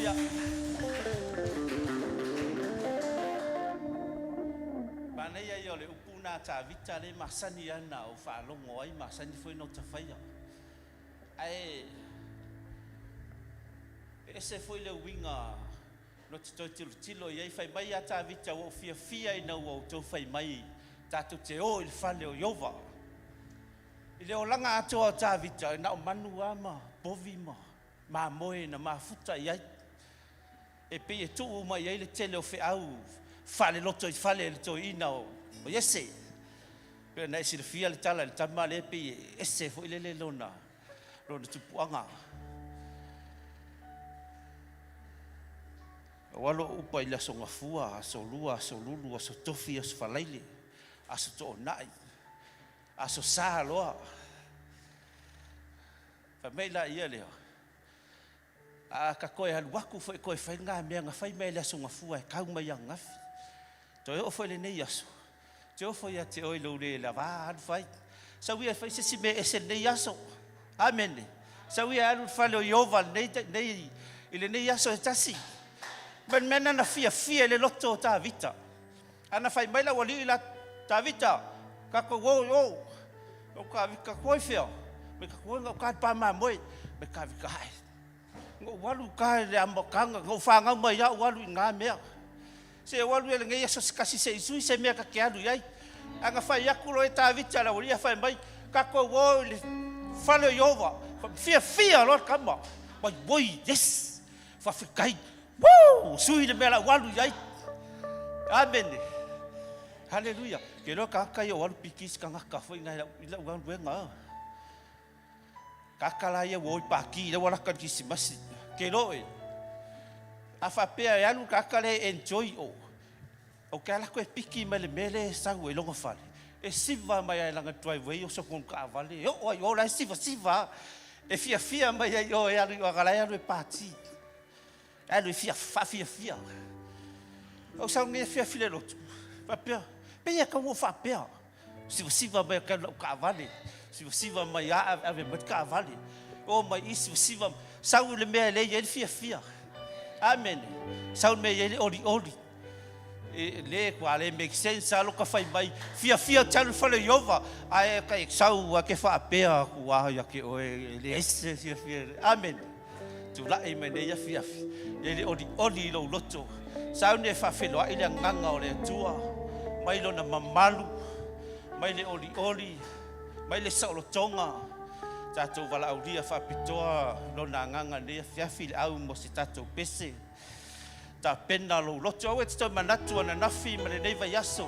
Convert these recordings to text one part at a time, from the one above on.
Haleluia. Manaia ia o le upu lena a Tavita lea e masani lava ona ou faalogo ai, masani foi ona ou faia. Ae e ese foi le uiga na te toe tilotilo i ai. Fai mai ia Tavita, ua ou fiafia ina ua outou fai mai tatou te o i le fale o Ieova. I le olaga atoa o Tavita, e na o manu lava ma povi ma mamoe na mafuta i ai. E pei e tuu uma i ai le tele o feau faalelotoifale a le toeaina o Iese. Pei ona e silafia le tala i le tama lea, e pei e ese foi lele lona tupuaga. Ua alu ou upa i le Aso Gafua, Aso Lua, Aso Lulu, Aso Tofi, Aso Faraile, Aso Toonai, Aso Sa loa. Fai mai laia lea, a ka toe alu atu foi e toe fai lena mea na fai mai le Aso Gafua e tau mai ananafi. Toe oo foi lenei aso, te ofo ia te oe lou le lava alu fai. Sau ia e fai se isi mea ese lenei aso. Amene. Sau ia e alu i le fale o Ieova lenei, i lenei aso e tasi. Ma le mea lena na fiafia i le loto o Tavita. Ana fai mai lau alii la Tavita, tatou o i o. O Tavita, toi fea? Me ka toi ngau ka pa mamoe. Me Tavita, ai. Na ou alu uta i le amataga, na ou fanau mai lava ou alu i na mea. Se ou alu i lenei aso se tasi se i sui se mea ta te alu i ai. Ae na fai atu loa e Tavita le aualii ae fai mai, tatou o i le fale o Ieova. Fiafia loa le tama. Mai, oi, yes! Faafetai. Woo! Sui le mea la ou alu i ai. Amene. Haleluia. Ke iloa tagata ia o alu piki se tagata foi na i lau galuega. Tagata la ia ua o i pati lea ua lata i le Kerisimasi. Ke iloa oe, a faapea e alu le tagata lea e enjoy o, ou te alu atu e piki mai le mea lea e sau ai lona fale, e siva mai lava i lana driveway oso tonu taavale e oo lava i o la e sivasiva lava. E fiafia mai ai i o e alu i o la e alu e pati. E alu e fia faafiafia. Ou sau nei e fiafi le lotu, faapea, pei e tau ua faapea. Sivasiva mai ake lau taavale, sivasiva mai a ave mai le taavale, o mai i sivasiva, sau i le mea e le i ai le fiafia. Amene. Sau le mea e i ai le olioli. E le kua le make sense a loka fai mai, fiafia te alu i le fale o Ieova, ae ka e sau a ke faapea aku a ia ke oe e leai se fiafia. Amene. Tulai mai nei afiafi, e le olioli i lou loto. Sauni e faafeiloai le agaga o le Atua, mai lona mamalu, mai le olioli, mai le saolotoga. Tatou valaaulia faapitoa lona agaga nei afiafi i le au mo se tatou pese. Tapena lou loto. Aua e te toe manatu ananafi ma lenei vaiaso.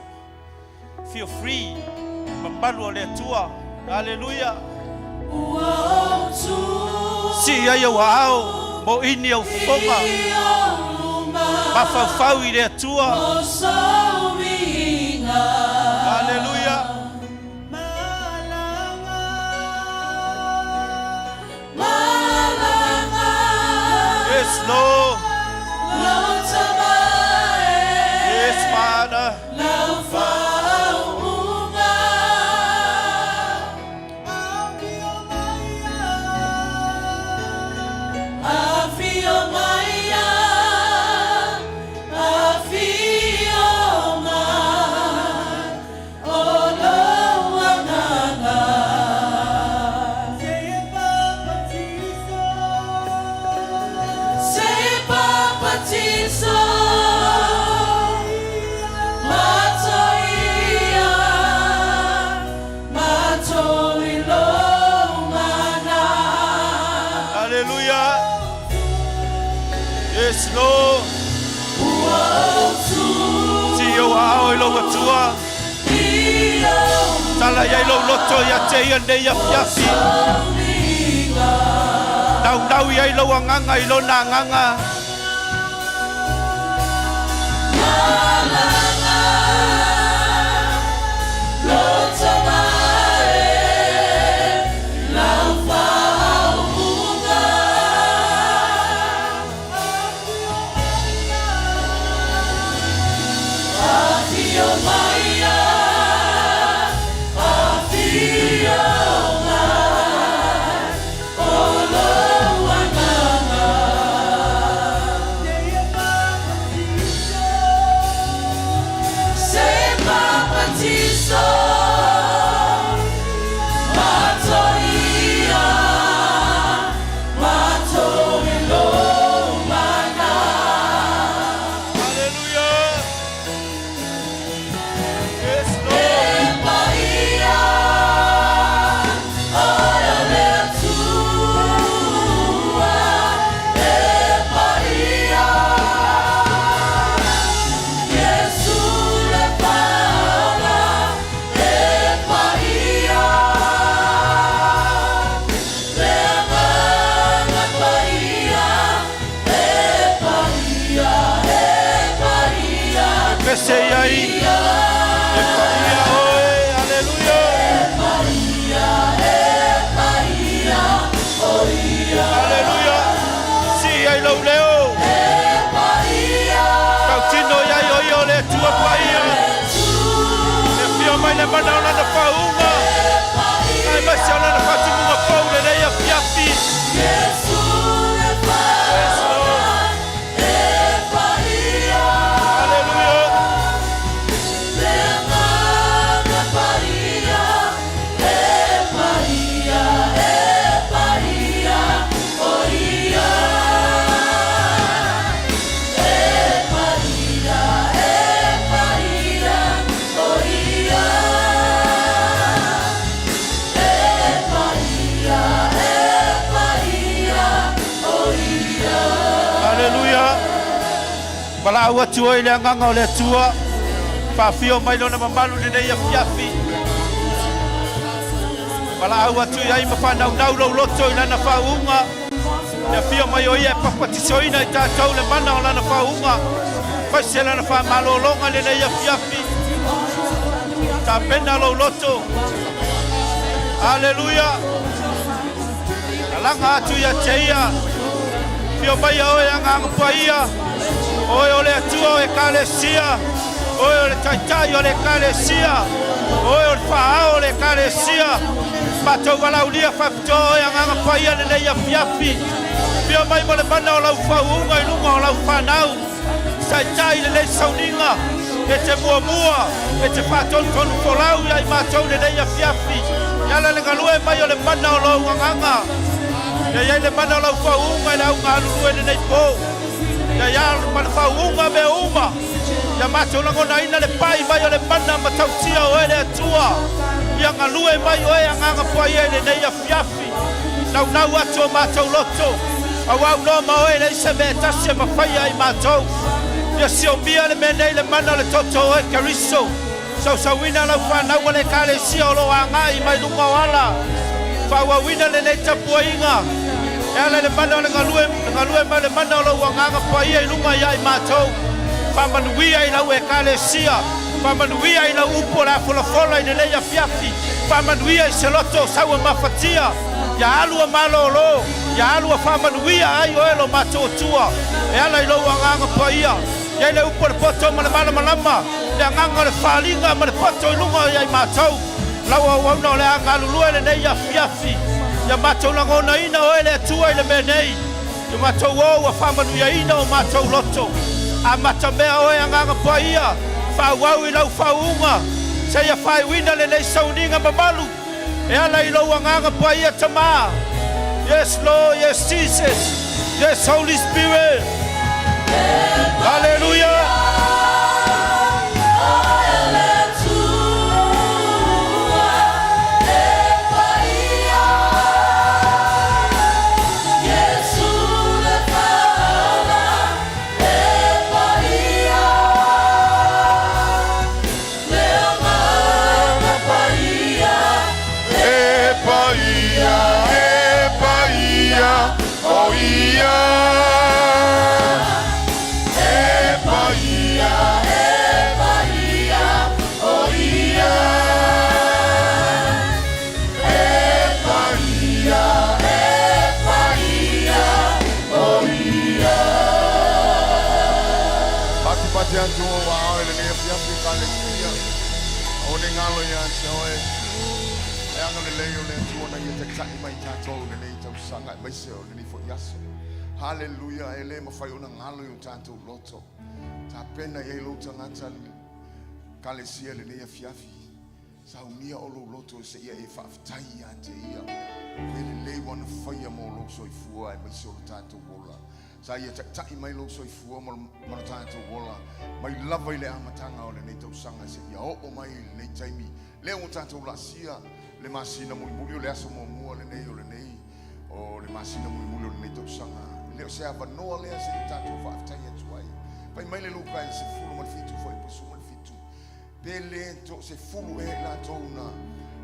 Feel free. Mamalu o le Atua. Aleluia. Sii ai ou aao, moini ou fofoga. Mafaufau i le Atua. Aleluia. Yes, Lord. Yes, Father. Hallelujah. Yes, Lord. Sii ou aao i lou Atua. Tala i ai lou loto ia te ia nei afiafi. Naunau i ai lou agaga i lona agaga. Valaau atu oe i le Agaga o le Atua, faafio mai Lona mamalu i lenei afiafi. Valaau atu i ai ma faanaunau lou loto i Lana faauuga. Le afio mai o Ia e papatisoina i tatou le mana o Lana faauuga, faise Lana faamalologa i lenei afiafi. Tapena lou loto. Aleluia! Alaga atu ia te ia. Afio maia oe Agaga Paia, oe o le Atua o Ekalesia, oe o le Taitai o le Ekalesia, oe o le Faaao o le Ekalesia. Matou valaaulia faapitoa oe Agaga Paia lenei afiafi. Afio mai mo le mana o lau faauuga i luga o lau fanau. Taitai lenei sauniga e te muamua, e te faatonutonu folau ia i matou lenei afiafi. E ala le galue mai o le mana o lou agaga. Ia i ai le mana o lau faauuga i le au galulue lenei po. Ia i ai ma le faauuga mea uma. Ia matou lagonaina le pai mai o le mana matautia o oe le Atua. Ia galue mai oe Agaga Paia i lenei afiafi. Naunau atu o matou loto, aua unoa ma oe e leai se mea e tasi e mafaia ai matou. Ia siomia le mea nei le mana o le toto o oe Keriso. Sausauina lau fanau a le Ekalesia o lo o agai mai luga o ala. Faaauauina lenei tapuaiga e ala i le mana o le galue, le galue mai o le mana o lou Agaga Paia i luga ia i matou. Faamanuia i lau Ekalesia. Faamanuia i lau upu o le a folafola i lenei afiafi. Faamanuia i se loto o saua mafatia. Ia alu a malōlō, ia alu a faamanuia ai oe lo matou Atua e ala i lou Agaga Paia. I ai le upu o le poto ma le malamalama, le agaga o le faliga ma le poto i luga ia i matou. Lau auauna o le a galulue lenei afiafi. Ia matou lagonaina oe le Atua i le mea nei. Ia matou o ua faamanuiaina o matou loto. Amata mea oe Agaga Paia, faaauau i lau faauuga, seia faaiuina lenei sauniga mamalu e ala i lou Agaga Paia Tama. Yes Lord, yes Jesus, yes Holy Spirit. Hallelujah. E paia, e paia, o ia. E paia, e paia, o ia. E paia, e paia, o ia. Patipati atu o ao i lenei afiafi Ekalesia. Aua ne i galo ia te oe le agalelei o le Atua na ia taitai mai tatou i lenei tausaga aemaise o lenei foi aso. Haleluia! E le mafai ona galo i o tatou loto. Tapena i ai lou tagata Ekalesia i lenei afiafi. Saunia o lou loto seia e faafetai ia te Ia mea lelei ua na faia mo lou soifua aemaise o lo tatou ola. Sa Ia taitai mai lou soifua ma lo tatou ola mai lava i le amataga o lenei tausaga seia oo mai i lenei taimi lea ua tatou laasia le masina mulimuli o le aso muamua lenei o lenei o le masina mulimuli o lenei tausaga. E le o se avanoa lea seia tatou faafetai atu ai. Fai mai le Luka i 17 fuaiupu 17. Pe le toasefulu ea i latou na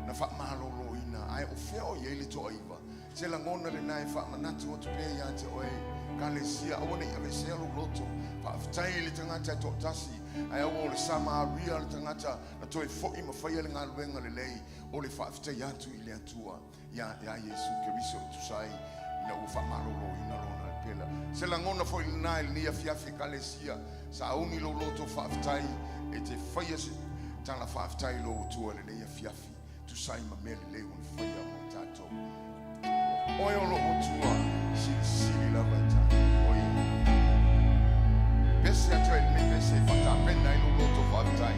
na faamaloloina, ae o fea o i ai le toaiva? Se lagona lena e faamanatu atu pea ia te oe, Ekalesia, aua ne i aveesea lou loto. Faafetai i le tagata e toatasi, ae aua o le Samaria le tagata na toe foi ma faia le galuega lelei o le faafetai atu i le Atua. Ia, ia Iesu Keriso e tusa ai ina ua faamaloloina lona lepela. Se lagona foi lena i lenei afiafi Ekalesia, sauni lou loto faafetai e te faia se tala faafetai i lou Atua i lenei afiafi, tusa ai ma mea lelei ua na faia mo tatou. Oe o lou Atua, silisili lava e tatou. Oe. Pese atu ai lenei pese e faatapena ai lou loto faafetai,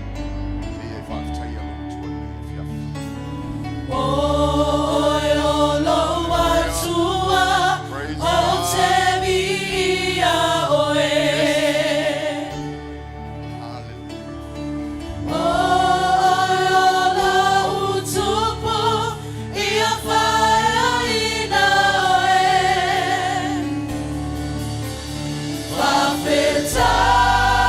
seia e faafetaia lou Atua i lenei afiafi. Oe o lou Atua, Praise o God. te viia oe. Hallelujah. Oe o lou Tupu, ia faaeaina oe. Faafetai.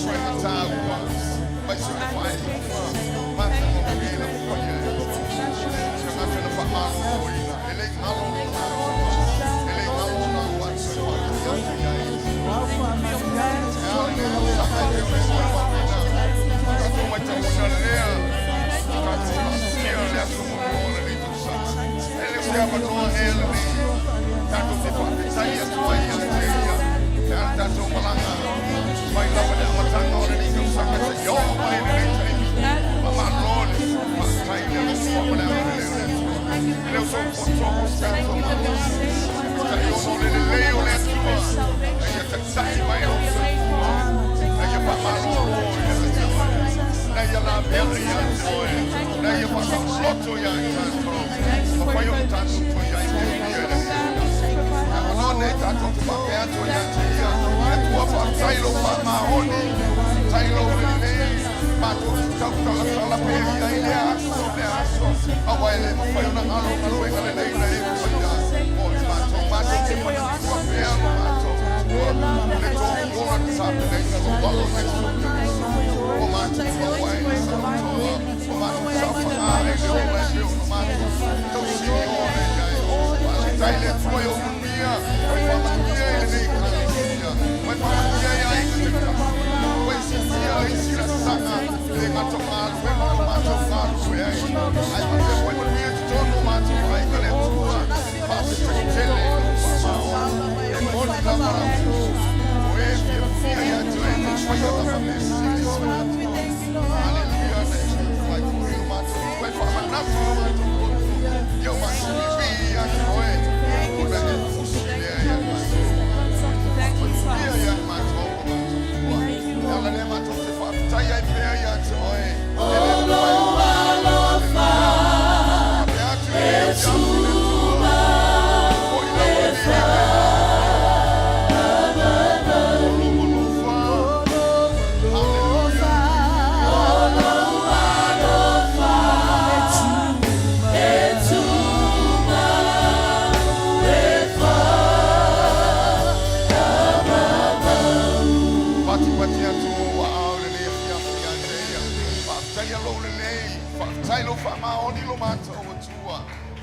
suaga taua aemaise o le faaiuga matagofie na faia e tagata na faamaloloina. E le i galo lona Atua, e le i galo ona auatu e faatali atu i ai. E a lenei tausaga e pei ona e molimauina, tatou maitauina lea, tatou laasia le aso muamua o lenei tausaga. E le o se avanoa ea lenei tatou te faafetai atu ai ia te Ia pe a le tatou malaga mai lava i le amataga o lenei tausaga seia oo mai i lenei taimi. Faamalo le faafetai i le alofa ma le agalelei o le Atua. E le o sou poto po o se tatou malosi, peitai ona o le lelei o le Atua, na Ia taitai mai lou soifua, na Ia faamalolo ia te oe, na Ia laveai ia te oe, na Ia faasaoloto ia i tatou, mafai ona tatou toe i ai fiafia i le afiafi. Avanoa nei tatou te faapea atu ai ia te Ia, Le Atua, faafetai i lou faamaoni, faafetai i lou lelei, matou te tautalatala pea i ai lea aso lea aso, aua e le mafai ona galo galuega lelei na e faia mo i matou. Matou te manatua pea lo matou Atua, le tou ola na tapenaina lou alo na Iesu Keriso, ua matou maua ai le saolotoga, ua matou saofaga ai le ola e pei ona matou tausinioa nei ai. Faafetai i le Atua i ou manuia, ua e faamanuia i lenei Ekalesia, ua e faamanuia i aiga taitasi, ua e siitia le isi laasaga, e le gata o galuega o lo o matou galulue ai, ae faapea foi manuia i totonu o matou aiga le Atua. Faafetai tele i lou faamaoni, e moni lava lau tusitusi, o e fiafia ia te oe e te faia lava mea sili ma le Atua. Haleluia, na e fai foi lo matou, ua e faamanatu lo matou loto, ia o matou viivii ia te oe, ona e fusi lea ia matou. Faamanuia ia i matou ma matou tua. E ala lea matou te faafetai ai pea ia te oe, e le mafai ona galo. Haleluia. Faapea atu i lenei afiafi le Atua, foi lava le viiga i lau Afioga. Alofa. Haleluia. Patipati atu ou aao i lenei afiafi ia te ia. Faafetaia lou lelei, faafetai lou faamaoni i lo matou Atua.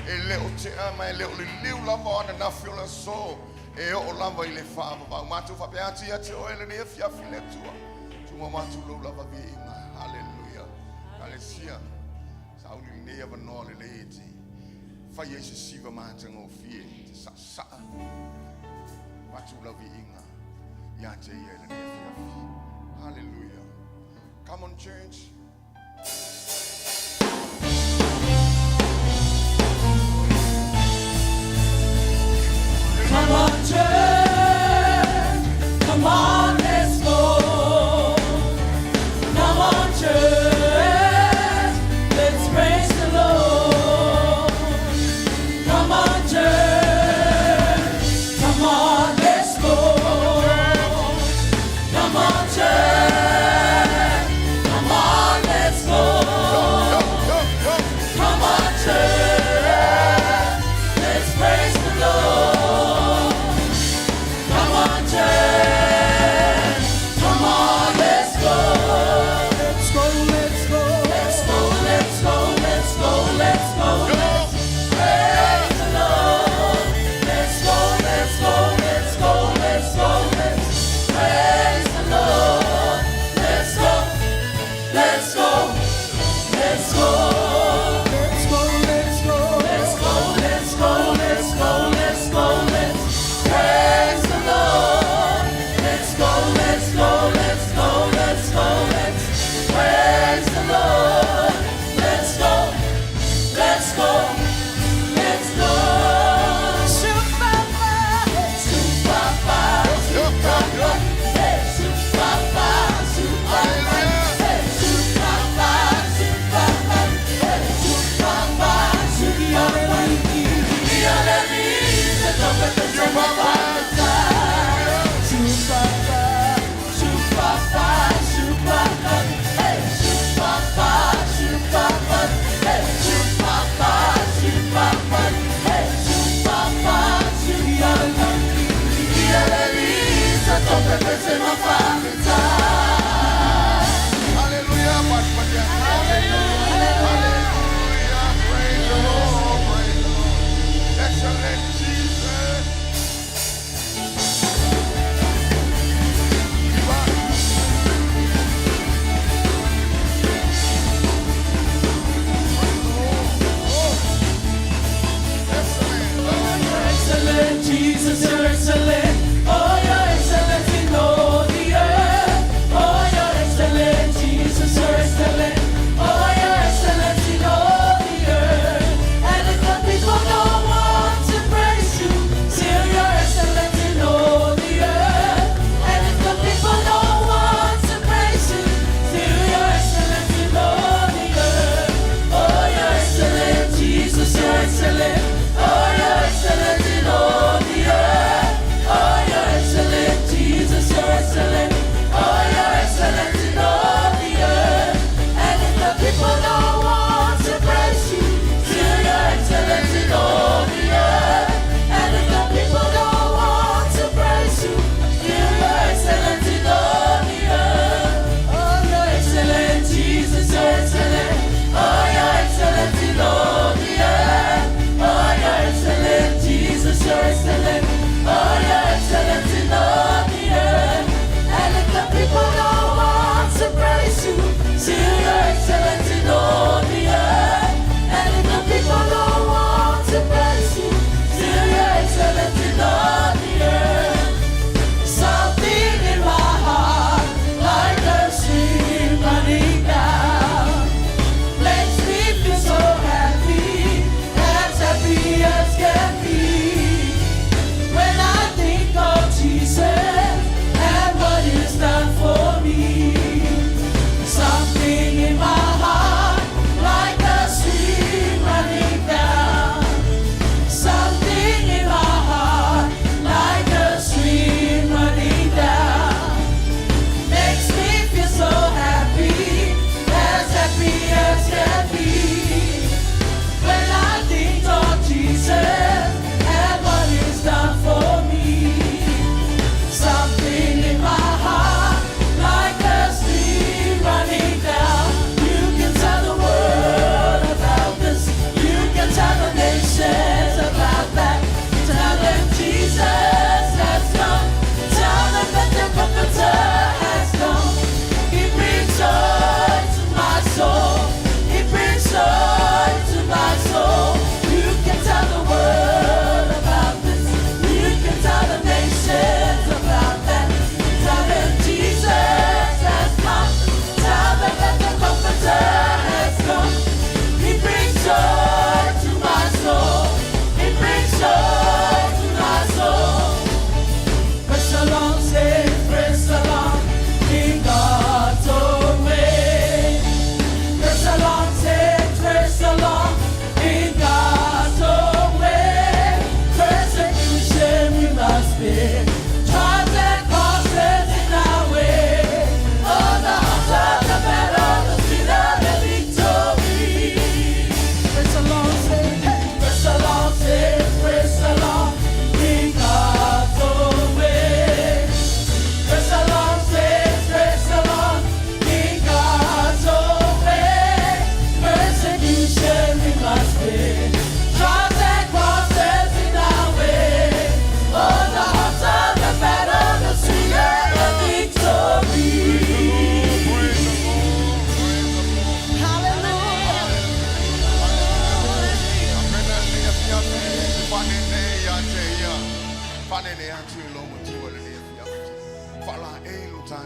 E le o tea ma e le o liliu lava o ananafi o le aso, e oo lava i le faavavau. Matou faapea atu ia te oe i lenei afiafi le Atua. Tumau atu lou lava viiga. Haleluia. Ekalesia, sauni lenei avanoa lelei e te fai ai se siva matagofie, te saasaa avatu lau viiga ia te ia i lenei afiafi. Haleluia. Come on, church. Come on, church. Come on, let's go. Come on, church. Let's praise the Lord. Come on, church. Come on, let's go. Come on, church. Come on, let's go. Go, go, go. Come on, church. Let's praise the Lord.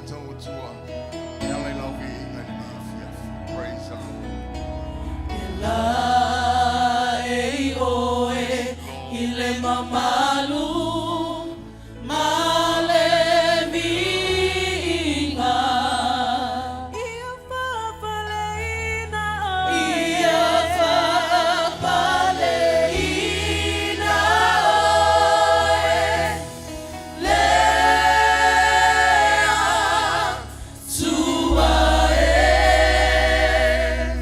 matou Atua e ala i lau viiga i lenei afiafi. Praise the Lord. La e oe i le mamalu ma le viiga. Ia faapaleina oe. Ia faapaleina oe le Atua e.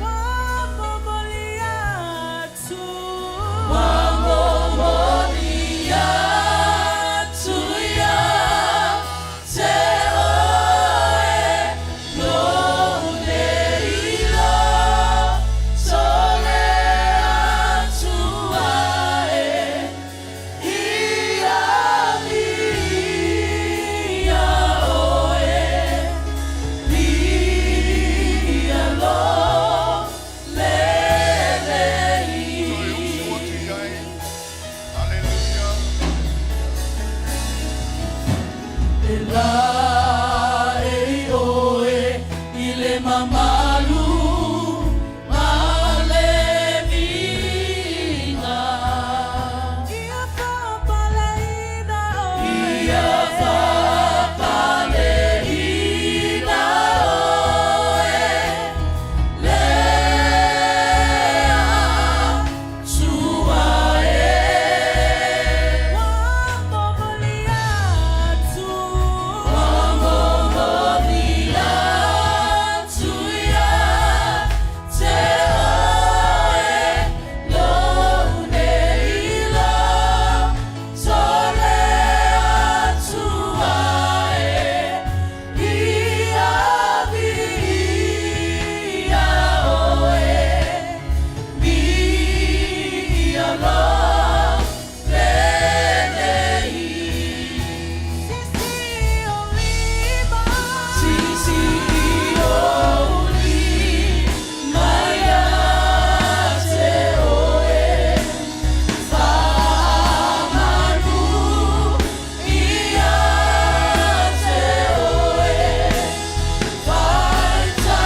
Ua momoli atu. Ua momoli atu ia te oe lou nei loto le Atua e. Ia viia oe, viia lou lelei. Toe usu atu i ai. Hallelujah. E la e oe i le mamalu ma le viiga. Ia faapaleina oe. Ia faapaleina oe le Atua e. Ua momoli atu. Ua momoli atu ia te oe lou nei loto le Atua e. Ia viia oe, viia lou lelei. Sisi o lima. Sisi o lima ia te oe, faamanu ia te oe, faitaulaga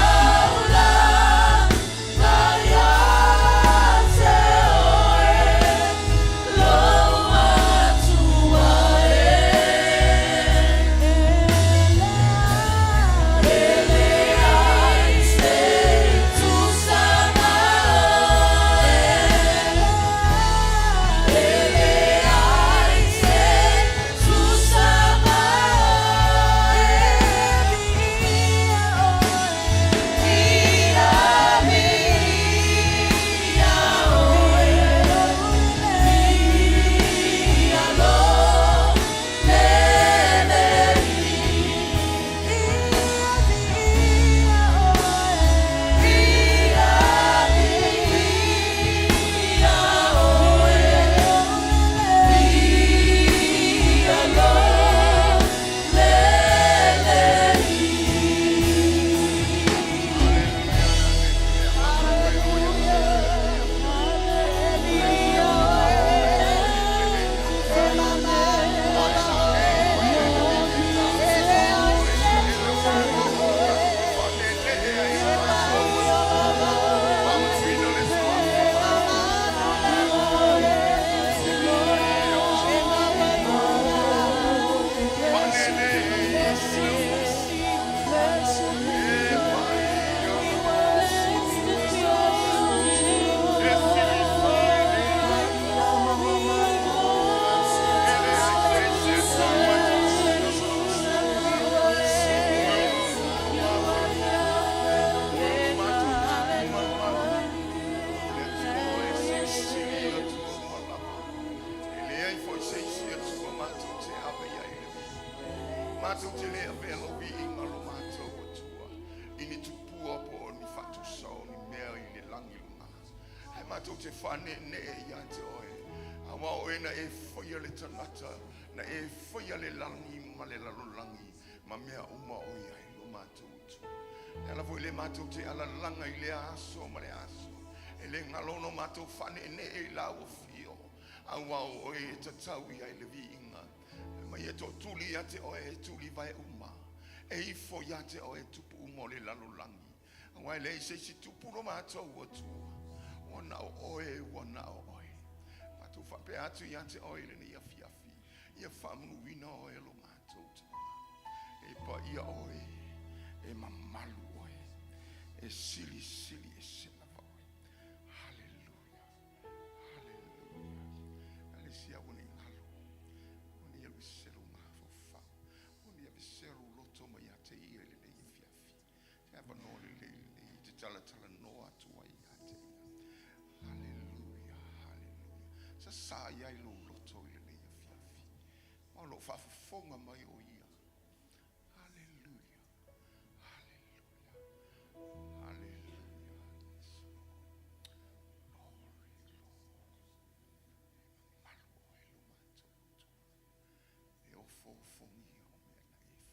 ia te oe, lou Atua e. E leai se tusa ma oe. E leai se tusa ma oe. Viia oe. Ia viia oe, viia lou lelei. Ia viia oe. Ia viia oe, viia lou lelei. Matou te le avea lou viiga lo matou Atua i ni tupua po o ni faatusa o ni mea i le lagi luga. Ae matou te faaneenee ia te oe. Auā o oe na e faia le tagata, na e faia le lagi ma le lalolagi ma mea uma o i ai lo matou Atua. E ala foi le matou te alalaga i lea aso ma le aso. E le galo ona matou faaneenee i lau afio. Auā o oe e tatau i ai le viiga. Ma ia tootuli ia te oe e tuli vae uma. E ifo ia te oe tupu uma o le lalolagi, auā e leai se isi tupu lo matou Atua, ua na o oe, ua na o oe. Matou faapea atu ia te oe i lenei afiafi, ia faamanuina oe lo matou Tama. E paia oe, e mamalu oe, e silisili ese lava oe. Haleluya, haleluya. Alesia ua nei galo, ua nei alu ese lou mafaufau, ua nei aveesea lou loto mai ia te ia i lenei afiafi. Se avanoa lelei lenei e te talatalanoa atu ai ia te ia. Haleluya, haleluya. Sasā i ai lou loto i lenei afiafi. Ma o lo o faafofoga mai o ia. Haleluya, haleluya, haleluya. Yes, Lord. Glory, glory. E mamalu oe lo matou Atua. E ofoofogia o mea na e faia.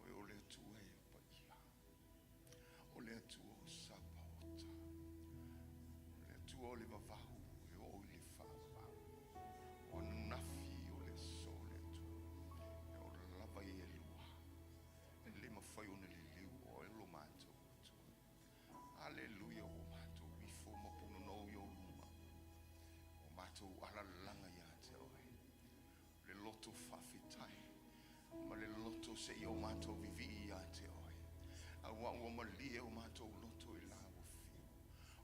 Oe o le Atua e paia. O le Atua o Sapaota. O le Atua o le vavau e oo i le faavavau. O ananafi o le aso o le Atua. E ola lava i e lua. E le mafai ona liliu oe lo matou Atua. Aleluia ua matou ifo ma punonou i ou luma. Ua matou alalaga ia te oe. O le loto faafetai ma le loto seia o matou vivii ia te oe, auā ua malie o matou loto i lau afio.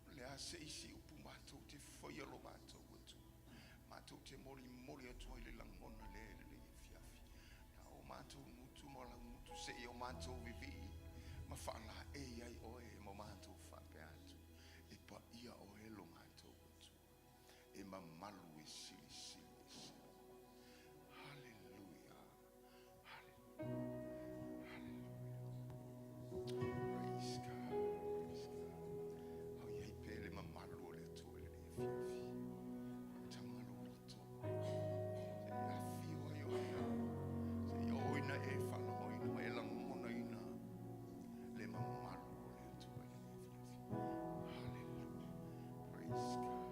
O le a se isi upu matou te faia lo matou Atua, matou te molimoli atu ai le lagona lea i lenei afiafi, na o matou gutu ma lau gutu seia o matou vivii ma faalaei ai oe ma matou faapea atu, E paia oe lo matou Atua. E mamalu e silisili ese lava. Haleluia! Haleluia! Haleluia! Praise God! Praise God! Ao i ai pea le mamalu o le Atua i lenei afiafi. Amataga lou loto. Se i afio ai o ia. Se i oo ina e faalogoina ma e lagonaina le mamalu o le Atua i lenei afiafi. Haleluia! Praise God.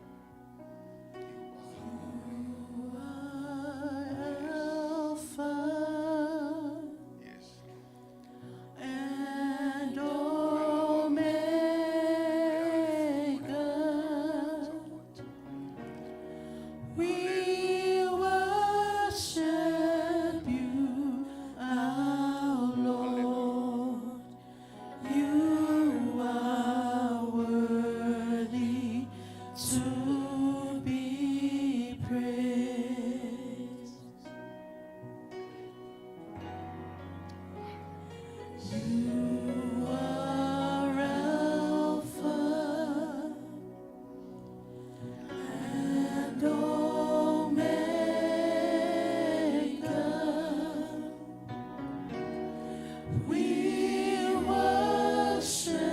You are holy. You are Alpha Yes, Lord. and Omega. We worship you, our Lord. You are worthy to be praised. You are Alpha and Omega. We worship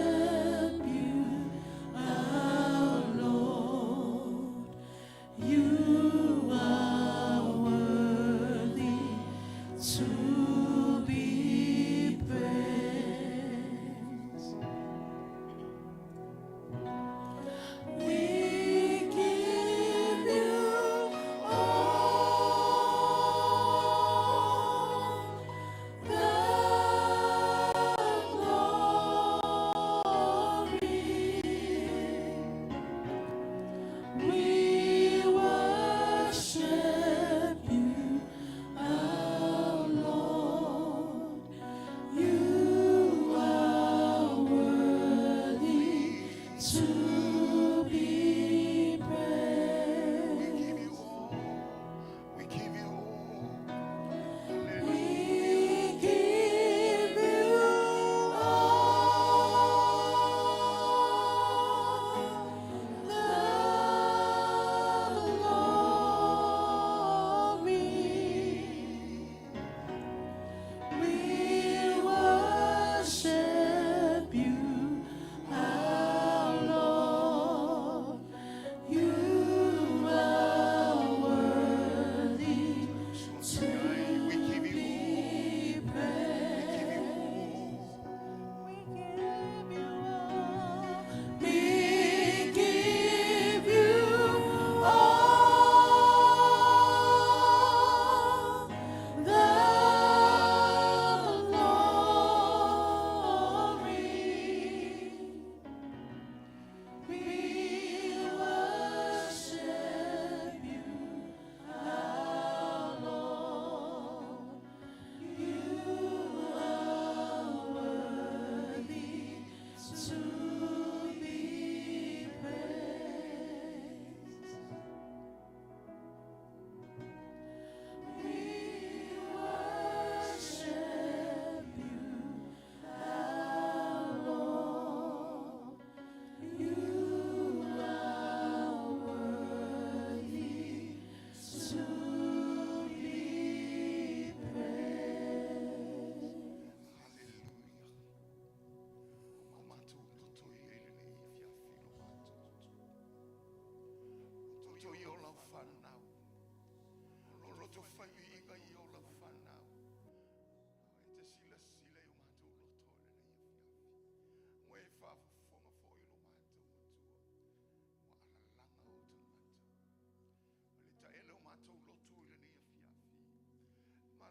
you, our Lord. You are worthy to be praised. We give you all the glory. We worship you, our Lord.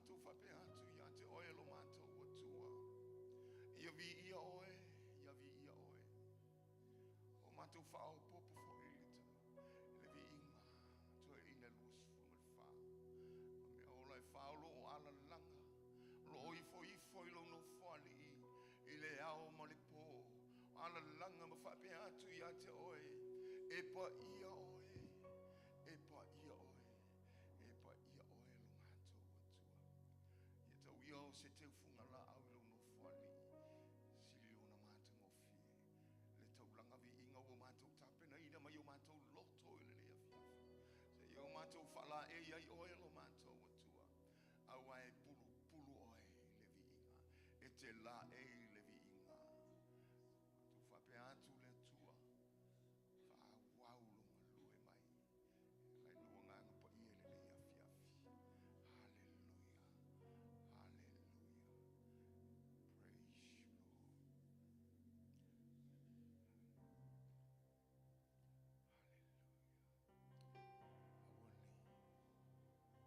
Matou faapea atu ia te oe lo matou Atua. Ia viia oe, ia viia oe. O matou faaopoopo foi i le le viiga toeaina 24. O mea ola e fa o lo o alalaga, o lo o ifoifo i lou nofoalii i le ao ma le pō. Alalaga ma faapea atu ia te oe, e paia oe, e paia oe, e paia oe lo matou Atua. Ia tau ia o se teufuga laau i lou nofoalii, sili ona matagofie le taulaga viiga ua matou tapenaina mai o matou loto i lenei afiafi. Seia o matou faalaei ai oe lo matou Atua, aua e pulupulu oe i le viiga, e te laei i le viiga. Matou faapea atu le Atua, faaauau lo galue mai. E ala i lou agaga paia i lenei afiafi. Hallelujah. Hallelujah. Praise you, Lord. Hallelujah. Aua nei.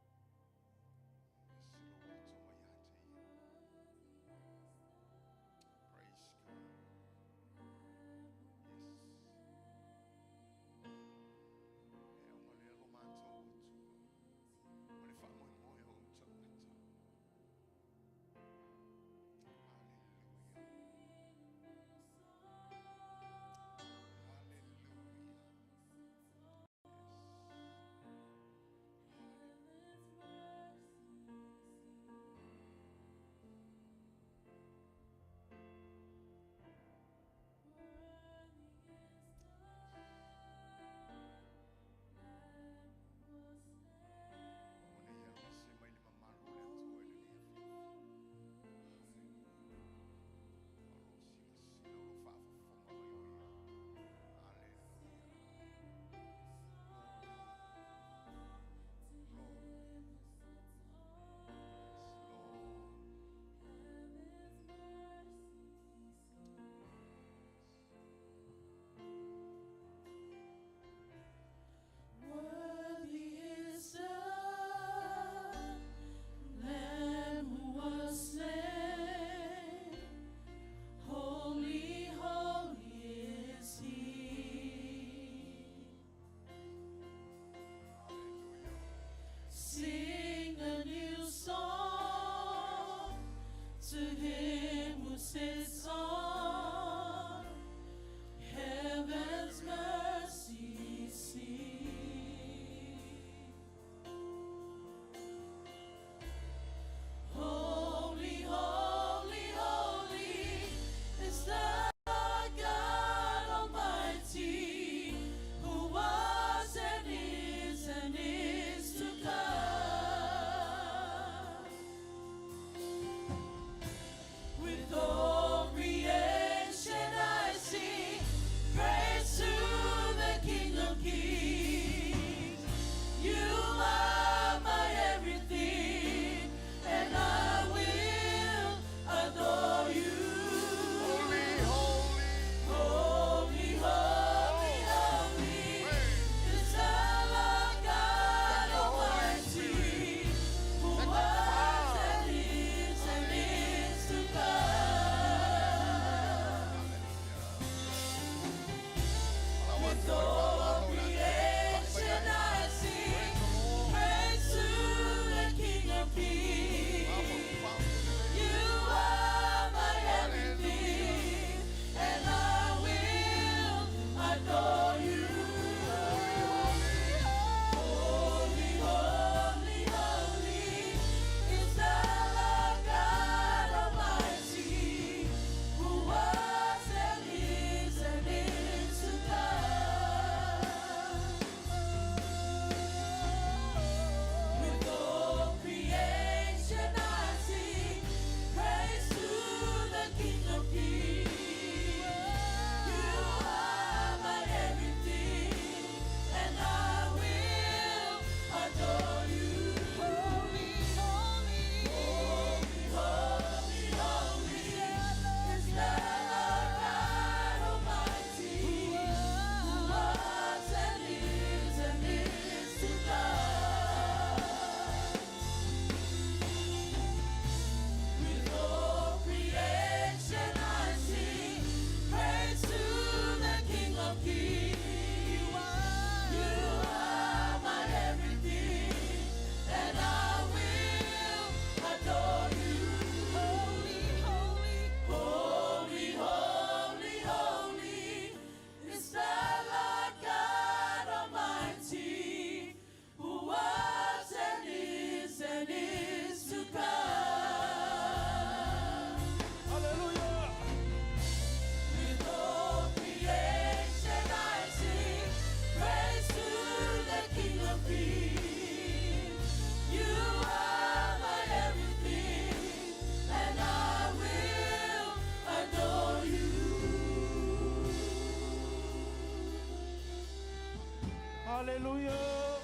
Hallelujah.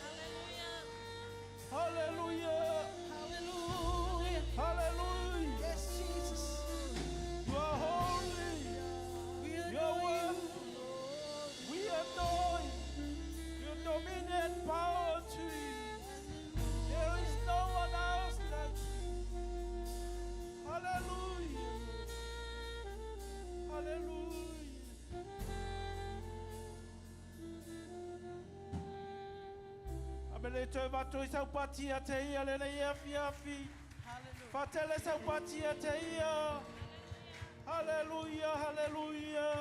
Hallelujah. Hallelujah. Hallelujah. Yes, Jesus. You are holy. We You are adore you. worthy. We adore you. Your dominion and power to you. There is no one else like you. Hallelujah. Hallelujah. Amele toe vatu i saupati a te ia le nei afi afi. Hallelujah. Fatele saupati a te ia. Hallelujah, hallelujah.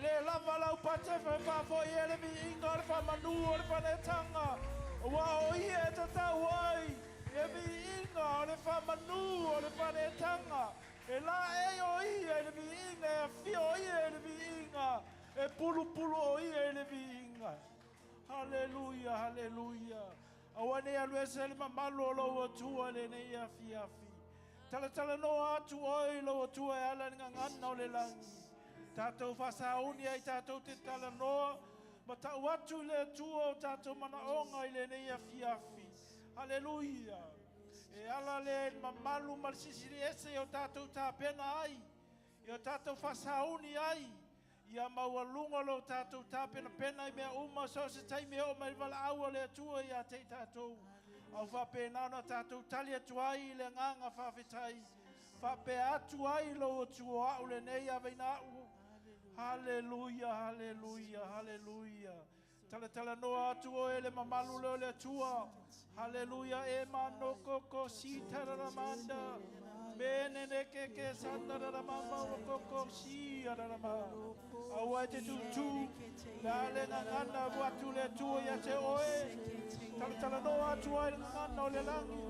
Le lava lau pate whawhawho i ele mi inga o le whamanu o le whanetanga. Ua o ia e tatau ai. E mi inga o le whamanu o le whanetanga. E la e o ia e le mi inga, e awhio o ia e le mi inga. E pulu pulu o ia e le mi inga. Hallelujah, hallelujah. Aua nei alu ese le mamalu o lau atua le nei afi afi. Tala tala noa atu oi lau atua e ala ni ngangana o le langi. Tātou whasauni ai tātou te tala noa. Ma tau atu le atua o tātou manaonga i le nei afi afi. Hallelujah. E ala le mamalu ma le sisili ese i o tātou tāpena ai. I o tātou whasauni ai. Ia maualuga lo tātou tāpena pena i mea uma so se taimi o mai wala aua le atua ia te tātou. Au whapena na tātou tali atu ai i le nganga whawhetai. Whapea atu ai lo atua au le nei a veina au. Hallelujah, hallelujah, hallelujah. Tala tala noa atu o e le mamalu leo le atua. Hallelujah, e manoko ko si tararamanda. Mene ne ke ke sanda rara mama o koko si ararama. Aua e te tutu. La le ngangana watu le atua ia te oe. Tala tala noa atu ai le ngangana o le langi.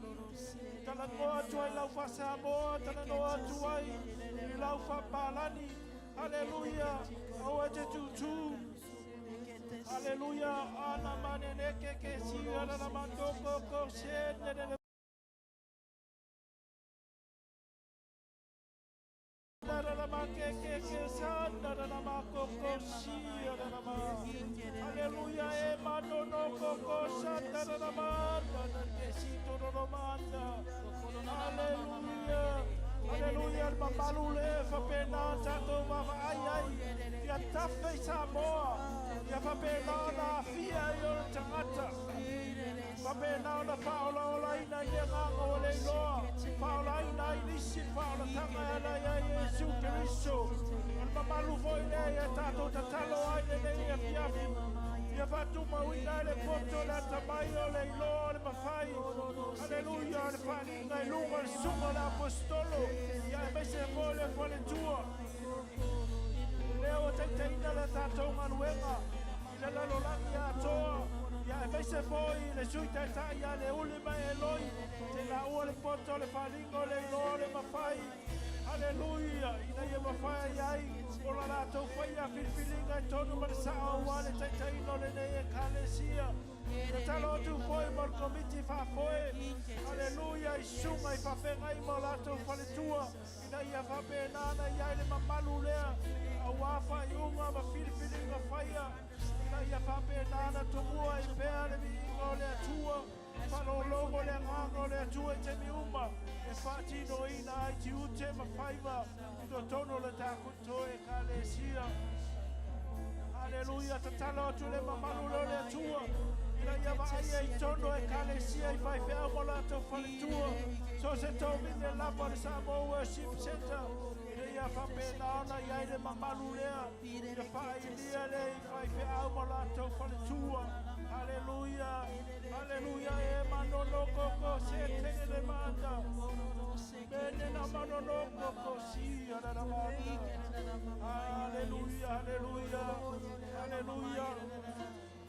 Tala noa atu ai lau whasamoa. Tala noa atu ai i lau whapalani. Hallelujah. Aua e te tutu. Hallelujah. Ana manene ke ke si arara mandoko ko se ne Hallelujah, e manono koko sanda na manda na te sito no manda. Hallelujah. Hallelujah, mamalu le whapena tātou wawa ai ai. Ia tawhei Samoa. Ia whapena na awhia i o le tangata. Whapena na whaola ola ina i e nganga o le iloa. Whaola ina i nisi whaola tanga e ala ia Yesu Keriso. O le mamalu foi lea ia tātou tatalo ai le nei afiafi. Ia whātumauina e le poto le atamai o le iloa o le mawhai. Hallelujah, o le whalinga i lunga le sunga le apostolo. Ia e meise fo le faletua. Leo o taitaina le tātou ngaluenga. I le lalolagi atoa. Ia e meise foi le sui taitai a le uli mai eloi. Te la ua le poto le whalinga o le iloa o le mawhai. Hallelujah. Ina ia mawhai ai. O la rātou whaia whiriwhiringa i tonu ma le sao ua le taitaina o le nei e kalesia. Ka talo atu foi mo le komiti whaafoe. Hallelujah. I sunga i whawhenga i mo rātou whaletua. Ina ia whapena ia i le mamalu lea. Au wāwha i unga ma whiriwhiringa whaia. Ina ia whapena tomua i pea le viinga o le atua. Whalolongo le nganga o le atua i te mi uma. E whaatino ina ai ti ute ma whaiva. I to tono le tākuto e kalesia. Hallelujah. Tatalo atu le mamalu leo le atua. Ina ia vaaia i tono e kalesia i whaiwhea mo lātou whaletua. So se tō mine lapa le Samoa Worship Center. Ina ia whapena ona ia i le mamalu lea. Ia whaailia le i whaiwhea mo lātou whaletua. Hallelujah. Hallelujah. E manono koko se tene le manda. Mene na manono koko si ara na manda. Hallelujah. Hallelujah. Hallelujah.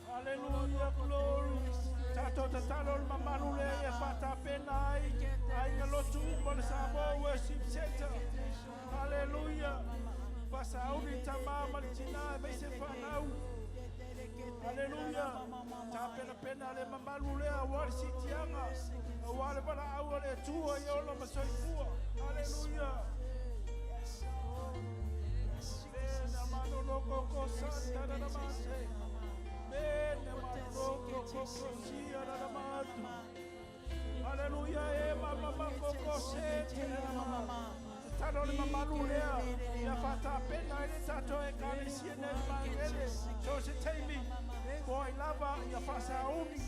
Hallelujah. Glory. Tātou tatalo le mamalu le e whatapena ai. Ai nga lotu uma le Samoa Worship Center. Hallelujah. Whasauni tama ma le tina e meise whanau. Hallelujah. Tāpena pena le mamalu lea ua le sitianga. Ua le wala aua le atua i ola masoifua. Hallelujah. Mena manono koko santa na mate. Mena manono koko mamalu lea. Ia faatapena ai le tatou Ekalesia nei Magele. So se taimi, po ai lava ia faasauni.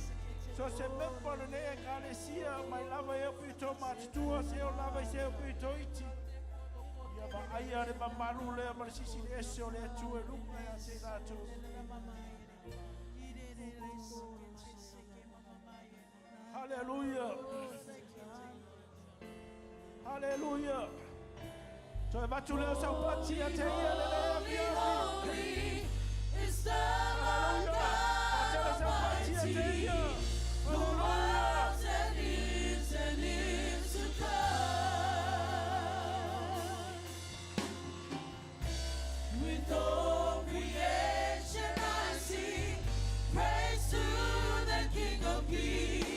So se memba o lenei Ekalesia mai lava i e pito matutua se o lava i se o pito iti. Ia vaaia le mamalu lea ma le silisili ese o le Atua i luga ia te i latou. Haleluia. Haleluia. Toe avatu lea o saupati ia te ia lenei afiafi. Holy is the Lord Haleluia. God Faatele saupati ia te Almighty, ia. who Haleluia. was and is to come. With all creation I sing praise to the King of Kings.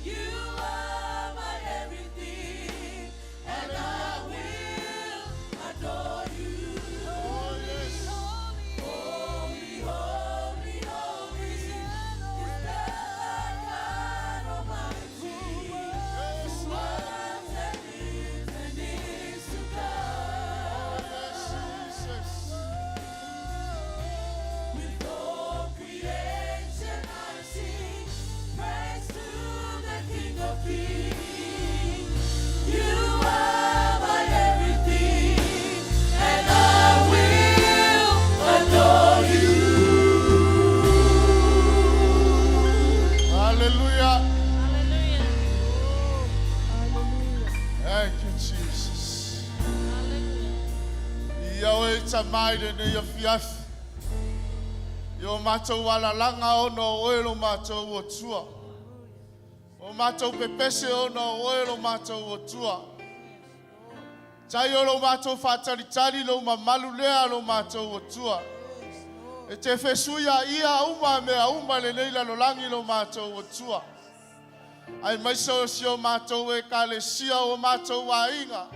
You are my everything, and I will adore you. Oh, yes. Holy, holy, holy is the Lord God Almighty, Yes, who Lord. was and is to come. Yes, Jesus. With all creation I sing praise to the King of Kings. You are my everything, and I will adore you. Hallelujah. Hallelujah. Thank you, Jesus. Hallelujah. Ia oe Tama i lenei afiafi. I o matou alalaga ona o oe lo matou Atua. O matou pepese ona o oe lo matou Atua. Tai o lo matou faatalitali lou mamalu lea lo matou Atua. E te fesuia ia uma mea uma lenei lalolagi lo matou Atua. Aemaise o si o matou Ekalesia o matou aiga.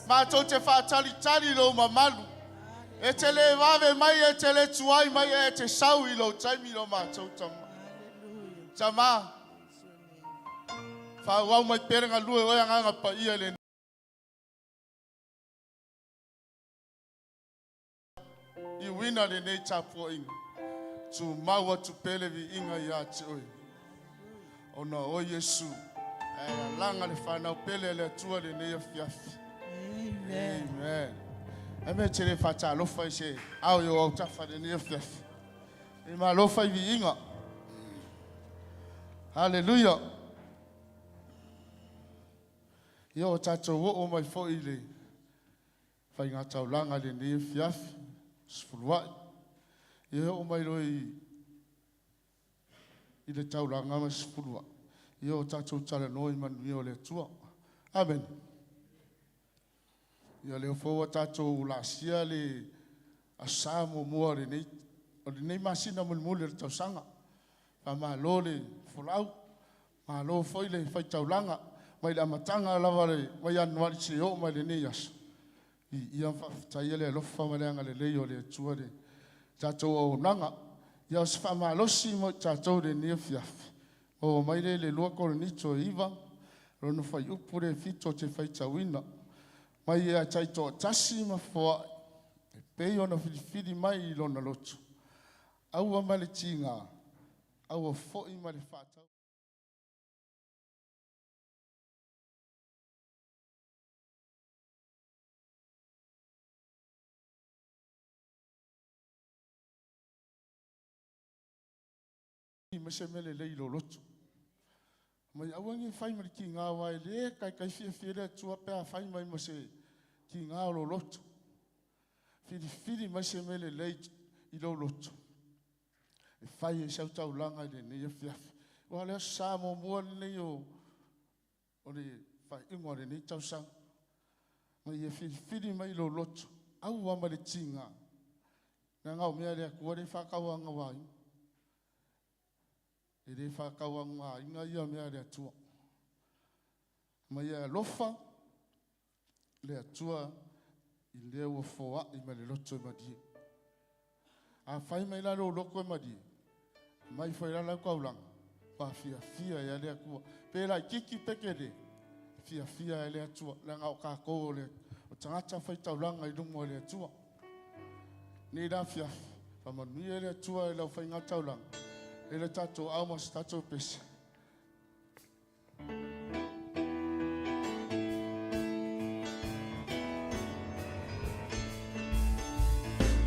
Matou te faatalitali lou mamalu. E te le vave mai, e te le tuai mai, e te sau i lou taimi lo matou Tama. Tama, faaauau mai pea le galue oe Agaga Paia le iuina lenei tapuaiga. Tumau atu pea le viiga ia te oe. Ona o Iesu, ae lalaga le fanau pele a le Atua lenei afiafi. Amen. Amen. Ae mea te le faatalofa i se ao i o autafa lenei afiafi. E malofa i viiga. Haleluia. Ia o tatou oo mai foi i le faigataulaga lenei afiafi, sefuluai. Ia e oo mai loa i le taulaga ma sefuluai. Ia o tatou talanoa i manuia o le Atua. Amen. Ia lea foi ua tatou laasia le asa muamua o lenei masina mulimuli o le tausaga. Faamalo le folau, malo foi le faitaulaga mai le amataga lava le mai Ianuari seia oo mai lenei aso. I ia faafetaia le alofa ma le agalelei o le Atua le tatou auaunaga. Ia o se faamalosi mo i tatou lenei afiafi. Maua mai le le 2 Korinito 9, lona fuaiupu le 7 ou te faitauina. Mai ia taitoatasi ma foai, e pei ona filifili mai i lona loto. Aua ma le tiga, aua foi ma le faatau. Ma se mea lelei i lou loto. Mai aua ne i fai ma le tiga aua e le taitai fiafia le Atua pe a fai mai ma se tiga o lou loto. Filifili mai se mea lelei i lou loto. E fai e sau taulaga i lenei afiafi. Ua lea sa muamua lenei o le faaiuga o lenei tausaga. Ma ia filifili mai i lou loto. Aua ma le tiga. Leaga o mea a le Atua le faatauagavaaina. E le faatauagavaaina ia mea a le Atua. Ma ia alofa le Atua i lea ua foai ma le loto e malie. A fai mai la lou loto e malie, mai foi la lau taulaga, faafiafia ia le Atua. Pe laitiiti pe tele, fiafia e le Atua. Leaga o tatou o le o tagata faitaulaga i luma o le Atua. Nei la afiafi, faamanuia e le Atua i lau faigataulaga, e le tatou ao ma se tatou pese.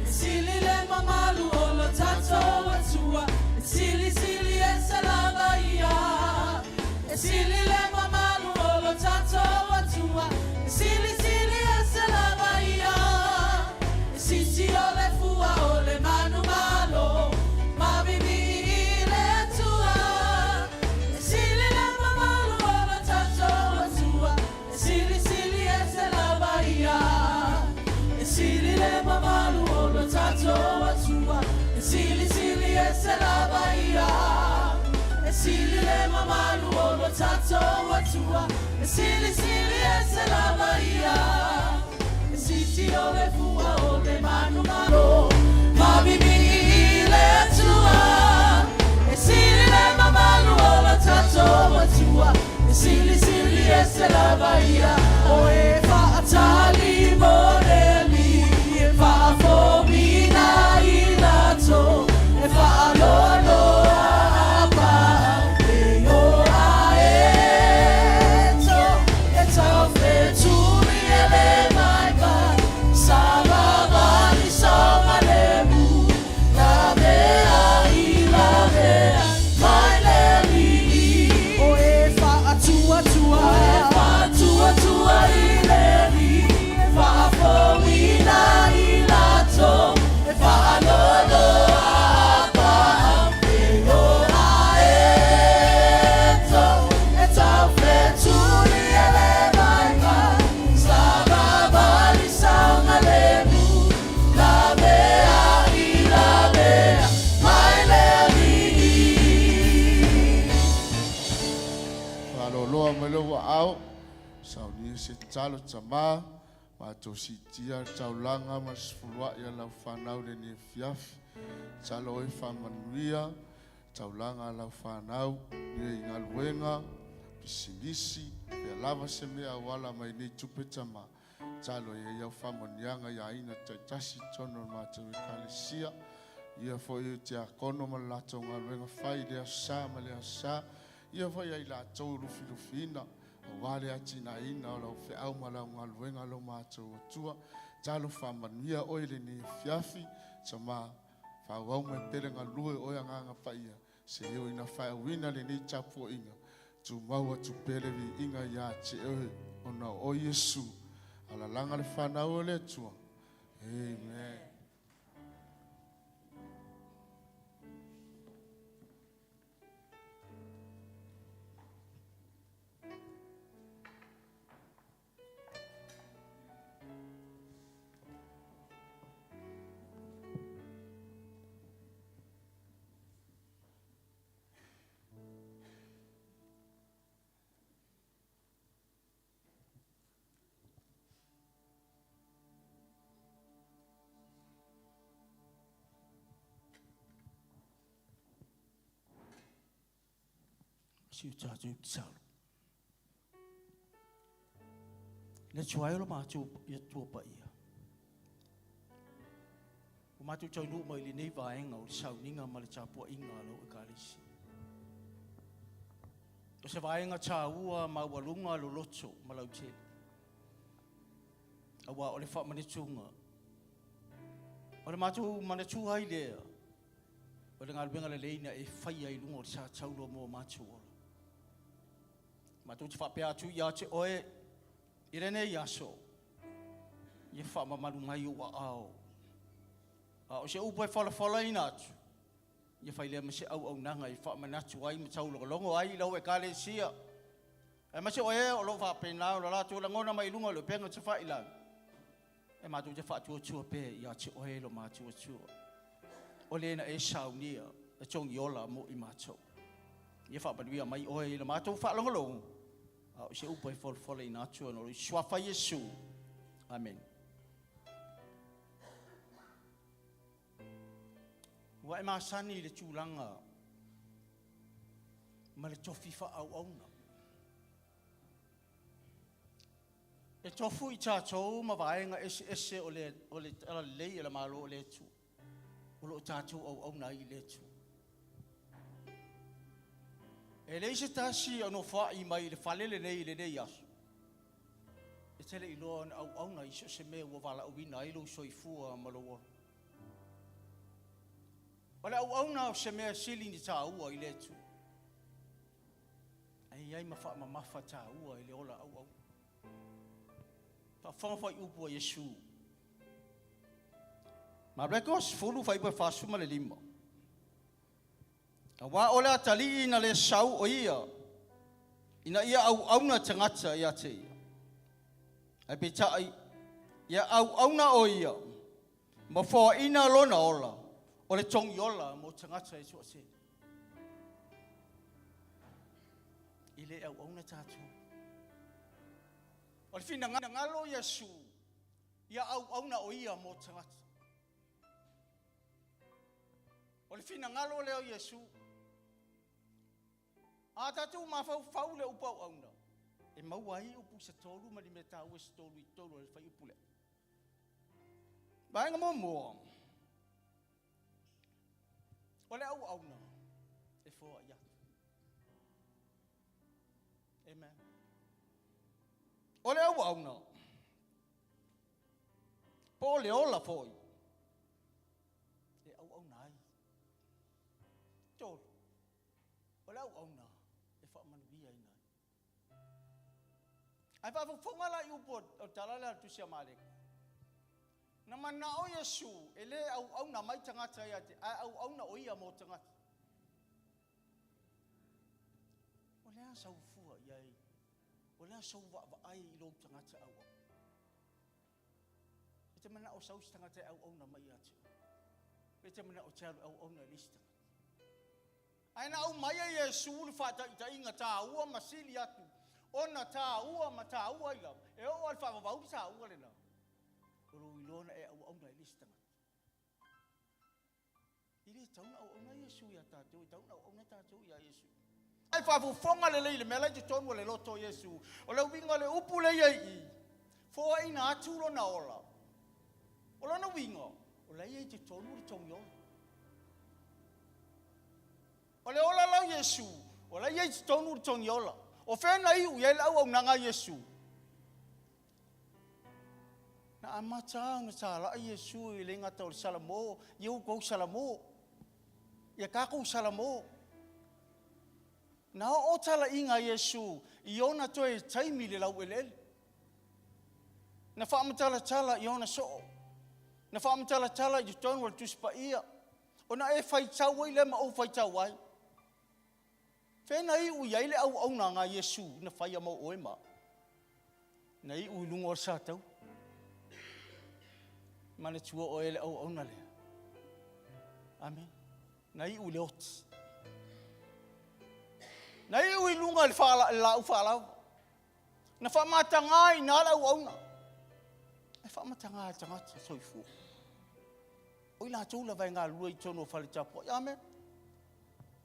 E sili le mamalu o lo tatou Atua, e silisili ese lava ia. E sili le mamalu o lo tatou Atua, e silisili ese lava ia. E sisi o le fua o le manumalo, mavivii i le Atua. E sili le mamalu o lo tatou Atua, e silisili ese lava ia. E sili le mamalu o lo tatou Atua, e silisili ese lava ia. E sili le mamalu o lo tatou Atua, e silisili ese lava ia. E sisi o le fua o le manumalo, mavivii i le Atua. E sili le mamalu o lo tatou Atua, e silisili ese lava ia. O e faatali mo le Alii, e faafofoga i latou, e faaloaloa a paau e o aeto, e taufetuli e le vaivai, savavali saogalemu, laveai laveai mai le Alii. O e faatuatua, e faatuatua i le Alii, e faafofoga i latou, e faaloaloa a paau e o aeto, e taufetuli e le vaivai, savavali saogalemu, laveai laveai mai le Alii. Faaloaloa mai lou aao, saunia se tatalo tama, matou siitia le taulaga ma le sefuluai a lau fanau i lenei afiafi. Tatalo oe faamanuia taulaga a lau fanau, ia i galuega, pisinisi, fea lava se mea auala mai nei tupe tama. Tatalo ia i au faamanuiaga i aiga taitasi i totonu o le matou ekalesia. Ia foi o tiakono ma le latou galuega fai i le aso Sa ma le aso Sa. Ia foi ia i latou lufilufiina, aua le atinaeina o lau feau ma lau galuega lo matou Atua. Talo faamanuia oe i lenei afiafi, tama faaauau mai pea le galue o oe Agaga Paia, seia oo ina faaiuina lenei tapuaiga, tumau atu pea le viiga ia te oe, ona o oe Iesu, alalaga le fanau o le Atua. Amen. Si o tatou tatalo. Le Atua e o lo matou Atua paia. Ua matou taunuu mai i lenei vaega o le sauniga ma le tapuaiga a lau Ekalesia. O se vaega taua maualuga loloto ma lautele, aua o le faamanatuga o le matou manatua ai lea o le galuega lelei na e faia i luga o le sa taula mo matou ola. Matou te faapea atu ia te oe i lenei aso, ia faamamalu mai ou aao. A o se upu e folafolaina atu, ia fai lea ma se auaunaga e faamanatu ai ma taulogologo ai i lau ekalesia. Aemaise o e o lo o faapena ona latou lagona mai luga o le upega tafailagi, e matou te faatuatua pea ia te oe lo matou Atua, o le na e saunia e togiola mo i matou. Ia faamanuia mai oe i le matou faalogologo, a o se upu e folafolaina atu ona o le suafa Iesu. Amene. Ua e masani i le tulaga ma le tofi faaauauna. E tofu i tatou ma vaega eseese o le, o le Talalelei a le Malo o le Atua, o lo o tatou auauna ai i le Atua. E leai se tasi o nofoai mai i le fale lenei i lenei aso, e te le iloa ona auauna i so o se mea ua valaauina ai lou soifua ma lou ola. O le auauna o se mea sili ni taua i le Atua. E i ai ma faamamafa taua i le ola auauna. Faafofoga fuaiupu a Iesu. Mareko 10 fuaiupu 45. Auā o le atalii na le sau o ia ina ia auauna tagata ia te ia. Ae peitai, ia auauna o ia ma foaina lona ola, o le togiola mo tagata e toatele. E le auauna tatou. O le finagalo o Iesu, ia auauna o ia mo tagata. O le finagalo lea o Iesu. A tatou mafaufau i le upu auauna, e maua ai upu se tolu ma ni mea taua se tolu i totonu o le fuaiupu lea. Vaega muamua, o le auauna e foai atu. Amen. O le auauna, po o le ola foi, e auauna ai. Tolu, o le auauna e faamanuiaina ai. Ae faafofoga la i upu o le tala lea a le Tusi a Mareko. Na manao Iesu e le auauna mai tagata ia te, ae auauna o ia mo tagata. O le a sau fua i ai? O le a sou vaavaai i lou tagata auauna? E te manao sau se tagata e auauna mai ia te oe. Pe te manao e te alu e auauna i le isi tagata. Ae na aumai e Iesu le faataitaiga taua ma sili atu ona taua ma taua ai lava, e oo lava i le faavavau le taua lena, o lou iloa na e auauna i le isi tagata. E le tatau ona auauna Iesu ia tatou, e tatau ona auauna tatou ia Iesu. Ai faafofoga lelei i le mea la i totonu o le loto o Iesu. O le uiga o le upu lea i ai i i, foaina atu lona ola. O lona uiga, o la e i ai i totonu le togi ola. O le ola la o Iesu, o la e i ai i totonu le togi ola. O fea na iu i ai le auaunaga a Iesu? Na amata ona talai Iesu i le gata o le Salamo, ia outou Salamo, ia tatou Salamo. Na oo talaiga a Iesu i ona toe taimi i le laueleele. Na faamatalatala i ona soo. Na faamatalatala i totonu o le Tusi Paia. Ona e faitau ai lea ma ou faitau ai. Fea na iu i ai le auaunaga a Iesu na faia mo oe ma au? Na iu i luga o le sataua. Manatua oe le auauna lea. Amen. Na iu i le oti. Na iu i luga i le laau faalava. Na faamatagā i ina le auauna. E faamatagā e tagata soifua. O i latou lava e galulue i totonu o fale tapuai. Amen.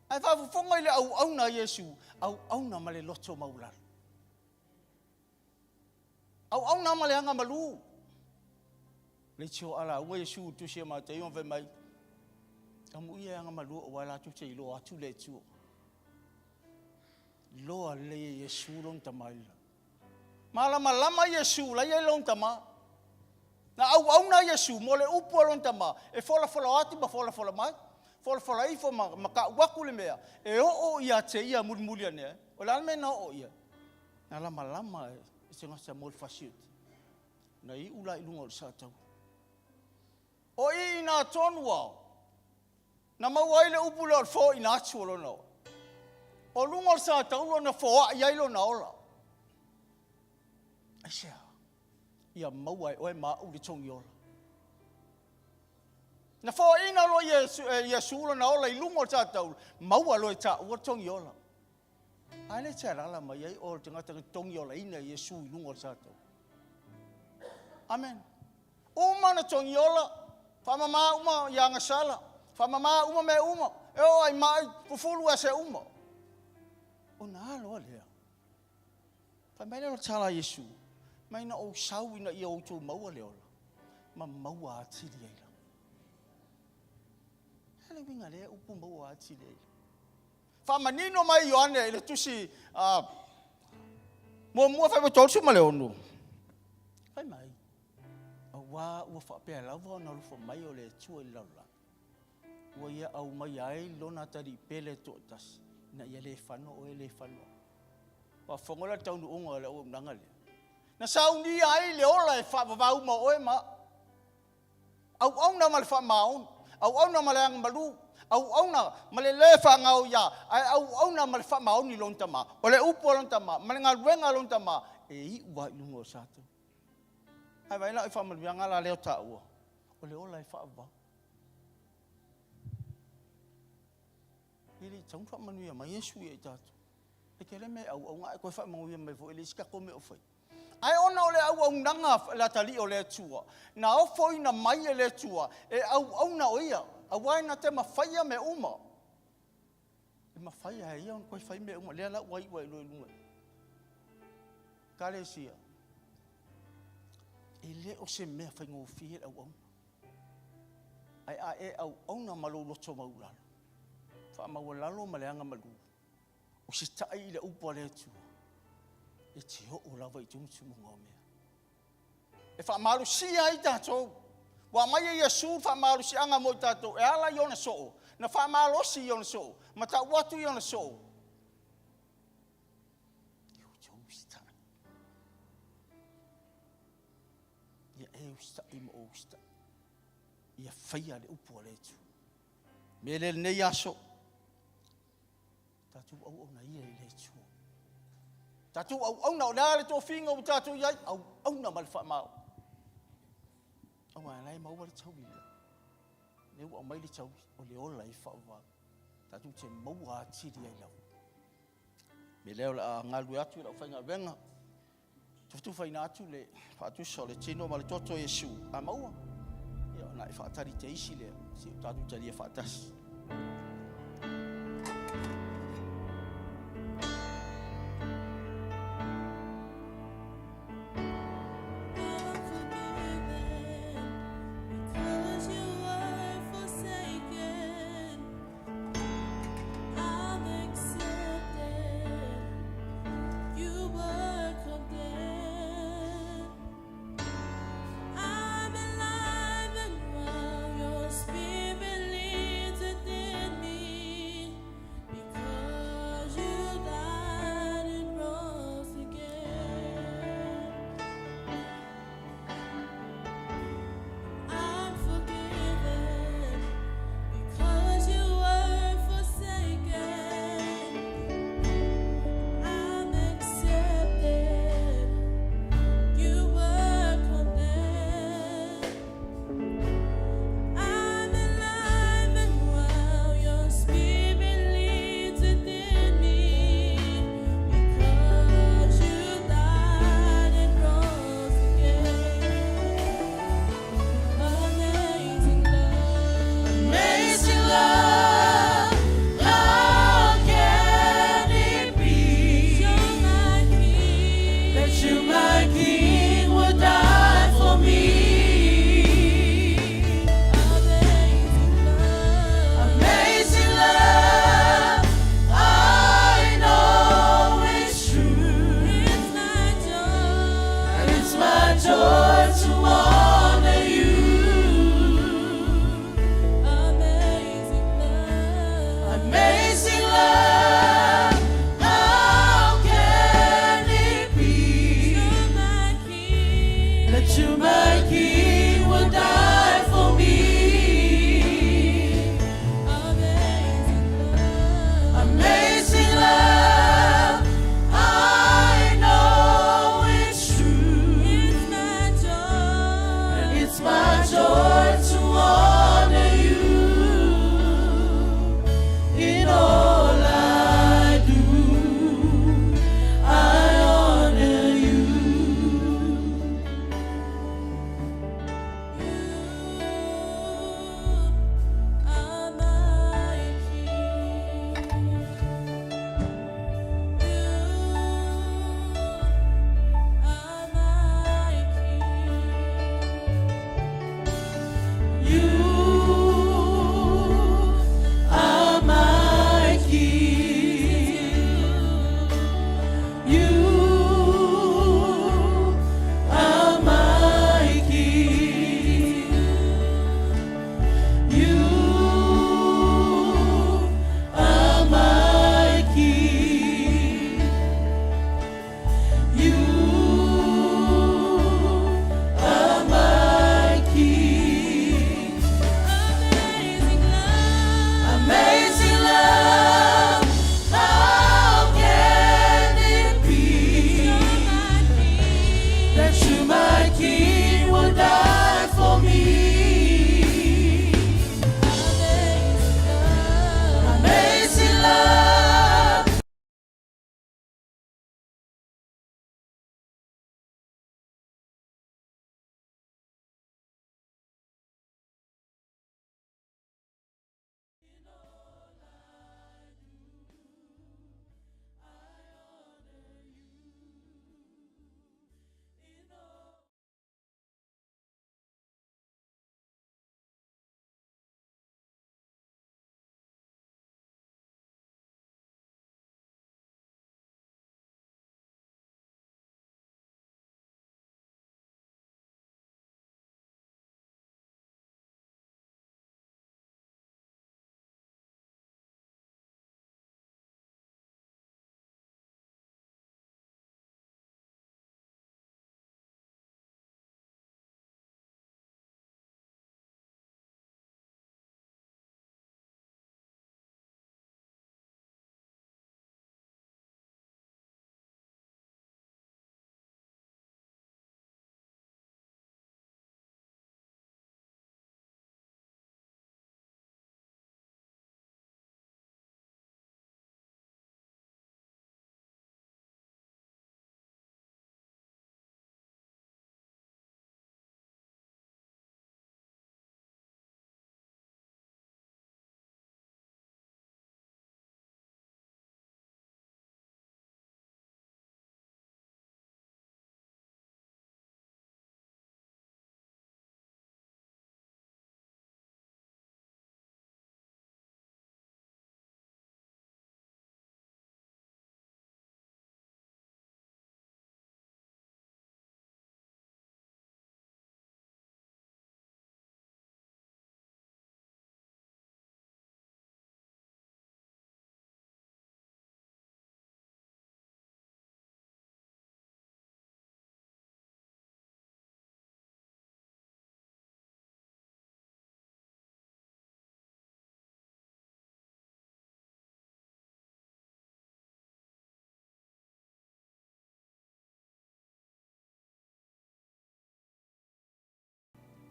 Ae faafofoga i le auauna a Iesu, auauna ma le loto maualalo. Auauna ma le aga malu. Le tio ala ua Iesu tusi a Mataio ma fai mai, Amuia e aga malu aua latou te iloa atu le Atua. Iloa lelei e Iesu lona Tama i le lagi. Malamalama Iesu la e i ai lona Tama. Na auauna Iesu mo le upu a lona Tama e folafola atu ma folafola mai, folafola ifo ma, ma ka'u aku le mea e oo ia te ia mulimuli ane ai. O le a le mea na oo i ai? Na lamalama e se gata mo le fasioti. Na iu la i luga o le sataua. O i inā tonu ao, na maua ai le upu lea o le foaina atu o lona ola. O luga o le sataua na foai ai lona ola. Aisea? Ia maua e oe ma au le togi ola. Na foaina loa Iesu, eh, Iesu lona ola i luga o le sataua, maua loa e taua le togi ola. A le te alala mai ai o le tagata na togi olaina e Iesu i luga o le sataua. Amen. Uma ona togi ola, faamama uma i agasala, faamama uma mea uma, e oo ai mai, fufulu ese uma. Ona alo a lea. Fai mai lea o le tala a Iesu, Mai na ou sau ina ia outou maua le ola, ma maua atili ai lava. O le a le uiga lea upu maua atili ai lava? Faamanino mai Ioane i le tusi a muamua fai 36, fai mai, Auā ua faapea lava ona alofa mai o le Atua i le lalolagi, ua ia aumaia ai lona Atalii pele toatasi, ina ia le fano oe le fano au. Faafofoga la le taunuuga o le auaunaga lea. Na saunia ai le ola e faavavau ma oe ma au. Auauna ma le faamaoni, auauna ma le agamalu, auauna ma le lē faagaoia, ae auauna ma le faamaoni i lona Tama. O le upu a lona Tama ma le galuega a lona Tama e iu lava i luga o Satani. Ae vaai la i faamanuiaga la lea o taua, o le ola e faavavau. E le i tatau ona faamanuia mai Iesu ia i tatou. E tele mea e auauna ae toe faamanuia mai foi i le isi tatou mea o faia. Ae ona o le auaunaga a le atalii o le Atua, na ofoina mai e le Atua e auauna o ia, aua e na te mafaia mea uma. E mafai lava e ia ona toe fai mea uma, lea la ua iu ai loa i luga i i. Ekalesia, e le o se mea faigofie le auauna. Ae a e auauna ma lou loto maualalo, faamaualalo ma le agamalu, usitai i le upu a le Atua, e te oo lava i tumutumuga o mea. E faamalosia ai tatou. Ua aumai e Iesu le faamalosiaga mo i tatou e ala i ona soo, na faamalosi i ona soo, ma tau atu i ona soo. Ia outou usitai. Ia e usitai ma ou usitai. Ia faia le upu a le Atua. Mea lea lenei aso, tatou auauna ia i le Atua. Tatou auauna, o le a le tofiga ua tatou i ai, auauna ma le faamaoni. Aua la e maua le taui lea. Lea ua aumai le taui, o le ola e faavavau. Tatou te maua atili ai lava. Mea lea o le a galulue atu i lau faigaluega, tufatufaina atu le faatusa o le tino ma le toto o Iesu, a maua, ia ona e faatali te isi lea, se i o tatou talia faatasi.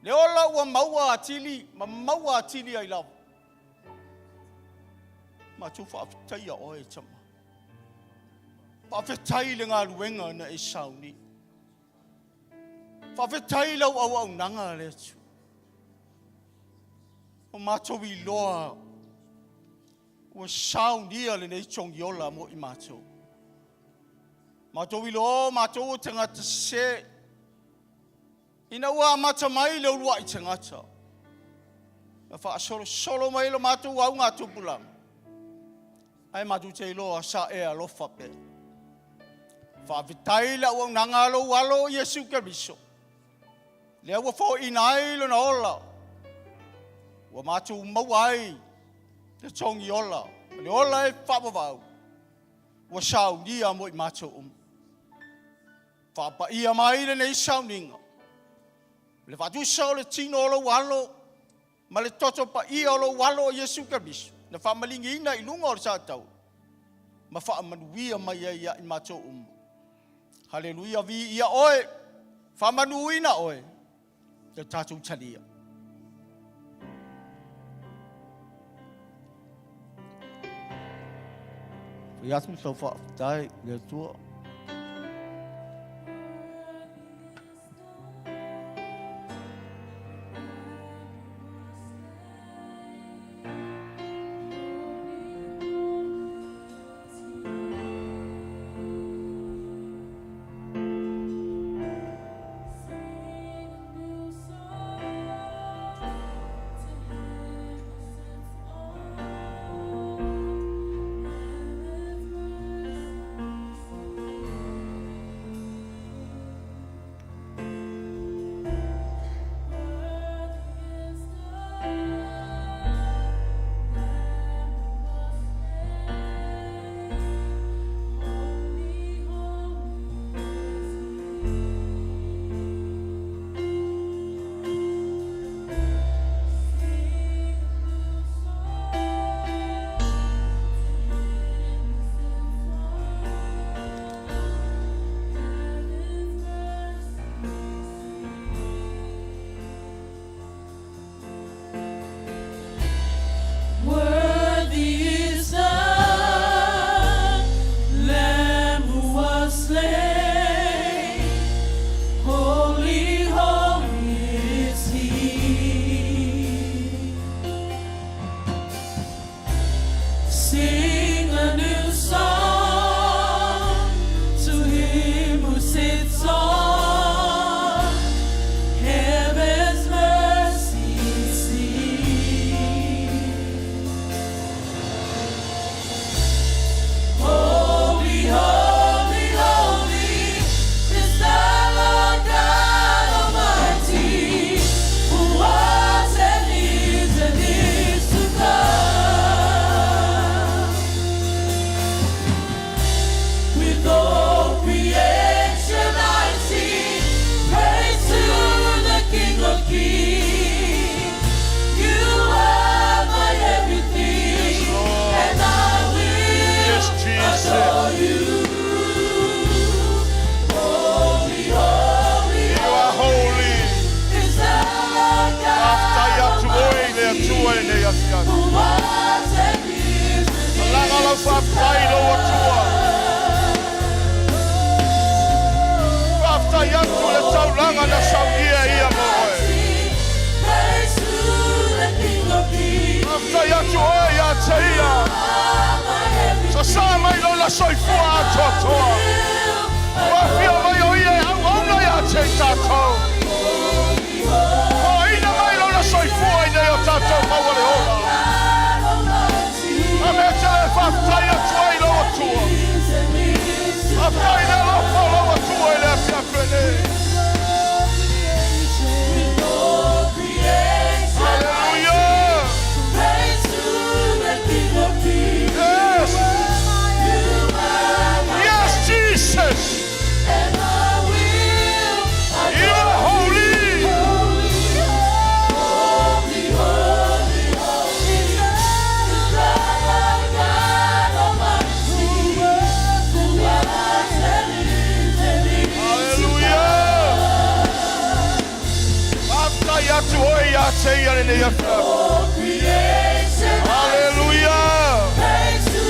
Le ola ua maua atili ma maua atili ai lava. Matou faafetaia oe e Tama. Faafetai i le galuega na e sauni. Faafetai i lau auaunaga le Atua. Ua matou iloa ua saunia lenei togiola mo i matou. Matou iloa o matou o tagata sese. Ina ua amata mai le uluai tagata, na faasolosolo mai lo matou augatupulaga, ae matou te iloa sa e alofa pea. Faafetai i le auaunaga a lou Alo o Iesu Keriso, lea ua foaiina ai lona ola, ua matou maua ai le togiola, le ola e faavavau, ua saunia mo i matou uma. Faapaia mai lenei sauniga, le faatusa o le tino o lou alo ma le toto paia o lou alo o Iesu Keriso, na faamaligiina i luga o le sataua, ma faamanuia mai ai ia i matou uma. Haleluia, viia oe, faamanuina oe, le tatou talia. Fai atu sau faafetai le Atua. Worthy is the Lamb who was slain. Holy, holy is he. Sing a new song to him who sits on heaven's mercy seat. Holy, holy, holy is the Lord God Almighty, who was and is to come. With all creation I sing, praise to the King of Kings. You are my everything, Yes, Lord. and I will Yes, Jesus. adore you. Holy, holy, You are holy. is the Lord Faafetai God atu oe i le Atua i lenei afiafi. who was and is and Laga lau is to faafetai i lou Atua. Faafetai atu le taulaga na saunia ia mo oe. Praise to the King of Kings. Faafetai atu oe ia te ia. Sasā mai lona soifua atoatoa. Ua afio mai o ia e auauna ia te i tatou. Foaiina mai lona soifua ina ia o tatou maua le ola. A mea tele e faafetai atu ai i lou Atua. Faafetai i le alofa o lou Atua i le afiafi lenei. Hallelujah! Yes! Yes, Jesus! atu oe ia te ia lenei afiafi. Creation Haleluia. Praise to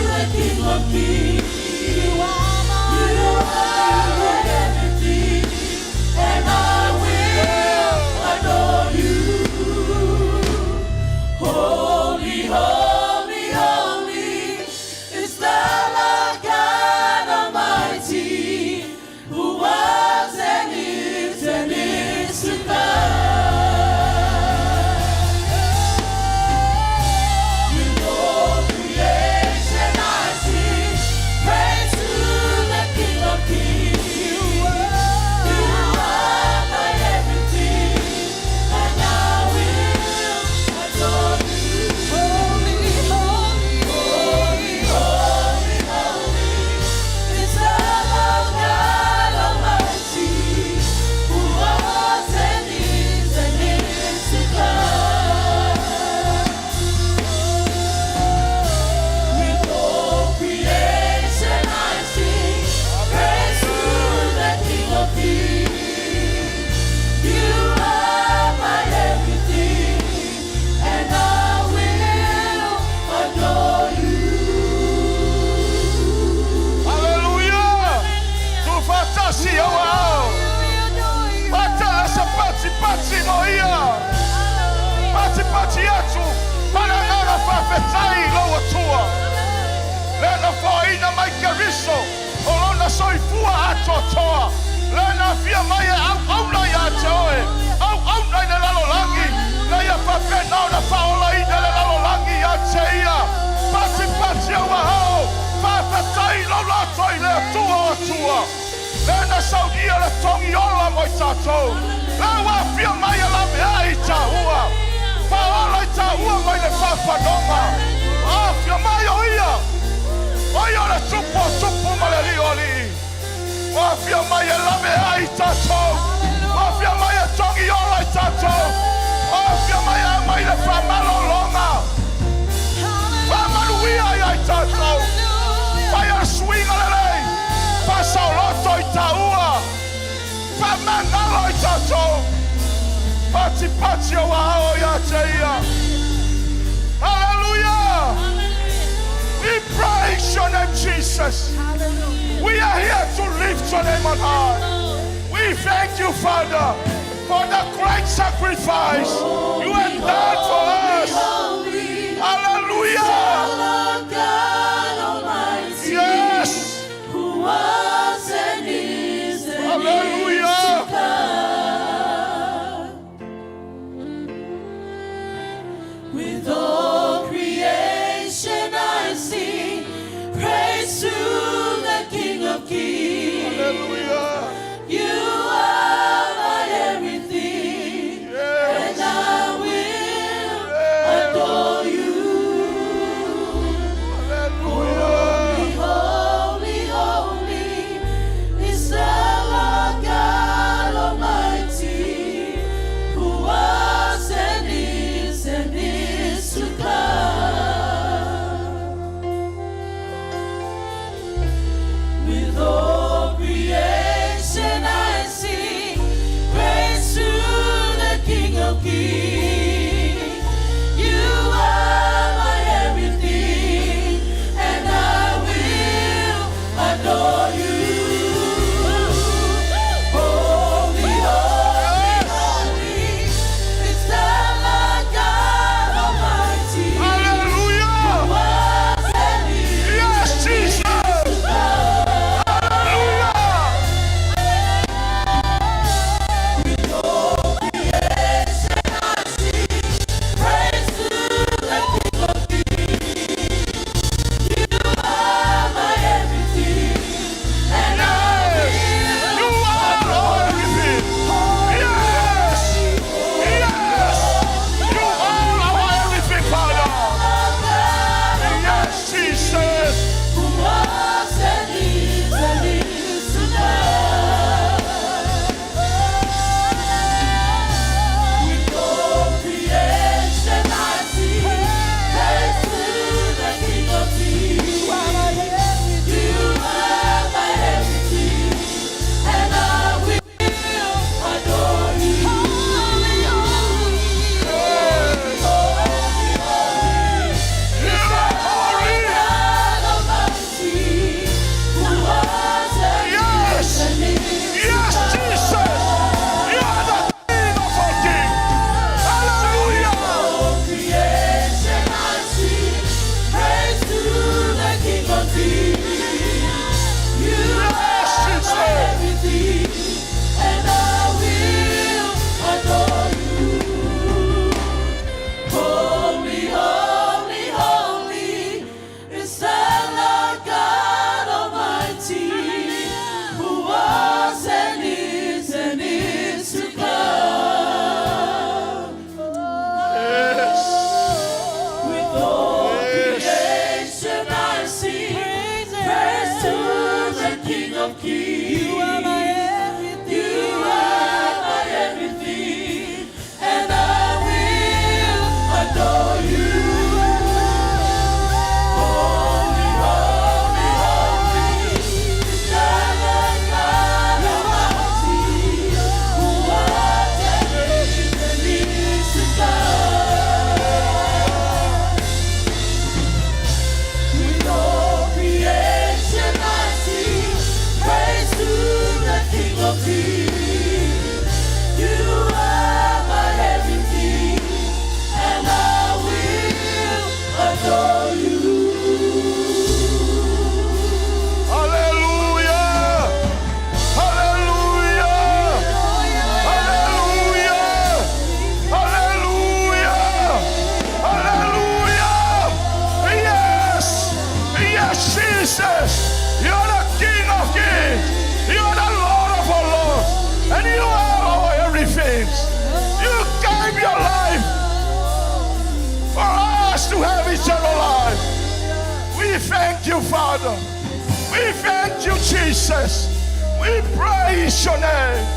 the King of Kings. You are my everything, and I will adore you. Holy, holy, holy is the Lord God Almighty, who was and is to come. With all creation I sing, praise to the King of Kings. You are my everything, and I will adore you. Holy, holy, holy, holy, holy is the Lord God Almighty, who was and is to come. With all creation I sing, praise to the King of Kings. You are my everything, and I will adore you. Haleluia. Tuufaatasi i ou aao. Patele se patipati mo ia. Patipati atu. Palagaga faafetai i lou Atua. Le na foaiina mai Keriso. O lona soifua atoatoa. Le na afia mai e auauna ia te oe. Auauna i le lalolagi. Na ia faapena ona faaolaina le lalolagi ia te ia. Patipati ou aao. Faafetai i lou loto i le Atua o Atua. Le na saunia le togi ola mo i tatou. Le ua afia mai e laveai i tāua. Faaola i tāua mai le faafanoga. Afia mai o ia. O ia o le tupu o tupu ma le alii o alii. Ua afia mai e laveai i tatou. Ua afia mai e togi ola i tatou. Ua afia mai e aumai le faamalologa. Faamanuia ia i tatou. Faia le suiga lelei. Faasaoloto i tāua. Faamagalo i tatou. Patipati ou aao ia te ia. Hallelujah! We praise your name, Jesus. We are here to lift your name on high. We thank you, Father, for the great sacrifice you have done for us. Holy, Hallelujah! Lord God Almighty, Yes! who was and Hallelujah. is to come. With all creation I sing, praise to the King of Kings. Hallelujah! You are my everything, Yes! and I will thank you, Father. We thank you, Jesus. We praise your name.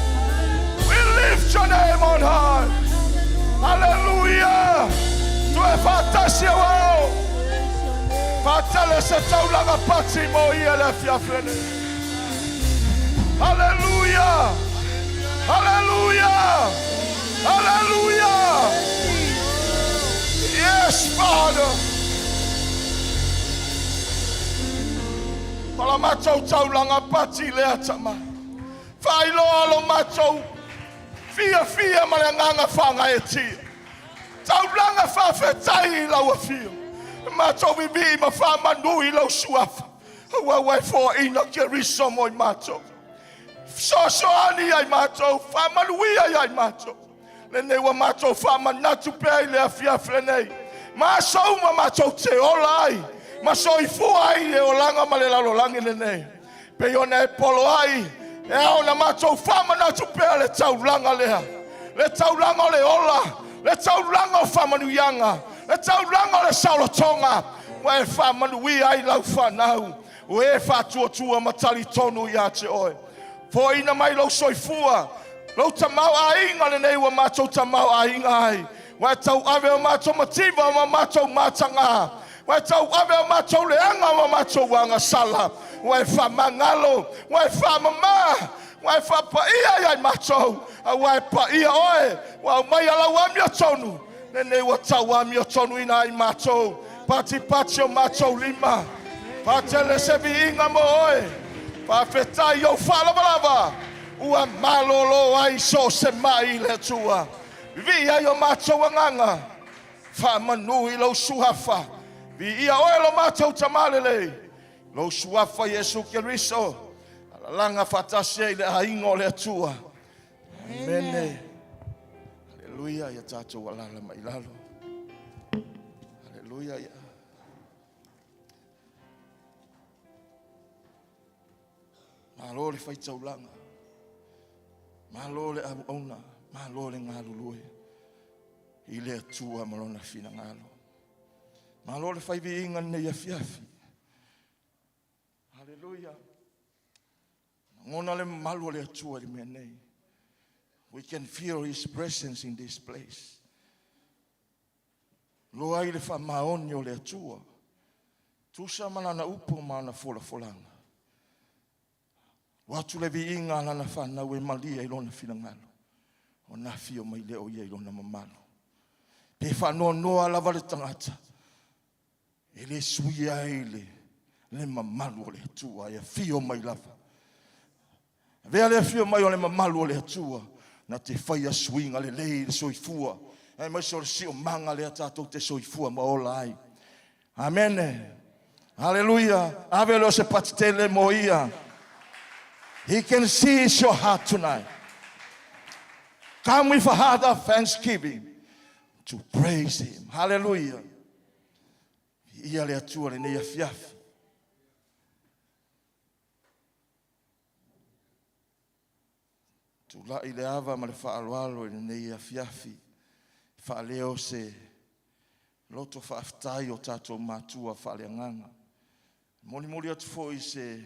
We lift your name on high. Hallelujah. Toe faatasi au ao. Faatele se taulaga pati mo ia le afiafi lenei. Hallelujah. Hallelujah. Hallelujah. Yes, Father. Ma la matou taulaga pati lea tama. Faailoa lo matou fiafia ma le agaga faagaeetia. Taulaga faafetai i lau afio. Matou vivii ma faamanu i lau suafa. Aua ua e foaina Keriso mo i matou. Fesoasoani ia i matou, faamanuia ia i matou. Lenei ua matou faamanatu pea i le afiafi lenei. Ma aso uma matou te ola ai, ma soifua ai i le olaga ma le lalolagi lenei. Pei ona e poloai, e ao ona matou faamanatu pea le taulaga lea. Le taulaga o le ola, le taulaga o faamanuiaga, le taulaga o le saolotoga, ua e faamanuia ai lau fanau, o e faatuatua ma talitonu ia te oe. Foaina mai lou soifua, lou tamaoaiga lenei ua matou tamaoaiga ai, ua e tauave o matou mativa ma matou mataga, ua e tauave o matou leaga ma matou agasala, ua e faamagalo, ua e faamama, ua e faapaia ia i matou, aua e paia oe, ua aumaia lau amiotonu, lenei ua tau amiotonuina ai matou, patipati o matou lima, faatele se viiga mo oe, faafetai i ou faalavalava, ua malolo ai so o se mai i le Atua. Vivii ai o matou agaga, faamanu i lou suafa, viia oe lo matou Tamā lelei, lou suafa Iesu Keriso, alalaga faatasi ai le aiga o le Atua. Amene. Haleluia, ia tatou alala mai lalo. Haleluia. Ia. Malo le faitaulaga, malo le auauna, malo le galulue i le Atua ma lona finagalo. Malo le faiviiga lenei afiafi. Haleluia. Lagona le mamalu o le Atua i le mea nei. We can feel His presence in this place. Loa ai le faamaoni o le Atua. Tusa ma lana upu ma ana folafolaga. Ua atu le viiga a lana fanau e malie i lona finagalo. Ona afio mai lea o ia i lona mamalu. Pe faanoanoa lava le tagata, e le suia ai le mamalu o le Atua e afio mai lava. Avea le afio mai o le mamalu o le Atua, na te faia suiga lelei i le soifua, aemaise o le siomaga lea tatou te soifua ma ola ai. Amene. Haleluia. Ave leo se patitele mo ia. He can see your heart tonight. Come with a heart of thanksgiving to praise Him. Hallelujah. Ia le Atua lenei afiafi. Tulai le ava ma le faaaloalo i lenei afiafi. Faaleo se loto faafetai o tatou matua faaleagaga. Molimoli atu foi se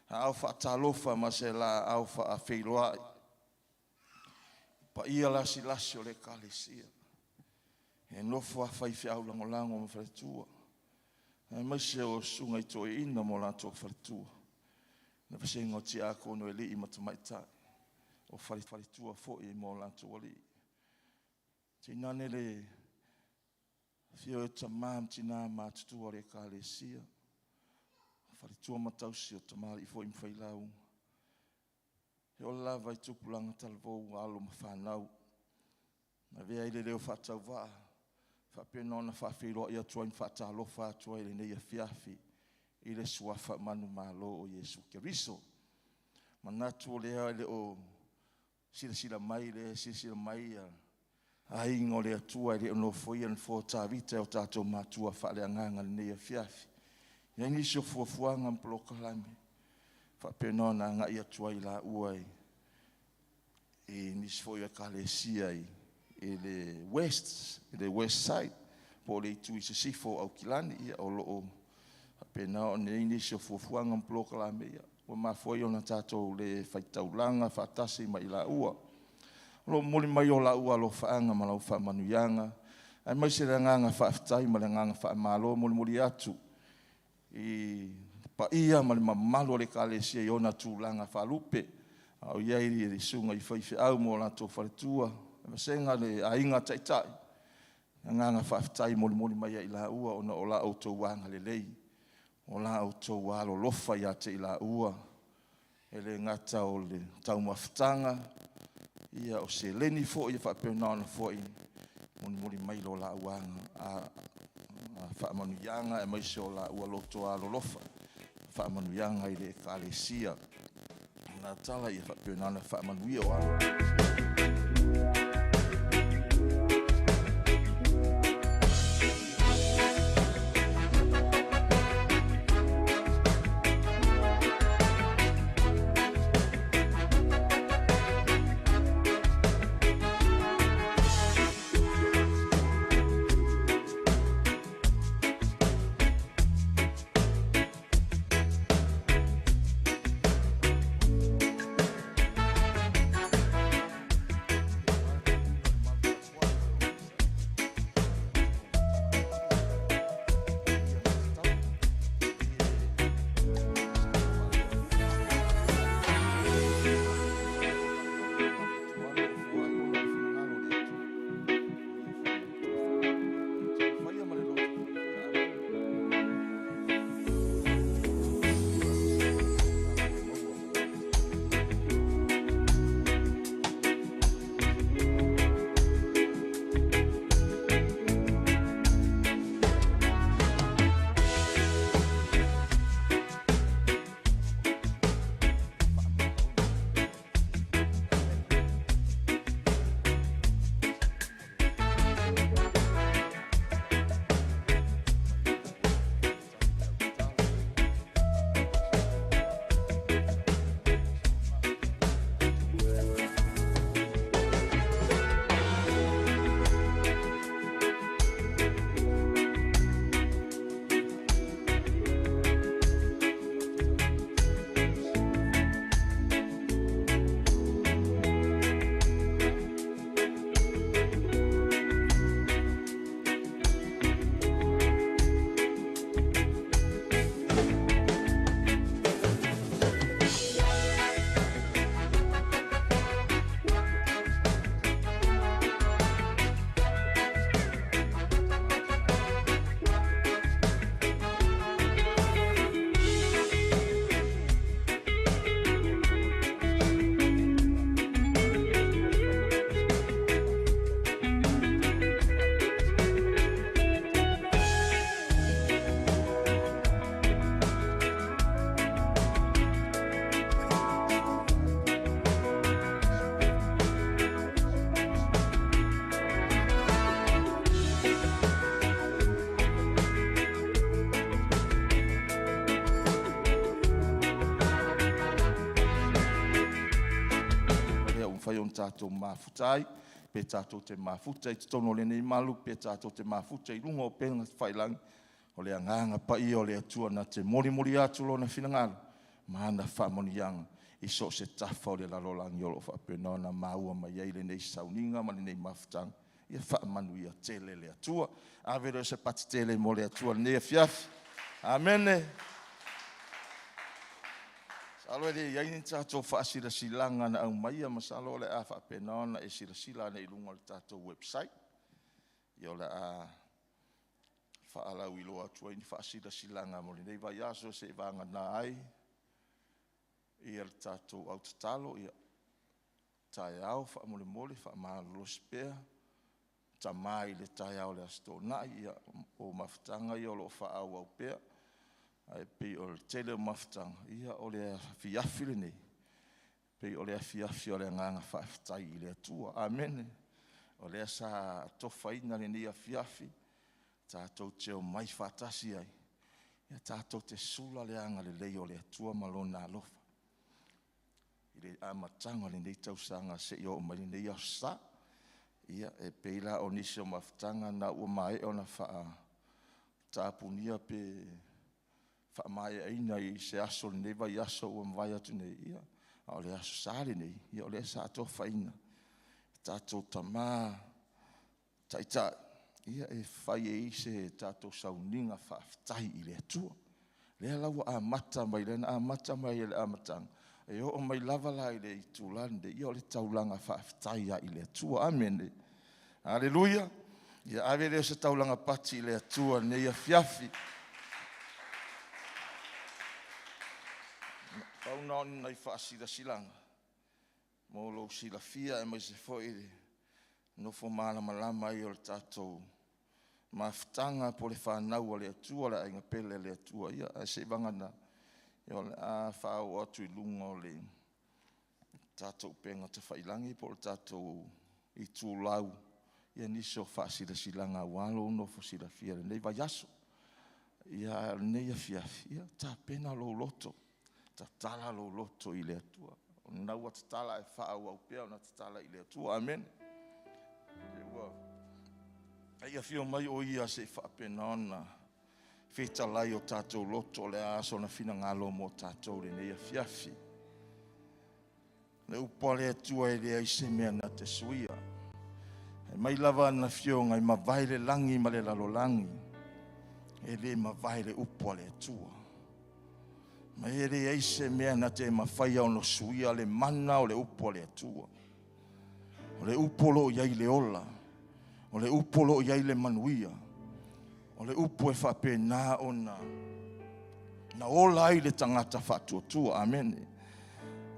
aao faatalofa ma se laau faafeiloai. Paia lasilasi o le Ekalesia. E nofo a faifeau lagolago ma faletua. Aemaise o susuga i toeaina mo latou faletua. Le vasega o tiakono e alii ma tamaitai. O faletua foi mo latou alii. Tainane le afio e tamā ma tinā matutua o le Ekalesia. Faletua ma tausi o tamalii foi ma failauga. E ola lava i tupulaga talavou alo ma fanau. Na avea ai le leo faatauvaa, faapena ona faafeiloai atu ai ma faatalofa atu ai lenei afiafi i le suafa manumalo o Iesu Keriso. Manatu o lea e le o silasila mai le silasila mai aiga o le Atua e le o nofoia le nofoa o Tavita e o tatou matua faaleagaga lenei afiafi. Ia nisi o fuafuaga ma polokalame faapena ona agai atu ai laua i nisi foi o ekalesia i le west, i le west side, po o le itu i sisifo o Aukilani, ia o lo o Faapena ona i ai nisi o fuafuaga ma polokalame, ia, ua mafua ai ona tatou le faitaulaga faatasi ma i laua. O lo o momoli mai o laua alofaaga ma lau faamanuiaga, aemaise le agaga faafetai ma le agaga faamalo molimoli atu i le paia ma le mamalu o le Ekalesia i ona tulaga faalupe, a o i ai le susuga i faifeau ma o latou faletua, le vasega le Aiga Taitai, le agaga faafetai e molimoli mai e i laua ona o la outou agalelei, o la outou alolofa ia te i laua, e le gata o le taumafataga, o seleni foi e faapena ona foi molimoli mai lo laua faamanuiaga aemaise o laua loto alolofa, faamanuiaga i le Ekalesia. O lena tala ia faapena ona faamanuia. O lea ua mafai ona tatou mafuta ai, pe tatou te mafuta i totonu o lenei malu, pe tatou te mafuta i luga o upega tafailagi, o le Agaga Paia o le Atua na te molimoli atu Lona finagalo ma ana faamanuiaga i so o se tafa o le lalolagi o lo o faapena ona maua mai ai lenei sauniga ma lenei mafutaga. Ia faamanuia tele le Atua. Ave lea o se pati tele mo le Atua i lenei afiafi. Amene. Masalo e le i i ai ni tatou faasilasilaga na aumaia, masalo o le a faapena ona e silasila ane i luga o le tatou website. Ia o le a faalauiloa atu ai ni faasilasilaga mo lenei vaiaso seivagana ai le tatou au tatalo. Ia, taeao faamolemole faamalolosi pea, tama i le taeao o le Aso Toonai, ia o mafutaga ia o lo o faaauau pea. Ae pei o le tele o mafutaga, ia o le afiafi lenei, pei o le afiafi o le agaga faafetai i le Atua. Amene. O lea sa atofaina lenei afiafi tatou te omai faatasi ai, tatou te sula le agalelei o le Atua ma Lona alofa i le amataga o lenei tausaga seia oo mai i lenei Aso Sa. Ia, e pei la o nisi o mafutaga na ua maea ona faatapunia pe Faamaeaina i se aso o lenei vaiaso ua mavae atu nei, ia, a o le Aso Sa lenei, ia o lea sa atofaina e tatou tama taitai, ia e fai ai se tatou sauniga faafetai i le Atua. Lea la ua amata mai, lea na amata mai i le amataga, e oo mai lava la i le itula lenei, ia o le taulaga faafetai lava i le Atua. Amene. Aleluia. Ia ave lea o se taulaga pati i le Atua i lenei afiafi. Pau na o ni nai faasilasilaga mo lou silafia aemaise foi le nofo malamalama ai o le tatou mafutaga po o le fanau a le Atua, le aiga pele a le Atua. Ia ae seivagana o le a faaoo atu i luga o le tatou upega tafailagi po o le tatou itulau nisi o faasilasilaga aua lou nofo silafia i lenei vaiaso. Ia ae o lenei afiafi, ia tapena lou loto, tatala lou loto i le Atua. O lena ua tatala ae faaauau pea ona tatala i le Atua. Amene. Ua e afio mai o Ia se i faapena ona fetalai i o tatou loto, o le a sona finagalo mo tatou i lenei afiafi. Le upu a le Atua e leai se mea na te suia. E mai lava ana afioga e mavae le lagi ma le lalolagi, e le mavae le upu a le Atua. Ma e leai se mea na te mafaia ona suia le mana o le upu a le Atua. O le upu o lo o i ai le ola, o le upu o lo o i ai le manuia, o le upu e faapena ona na ola ai le tagata faatuatua. Amene.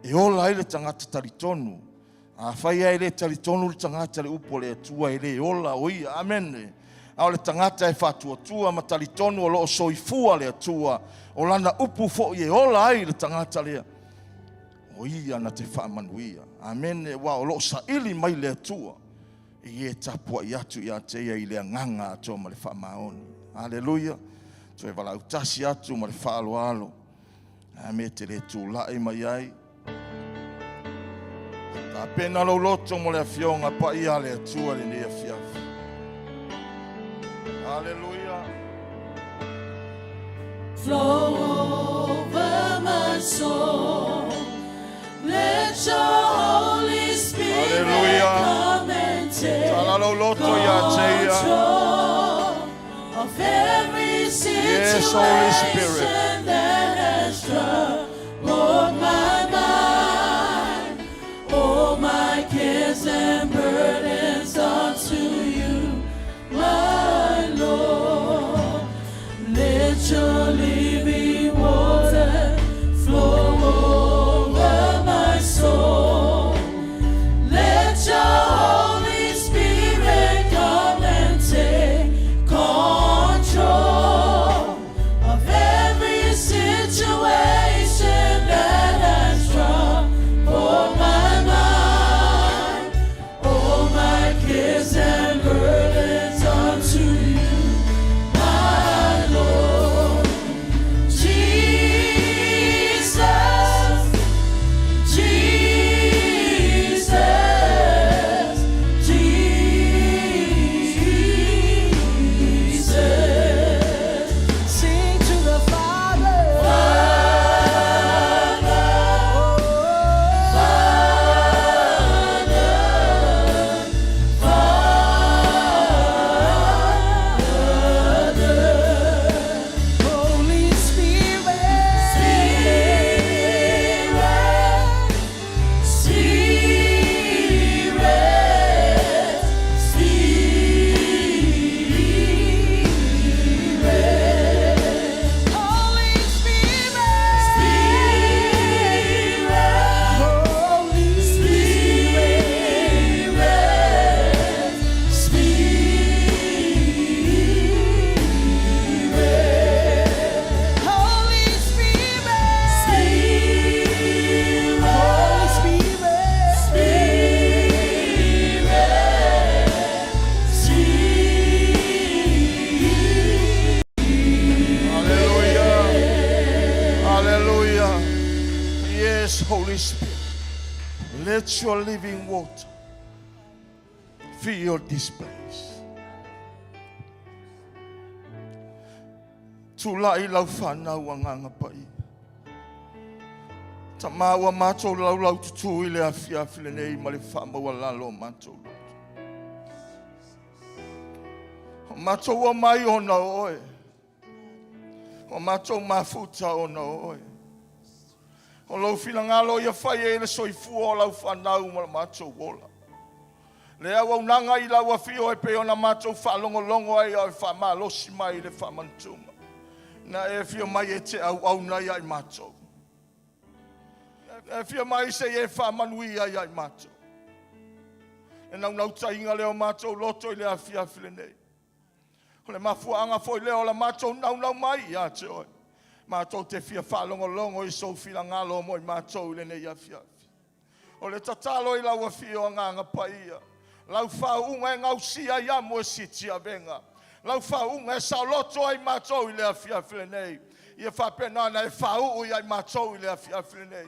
E ola ai le tagata talitonu. Afai lava e le talitonu le tagata i le upu a le Atua, e le ola o ia. Amene. A o le tagata e faatuatua ma talitonu o lo o soifua le Atua, o lana upu foi e ola ai le tagata lea, o ia na te faamanuia. Amene. Aua o lo o saili mai le Atua i e tapuai atu ia te ia i le agaga atoa ma le faamaoni. Aleluia. Toe valaau tasi atu ma le faaaloalo. A mea e te le tulai mai ai. Tapena lou loto mo le afioga paia a le Atua i lenei afiafi. Aleluia. Flow over my soul. Let your Holy Spirit Hallelujah. come and take Tala lou loto ia te ia. control of every Yes, Holy Spirit. situation that has troubled my mind. All my cares and burdens unto you, my Lord. Let your living water flow over my soul. Let your Holy Spirit come and take control of every situation that has troubled my mind. All my cares and burdens unto you, my Lord. Jesus, Jesus, Jesus. Sing to the Father. Father, Father, Holy Spirit. Spirit, Spirit, Holy Spirit. Spirit, Holy Spirit, Spirit, Holy Spirit. Spirit, Holy Spirit. Spirit, Spirit. Hallelujah. Hallelujah. Yes, Holy Spirit. Let your living water fill this place. Tulai lau fanau agaga paia. Tama ua matou laulau tutu i le afiafi lenei ma le faamaualalo o matou loto. O matou omai ona o oe. O matou mafuta ona o oe. O lou finagalo ia fai ai le soifua o lau fanau ma le matou ola. Le auaunaga i lau afio e pei ona matou faalogologo ai a o e faamalosi mai i le faamanatuga. Na e afio mai e te auauna ia i matou. E afio mai se i e faamanuia ia i matou. E naunautaiga lea o matou loto i le afiafi lenei. O le mafuaaga foi lea o la matou naunau mai ia te oe. Matou te fia faalogologo i sou finagalo mo i matou i lenei afiafi. O le tatalo i lau afio agaga paia, lau faauuga e gausia ai amo e sitiavega, lau faauuga e saoloto ai matou i le afiafi lenei, ia faapena ona e faauu ia i matou i le afiafi lenei.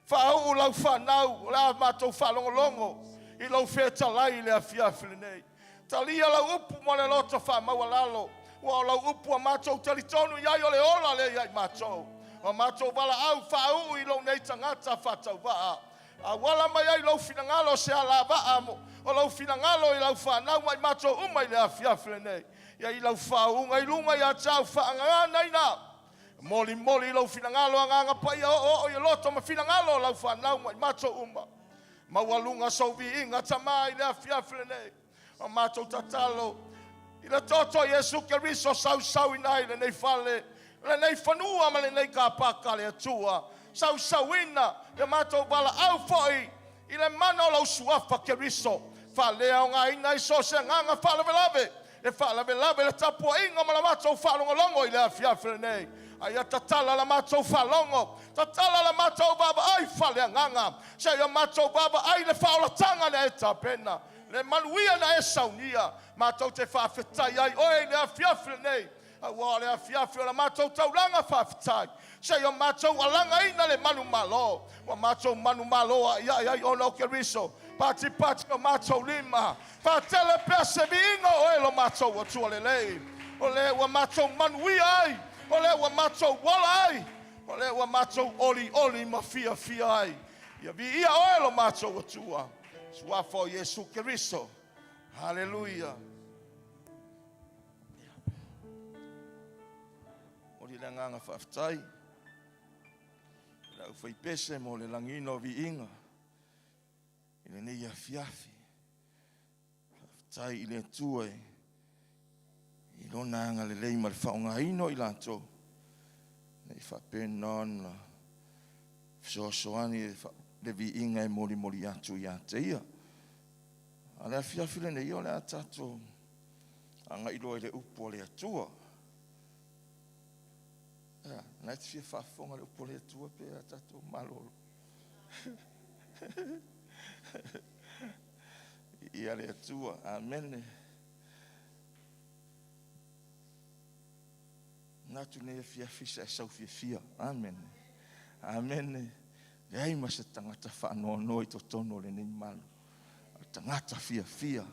Faauu lau fanau, o le a matou faalogologo i lou fetalai i le afiafi lenei. Talia lau upu ma le loto faamaualalo, ua o lau upu a matou talitonu i ai o le ola lea ia i matou. O matou valaau faauu i lou nei tagata faatauvaa. Auala mai ai lou finagalo se alavaa o lou finagalo i lau fanau ma i matou uma i le afiafi lenei. Ia i lau faauuga i luga ia te au faagaganaina. Molimoli i lou finagalo agaga paia oooo i loto ma finagalo o lau fanau ma i matou uma. Maualuga sou viiga Tama i le afiafi lenei. O matou tatalo i le toto o Iesu Keriso sausauina ai lenei fale, lenei fanua ma lenei kapaka le Atua. Sausauina ia matou valaau foi i le mana o lau suafa Keriso. Faaleaogaina ai so o se agaga faalavelave e faalavelave le tapuaiga ma la matou faalogologo i le afiafi lenei. A ia tatala la matou faalogo, tatala la matou vaavaai faaleagaga, seia matou vaavaai le faaolataga na e tapena, le manuia na e saunia, matou te faafetai ai oe i le afiafi lenei, aua o le afiafi o la matou taulaga faafetai, seia matou alagaina le manumalo, ua matou manumalo aiai ai ona o Keriso, patipati o matou lima, faatele pea se viiga o oe lo matou Atua lelei, o lea ua matou manuia ai, o lea ua matou ola ai, o lea ua matou olioli ma fiafia ai. Ia viia oe lo matou Atua, suafa o Iesu Keriso. Haleluia. Momoli le agaga faafetai i le aufaipese mo le lagiina o viiga i lenei afiafi. Faafetai i le Atua i Lona agalelei ma le faaaogaina o i latou ina ia faapena ona fesoasoani i le viiga e molimoli atu ia te Ia. A o le afiafi lenei, o le a tatou agai loa i le upu a le Atua. Ia, na e te fia faafofoga i le upu a le Atua pe a tatou malolo. Ia le Atua. Amene. Manatu lenei afiafi sa e saufiafia. Amene. Amene. Leai ma se tagata faanoanoa i totonu o lenei malu. O le tagata fiafia,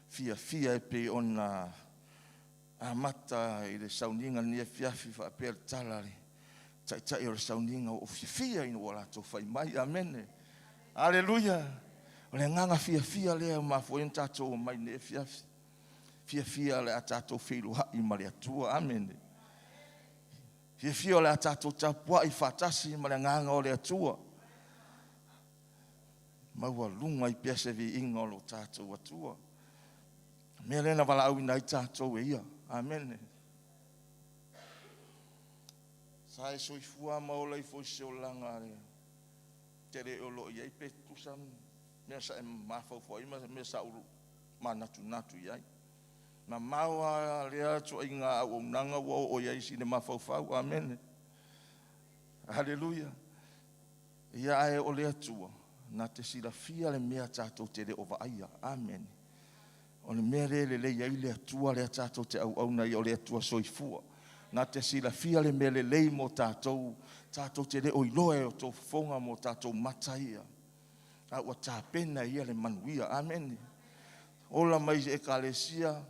fiafia e pei ona amata i le sauniga i lenei afiafi faapea le tala a le taitai o le sauniga ua ou fiafia ina ua latou fai mai. Amene. Aleluia. O le agaga fiafia lea ua mafua ai ona tatou omai i lenei afiafi. Fiafia o le a tatou feiloai ma le Atua. Amene. Fiafia o le a tatou tapuai faatasi ma le agaga o le Atua. Maualuga ai pea se viiga o lo tatou Atua. O le mea lea na valaauina ai tatou e Ia. Amene. Sa e soifua ma ola ifo i se olaga tele o lo o i ai pe tutusa mea sa e mafaufau ai ma mea sa ou manatunatu i ai. Mamao lava lea ituaiga auaunaga ua oo i ai sina mafaufau. Amene. Haleluia. Ia ae o le Atua na te silafia le mea tatou te le o vaaia. Amene. O le mea lea e lelei ai le Atua lea tatou te auauna ai, o le Atua soifua. Na te silafia le mea lelei mo tatou, tatou te le o iloa e o outou fofoga ma o tatou mata ia, a ua tapena e Ia le manuia. Amene. Ola mai i ekalesia,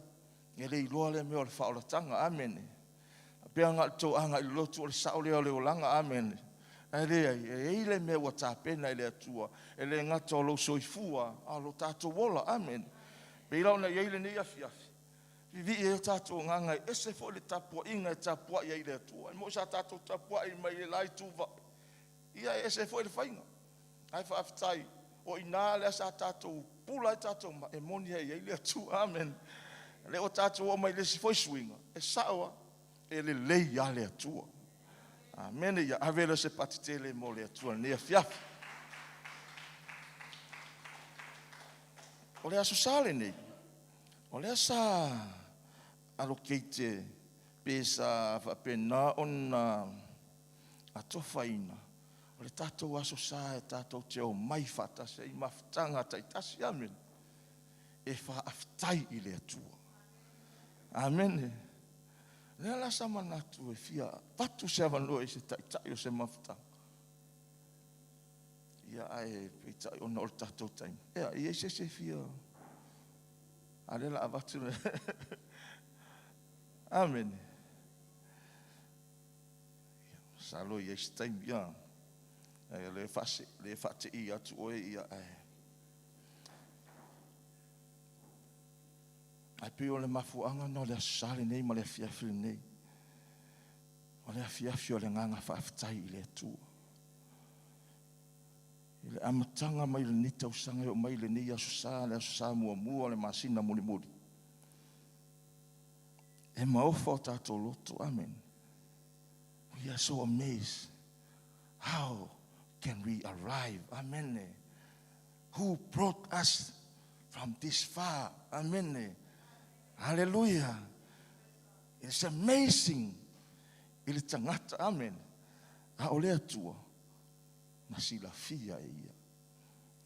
e le iloa le mea o le faaolataga. Amene. Pea nga to anga i lotu o le sao lea o le olaga. Amen. Ae leai, e i ai le mea ua tapena e le Atua, e le gata o lou soifua, a o lo tatou ola. Amen. Pei la ona i ai lenei afiafi, vivii ai o tatou agaga e ese foi le tapuaiga e tapuai ai le Atua. E moi sa tatou tapuai mai le la itu vai, ia e ese foi le faiga. Ae faafetai, o i ina lea sa tatou pula ai tatou ma, e moni ai ai le Atua. Amen. Le o tatou o mai le isi foi suiga, e sao a, e lelei a le Atua. Amen. Ia ave le se patitele mo le Atua nei afiafi. O le aso sa lenei, o lea sa allocate pe sa faapena ona atofaina o le tatou aso sa e tatou te o mai faatasi ai mafutaga taitasi. Amen. E faafetai i le Atua. Amen. Lea la sa manatu e fia patu se avanoa i se taitai o se mafutaga. Ia ae peitai ona o le tatou taimi. Ia, i ai se se fia. A le la avatu le. Amen. Ia, salo i ai se taimi, ia. Ai le faase, le faatei atu oe ia ae. Ae pei o le mafuaaga na o le aso sa lenei ma le afiafi lenei. O le afiafi o le agaga faafetai i le Atua. I le amataga mai lenei tausaga e oo mai lenei aso sa, le aso sa muamua le masina mulimuli. E maofa o tatou loto. Amen. We are so amazed. How can we arrive? Amen. Who brought us from this far? Amen. Hallelujah. It's amazing. I le tagata. Amen. A o le Atua, na silafia e ia.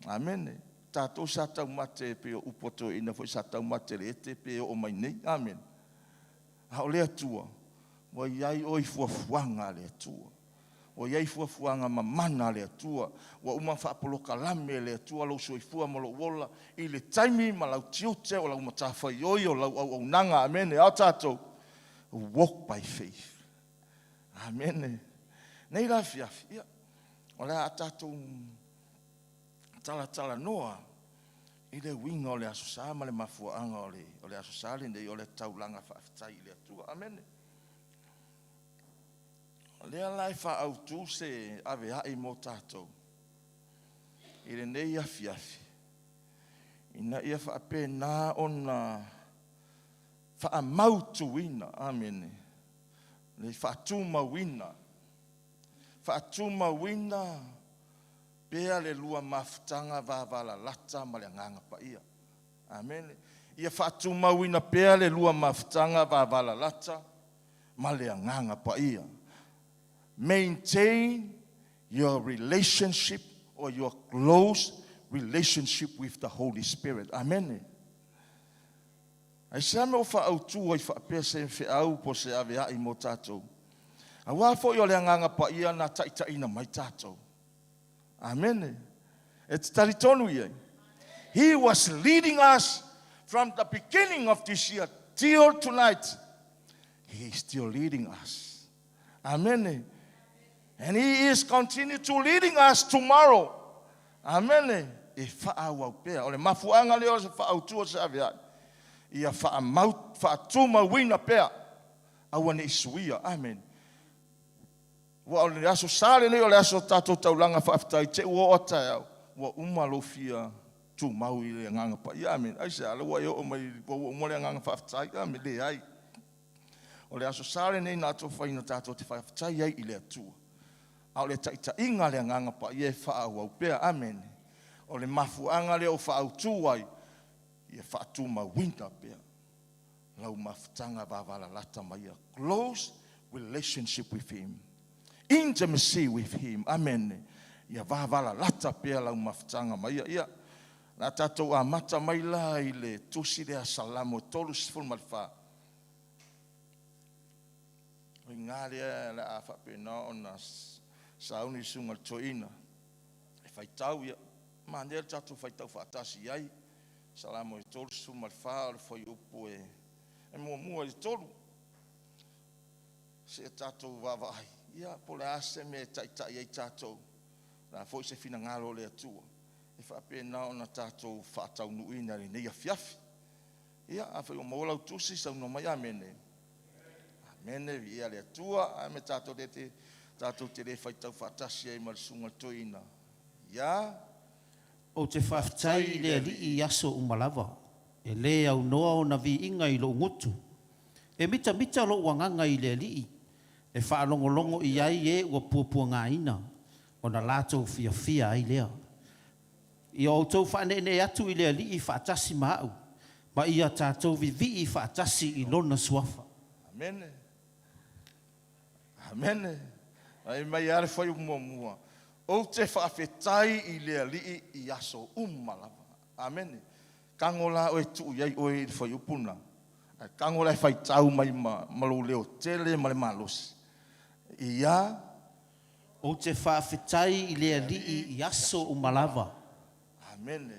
Amen. Tatou sa taumate pe o upu atu ina foi sa taumate le ete pe o mai nei. Amen. A o le Atua, ua iai o i fuafuaga a le Atua. Ua iai fuafuaga mamana a le Atua. Ua uma faapolokalame le Atua lou soifua ma lou ola i le taimi ma lau tiute o lau matafaioi o lau auaunaga. Amen. A o tatou, walk by faith. Amen. Nei la afiafi, ia, o le a tatou talatala noa i le uiga o le aso sa ma le mafuaaga o le aso sa lenei o le taulaga faafetai i le Atua. Amen. O lea la e faaautu se aveai mo tatou i lenei afiafi, ina ia faapena ona faamautuina, amen, le faatumauina, faatumauina pea le lua mafutaga vavalalata ma le agaga paia. Amen. Ia faatumauina pea le lua mafutaga vavalalata ma le agaga paia. Maintain your relationship or your close relationship with the Holy Spirit. Amen. Ai se ame o faautu ai faapea se feau po se aveai mo tatou. Auā foi o le agaga paia na taitaiina mai tatou. Amen. E te talitonu i ai. He was leading us from the beginning of this year till tonight. He is still leading us. Amen. And he is continue to leading us tomorrow. Amen. E whaau au pea. O le mafuanga leo se whaautua se aveai. Ia whaamau, whaatumauina pea. Aua ne i suia. Amen. Ua o le aso sa lenei o le aso tatou taulaga faafetai te ua o ata au. Ua uma lou fia tumau i le agaga paia. Amen. Ai se ala ua e oo mai ua uma le agaga faafetai. Amen. Leai. O le aso sa lenei na atofaina tatou te faafetai ai i le Atua. A o le taitaiga le agaga paia e faaauau pea. Amen. O le mafuaaga lea o faautu ai, ia faatumauina pea lau mafutaga vavalalata ma ia. Close relationship with him. Intimacy with him. Amen. Ia vavalalata pea lau mafutaga ma ia. Ia, la tatou amata mai la i le tusi lea Salamo 34. O i ngā lea le a faapena ona sauni suga le toeaina. E faitau ia, manea le tatou faitau faatasi i ai. Salamo e 34 o le fuaiupu e muamua i le tolu. Seia tatou vaavaai, ia, po o le a se mea e taitai ai tatou, o le a foi se finagalo o le Atua e faapena ona tatou faataunuuina i lenei afiafi. Ia, afai ua maua lau tusi, saunoa mai, Amene. Amene, viia le Atua. Ae me tatou te, te, tatou te le faitau faatasi ai ma le susuga i le toeaina. Ia. Ou te faafetai i le Alii i aso uma lava, e lē aunoa ona viiga i lo'u gutu. E mitamita lo'u agaga i le Alii, e faalogologo i ai e ua puapuagaina, ona latou fiafia ai lea. Ia outou faaneenee atu i le Alii faatasi ma a'u, ma ia tatou vivii faatasi i lona suafa. Amene. Amene. Ai mai lava le fuaiupu muamua. Ou te faafetai i le Alii i aso uma lava. Amene. Tago la oe tuu i ai oe i le fuaiupu lena. Ae tago la e faitau mai ma lou leo tele ma le malosi. Ia. Ou te faafetai i le Alii i aso uma lava. Amene.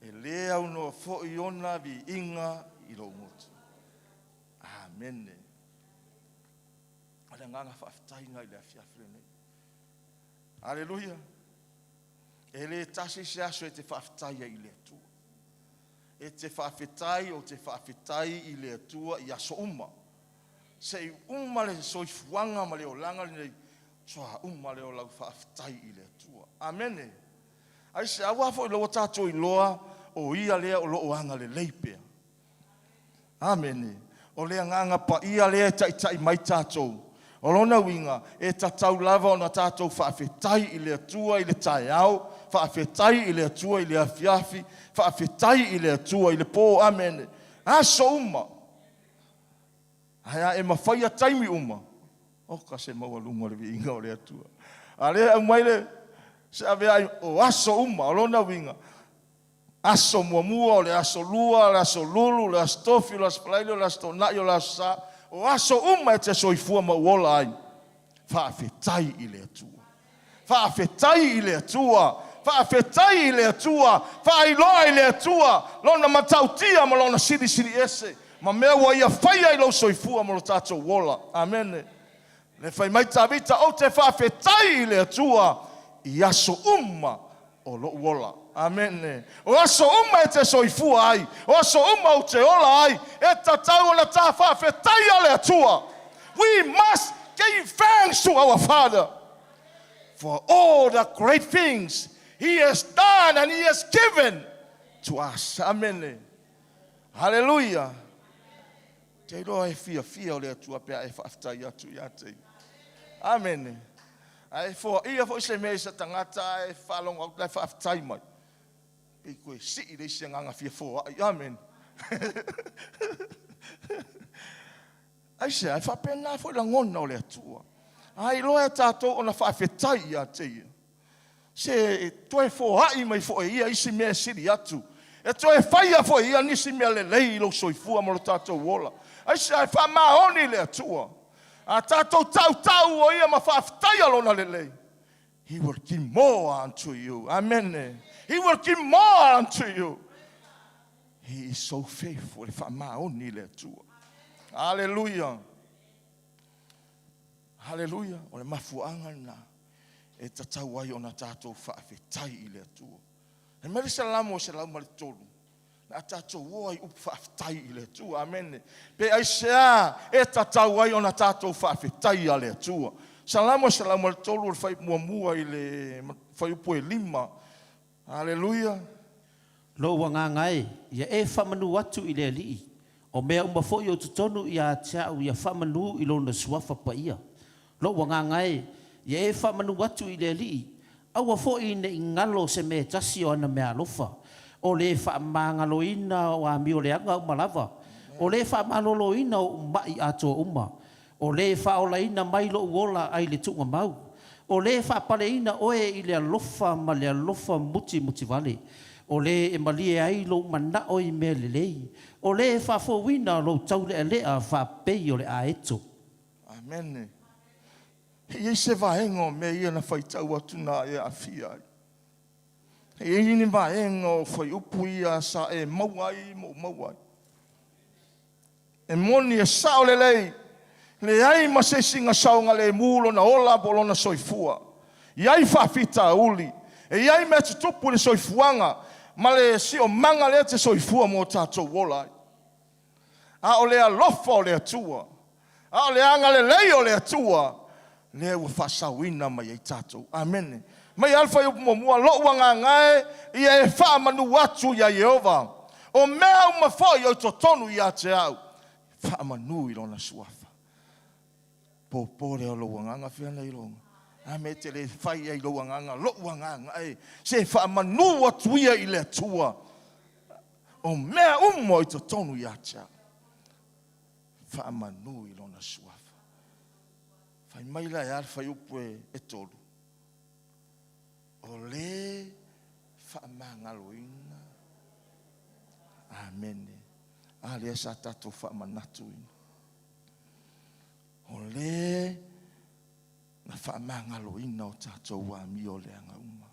E lē aunoa foi ona viiga i lou gutu. Amene. O le agaga faafetai lena i le afiafi lenei. Aleluia. E lē tasi se aso e te faafetai ai i le Atua. E te faafetai, ou te faafetai i le Atua i aso uma. Seia uma le soifuaga ma le olaga lenei, faatoa uma lea o lau faafetai i le Atua. Amene. Aisea? Aua foi o lea ua tatou iloa o Ia lea o lo o agalelei pea. Amene. O le agaga paia lea e taitai mai tatou. O lona uiga, e tatau lava ona tatou faafetai i le Atua i le taeao, faafetai i le Atua i le afiafi, faafetai i le Atua i le po. Amene. Aso uma. Ae a e mafaia taimi uma, oka se maualuga o le viiga o le Atua. A lea e aumai le se aveai o aso uma, o lona uiga, aso muamua, o le aso lua, o le aso lulu, o le aso tofi, o le aso Faraile, o le aso Toonai, o le aso Sa, o aso uma e te soifua ma ou ola ai, faafetai i le Atua. Faafetai i le Atua. Faafetai i le Atua. Faailoa i le Atua lona matautia ma lona silisili ese ma mea ua ia faia i lou soifua ma lo tatou ola. Amene. Le fai mai Tavita, ou te faafetai i le Atua i aso uma o lou ola. Amene. O aso uma e te soifua ai, o aso uma ou te ola ai, e tatau ona ta faafetai a le Atua. We must give thanks to our Father for all the great things He has done and He has given to us. Amene. Hallelujah. Te iloa e fiafia o le Atua pe a e faafetai atu ia te ia. Amene. Ae foaia foi se mea i se tagata ae faalogo atu la e faafetai mai. Pei toe sii le isi agaga fia foai. Amene. Aisea? E faapena foi lagona o le Atua. A iloa e tatou ona faafetai ia te ia, se toe foai mai foi e ia isi mea e sili atu. E toe faia foi e ia nisi mea lelei i lou soifua ma lo tatou ola. Aisea? E faamaoni le Atua. A tatou tautau o ia ma faafetaia lona lelei, He will give more unto you. Amen. He will give more unto you. He is so faithful. E faamaoni le Atua. Hallelujah. Hallelujah. O le mafuaaga lena e tatau ai ona tatou faafetai i le Atua. E mai le Salamo 103, le a tatou o ai upu faafetai i le Atua. Amene. Pe aisea e tatau ai ona tatou faafetai a le Atua. Salamo 103 o le fuaiupu muamua i le fuaiupu e 5. Hallelujah. Lou agaga e, ia e faamanu atu i le Alii, o mea uma foi o totonu ia te a'u ia faamanu i lona suafa paia. Lou agaga e, ia e faamanu atu i le Alii, aua foi ne i galo se mea e tasi o ana meaalofa, o le faamagaloina o amioleaga uma lava, o le faamaloloina o ou ma'i atoa uma, o le faaolaina mai lo'u ola ai le tuugamau, o le faapaleina oe i le alofa ma le alofa mutimutivale, o le e malie ai lou manao i mea lelei, o le faafouina lou taulealea faapei o le aeto. Amene. E i ai se vaega o mea ia na faitau atu na e aafia ai. E i ai ni vaega o fuaiupu ia sa e maua ai ma ou maua ai. E moni e sao lelei. Leai ma se isi na saogalemu lona ola po o lona soifua. E i ai faafitauli, e i ai mea tutupu i le soifuaga ma le siomaga lea e te soifua ma o tatou ola ai. A o le alofa o le Atua, a o le agalelei o le Atua, lea ua faasaoina mai ai tatou. Amene. Mai lava le fuaiupu muamua, Lou agaga e, ia e faamanu atu iā Ieova, o mea uma foi o i totonu ia te au, faamanu i Lona Suafa. Popo lea o lou agaga, fea na i lou a mea e te le fai ai i lou agaga, lou agaga e, se faamanu atu ia i le Atua, o mea uma o i totonu ia te au, faamanu i Lona Suafa. Fai mai la e a le fuaiupu e 3, o le faamagaloina. Amene. A lea sa tatou faamanatuina. O le na faamagaloina o tatou amio leaga uma.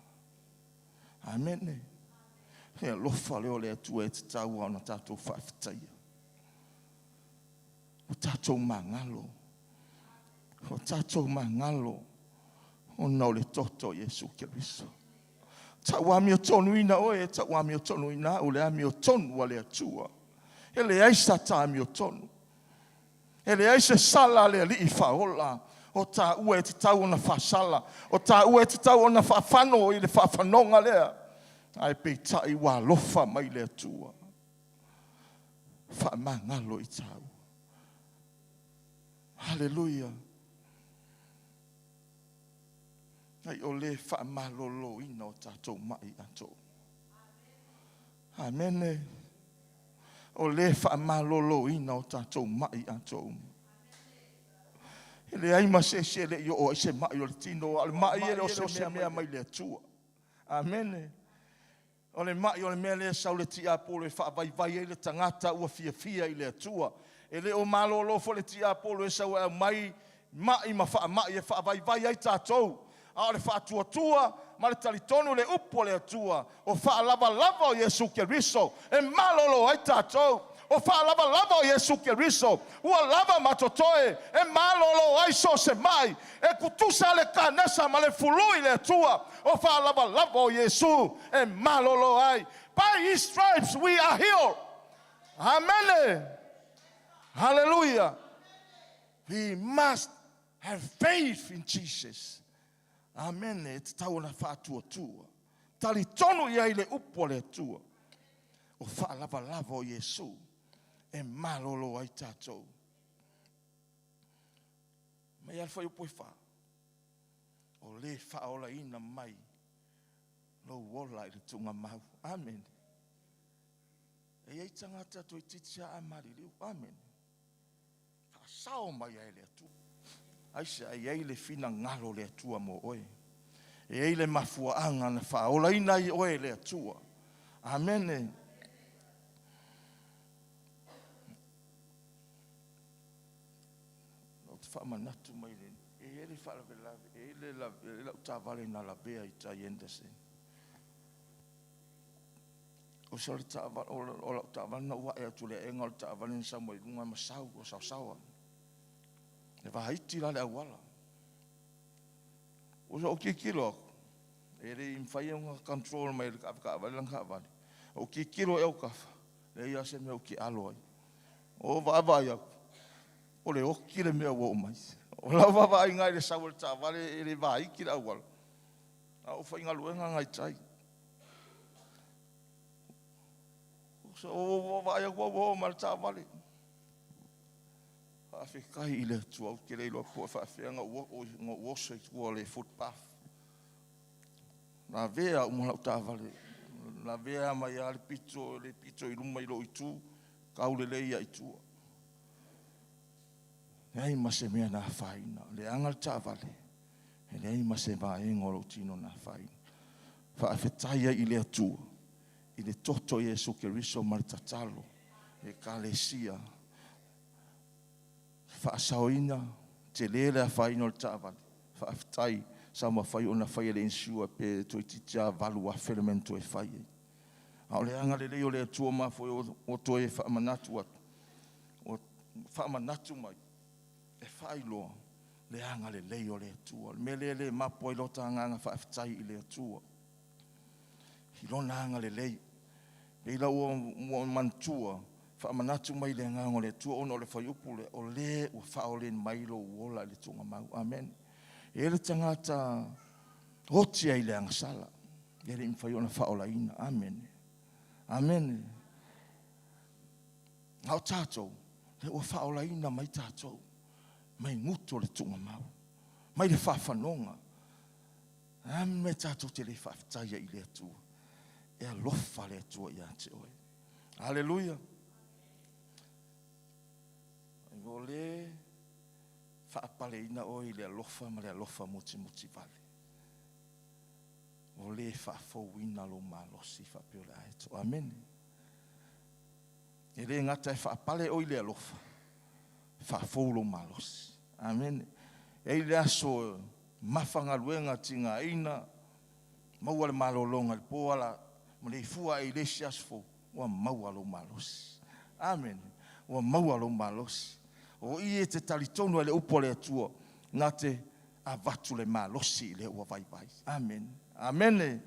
Amene. Le alofa lea o le Atua e tatau ona tatou faafetaia. O tatou magalo. O tatou magalo ona o le toto o Iesu Keriso. Tau amiotonuina oe, tau amiotonuina au, le amiotonu a le Atua. E leai sa ta amiotonu. E leai se sala a le Alii Faaola o taua e tatau ona faasala, o taua e tatau ona faafano i le faafanoga lea. Ae peitai ua alofa mai le Atua, faamagalo i taua. Haleluia. Ai o le faamaloloina o tatou mai atoa. Amene. O le faamaloloina o tatou mai atoa uma. E leai ma se isi e le i oo ai se mai o le tino, a o le mai e le o se mea mai le Atua. Amene. O le mai o le mea lea e sau le tiapolo e faavaivai ai le tagata ua fiafia i le Atua. E le o malolo foi le tiapolo e sau e aumai mai ma faamai e faavaivai ai tatou. A o le faatuatua ma le talitonu le upu a le Atua, o faalavalava o Iesu Keriso e malolo ai tatou. O faalavalava o Iesu Keriso ua lava ma totoe e malolo ai so o se mai, e tutusa le kanesa ma le fului le Atua. O faalavalava o Iesu e malolo ai. By His stripes we are healed. Amen. Hallelujah. We must have faith in Jesus. Amen. E tatau ona faatuatua. Talitonu i ai le upu a le Atua. O faalavalava o Iesu e malolo ai tatou. Mai alfa i upu e 4. O le faaolaina mai lou ola i le tuugamau. Amen. E i ai tagata toeitiiti lava a maliliu. Amen. Faasao mai ai le Atua. Aisea, e i ai le finagalo o le Atua mo oe. E i ai le mafuaaga na faaolaina ai oe e le Atua. Amene. Ou te faamanatu mai le, e i ai le faalavelave, e i ai le lau taavale na lavea i tai Anderson. O se o le taavale, o lau taavale na ou ae atu i le aega o le taavale na sau mai luga ma sau, o saosaoa. E vaiti la le auala. O se o tilotilo aku, e le i mafai ona control mai le taavale lana taavale. O tilotilo e au tafa, leai lava se mea ou te alo ai. O vaavaai atu, o le oti le mea ua oo mai. O lau vaavaaiga i le sau o le taavale e le vaiti le auala. A o faigaluega nai tai. O vaai atu ua oo mai le taavale. Faafetai i le Atua, ou te le iloa po o faafefea ona ou oso i tua o le footpath. Lavea uma lau taavale. Lavea mai lava le pito i luma i lou itu, taulelei ia i tua. Leai ma se mea na afaina. Leaga le taavale, e leai ma se vaega o lou tino na afaina. Faafetai ai i le Atua, i le toto o Iesu Keriso ma le tatalo Ekalesia. Faasaoina, tele le afaina o le taavale. Faafetai sa mafai ona fai e le insure pe toeitiiti lava 8,000 le mea na toe fai ai. A o le agalelei o le Atua ma foi o toe faamanatu atu, o faamanatu mai. E faailoa le agalelei o le Atua. O le mea lea e le mapo ai lota agaga faafetai i le Atua i Lona agalelei. Pei la ua ua manatua, faamanatu mai le agaga o le Atua ona o le fuaiupu lea, o le ua faaoleina mai lou ola i le tuugamau. Amene. E i ai le tagata oti ai i le agasala, e le i mafai ona faaolaina. Amene. Amene. A o tatou, lea ua faaolaina mai tatou mai gutu o le tuugamau, mai le faafanoga. A mea tatou te le faafetai ai i le Atua? E alofa le Atua ia te oe. Aleluia. O le faapaleina oe i le alofa ma le alofa mutimoti vale. O le faafouina lou malosi faapea o le aeto. Amene. E le gata e faapale oe i le alofa, faafou lou malosi. Amene. E i ai le aso mafa galuega tigaina, maua le malologa i le po ala maleifua ai i le isi aso fou, ua maua lou malosi. Amene. Ua maua lou malosi. O i e te talitonu ai le upu a le Atua, na te avatu le malosi i le ua vaivai. Amene. Amene.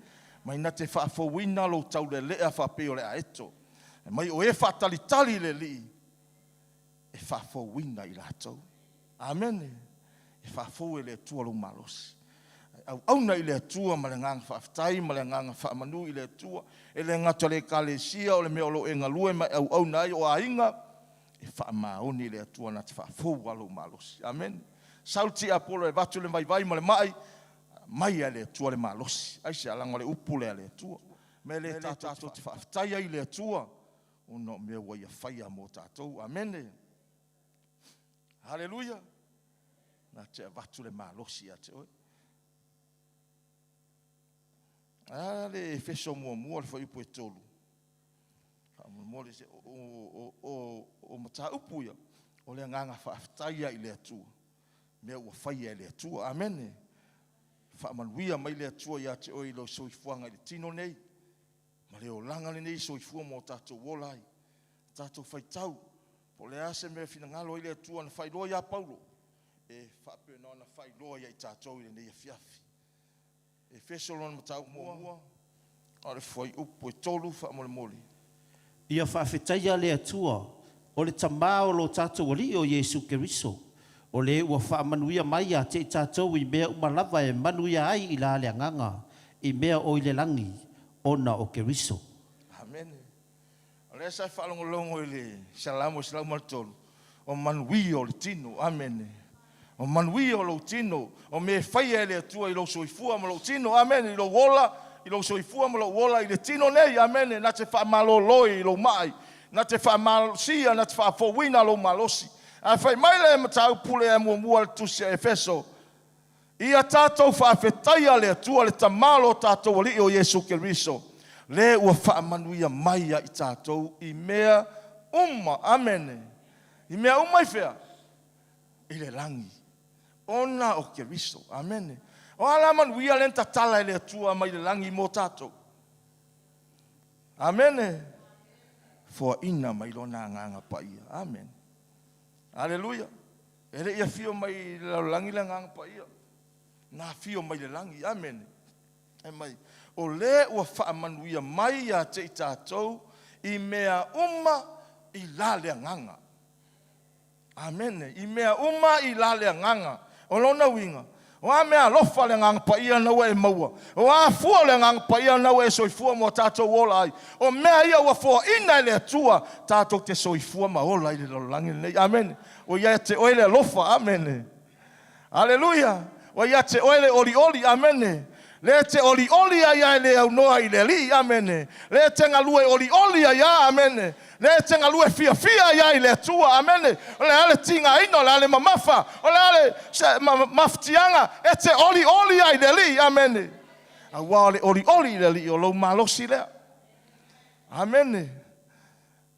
Mai na te faafouina lou taulelea faapei o le aeto. Mai o e faatalitali i le Alii e faafouina i latou. Amene. E faafou e le Atua lou malosi. Auauna i le Atua ma le agaga faafetai ma le agaga faamanu i le Atua. E le gata o le ekalesia o le mea o lo o e galue ma e auauna ai o aiga, e faamaoni i le Atua na te faafou lava lou malosi. Amene. Sau le tiapolo e avatu le vaivai ma le mai, mai lava e le Atua le malosi. Aisea? Leaga o le upu lea a le Atua. Mea lea tatou te faafetai ai i le Atua ona o mea ua Ia faia mo tatou. Amene. Haleluia. Na te avatu le malosi ia te oe. A le Efeso muamua le fuaiupu e 3. Faamolemole se o mataupu ia o le agaga faafetai ia i le Atua mea ua faia e le Atua. Amene. Faamanuia mai le Atua ia te oe i lou soifuaga i le tino nei ma le olaga lenei soifua ma o tatou ola ai. Tatou faitau, po o le a se mea e finagalo ai le Atua na faailoa ia Paulo, e faapena ona faailoa ia i tatou i lenei afiafi. Efeso lona mataupu muamua, o le fuaiupu e 3 faamolemole. Ia faafetaia le Atua, o le Tama o lo tatou Alii o Iesu Keriso, o le ua faamanuia mai ia te i tatou i mea uma lava e manuia ai i la le agaga, i mea o i le lagi, ona o Keriso. Amene. O lea sa e faalogologo i le Salamo 103, o manuia o le tino. Amene. O manuia o lou tino, o mea e faia e le Atua i lou soifua ma lou tino. Amene. I lou ola, i lou soifua ma lou ola i le tino nei. Amene. Na te faamalolo i lou mai, na te faamalosia, na te faafouina lou malosi. Ae fai mai le mataupu lea muamua le tusi a Efeso, Ia tatou faafetaia le Atua le Tama o lo tatou Alii o Iesu Keriso, le ua faamanuia mai ia i tatou i mea uma. Amene. I mea uma i fea? I le lagi. Ona o Keriso. Amene. O a la manuia lea na tatala e le Atua mai le lagi mo tatou? Amene. Foaina mai lona agaga paia. Amene. Aleluia. E le i afio mai i le lalolagi le Agaga Paia, na afio mai le lagi. Amene. E mai, o le ua faamanuia mai ia te i tatou i mea uma i la le agaga. Amene. I mea uma i la le agaga. O lona uiga, o a mea alofa le Agaga Paia na ua e maua, o a fua o le Agaga Paia na ua e soifua ma o tatou ola ai, o mea ia ua foaina e le Atua tatou te soifua ma ola i le lalolagi lenei. Amene. Ua ia te oe le alofa. Amene. Aleluia. Ua ia te oe le olioli. Amene. Le te olioli ai a e le aunoa i le Alii. Amene. Le te galue olioli ai a. Amene. Le te galue fiafia ai a i le Atua. Amene. O le a le tigaina, o le a le mamafa, o le a le se, ma, mafatiaga, e te olioli ai i le Alii. Amene. Aua o le olioli i le Alii o lou malosi lea. Amene.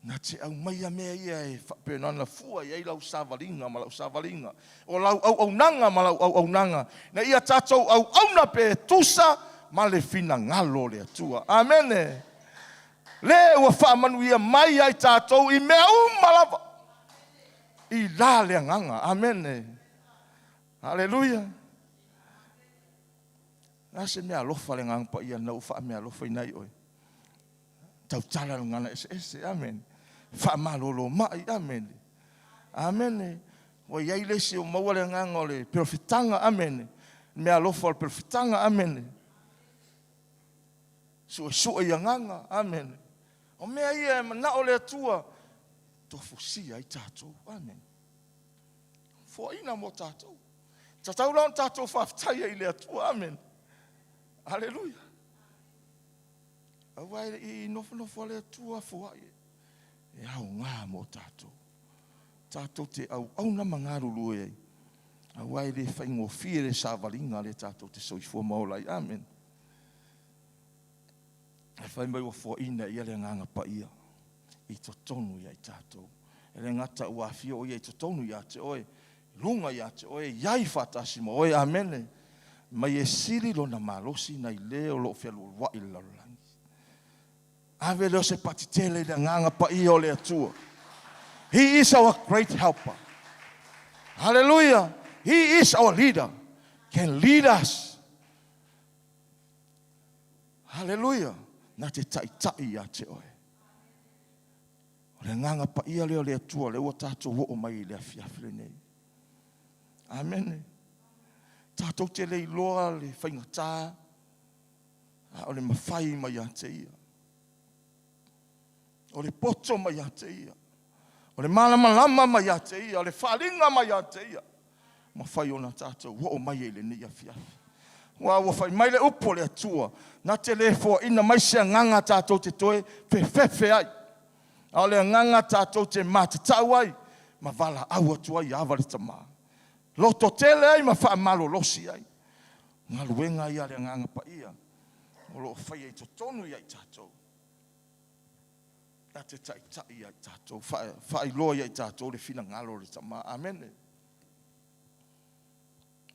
Na te aumaia mea ia e faapena ona fua i ai lau savaliga ma lau savaliga, o lau auaunaga ma lau auaunaga, ina ia tatou auauna pe tusa ma le finagalo o le Atua. Amene. Le ua faamanuia mai ai tatou i mea uma lava. I la le agaga. Amene. Aleluia. Na se mea alofa le agaga paia na ua faameaalofa ai oe. Tautala le gagana eseese. Amene. Faamalolo mai. Amene. Amene. Ua i ai le isi ua maua le agaga o le perofetaga. Amene. Mea alofa o le perofetaga. Amene. Suesue i agaga. Amene. O mea ia e manao le Atua tofusia ai tatou. Amene. Foaina mo tatou. Tatau la ona tatou faafetai ai i le Atua. Amene. Aleluia. Aua e i nofonofo a le Atua foai e aoga mo tatou. Tatou te auauna ma galulue ai. Aua e le faigofie le savaliga le tatou te soifua ma ola ai. Amene. E fai mai ua foaina ia le agaga paia i totonu ia i tatou. E le gata ua afio o ia i totonu ia te oe, luga ia te oe, iai faatasi ma oe. Amene. Mai e sili lona malosi nai le o loo fealualuai le lalolagi. Ave leo se patitele i le agaga paia o le Atua. He is our great helper. Hallelujah. He is our leader. Can lead us. Hallelujah. Na te taitai ia te oe. O le agaga paia lea o le Atua lea ua tatou oo mai i le afiafi lenei. Amene. Tatou te le iloa le faigata, a o le mafai mai ia te ia. O le poto mai ia te ia. O le malamalama mai ia te ia. O le faaaliga mai ia te ia. Mafai ona tatou oo mai ai i lenei afiafi. Ua ua fai mai le upu o le Atua, na te le foaina mai se agaga tatou te toe fefefe ai. A o le agaga tatou te matatau ai ma valaau atu ai ia Ava le Tama. Loto tele ai ma faamalolosi ai. Galuega ia a le agaga paia o lo o faia i totonu ia i tatou. Na te taitai ia i tatou, faailoa ia i tatou le finagalo o le Tama. Amene.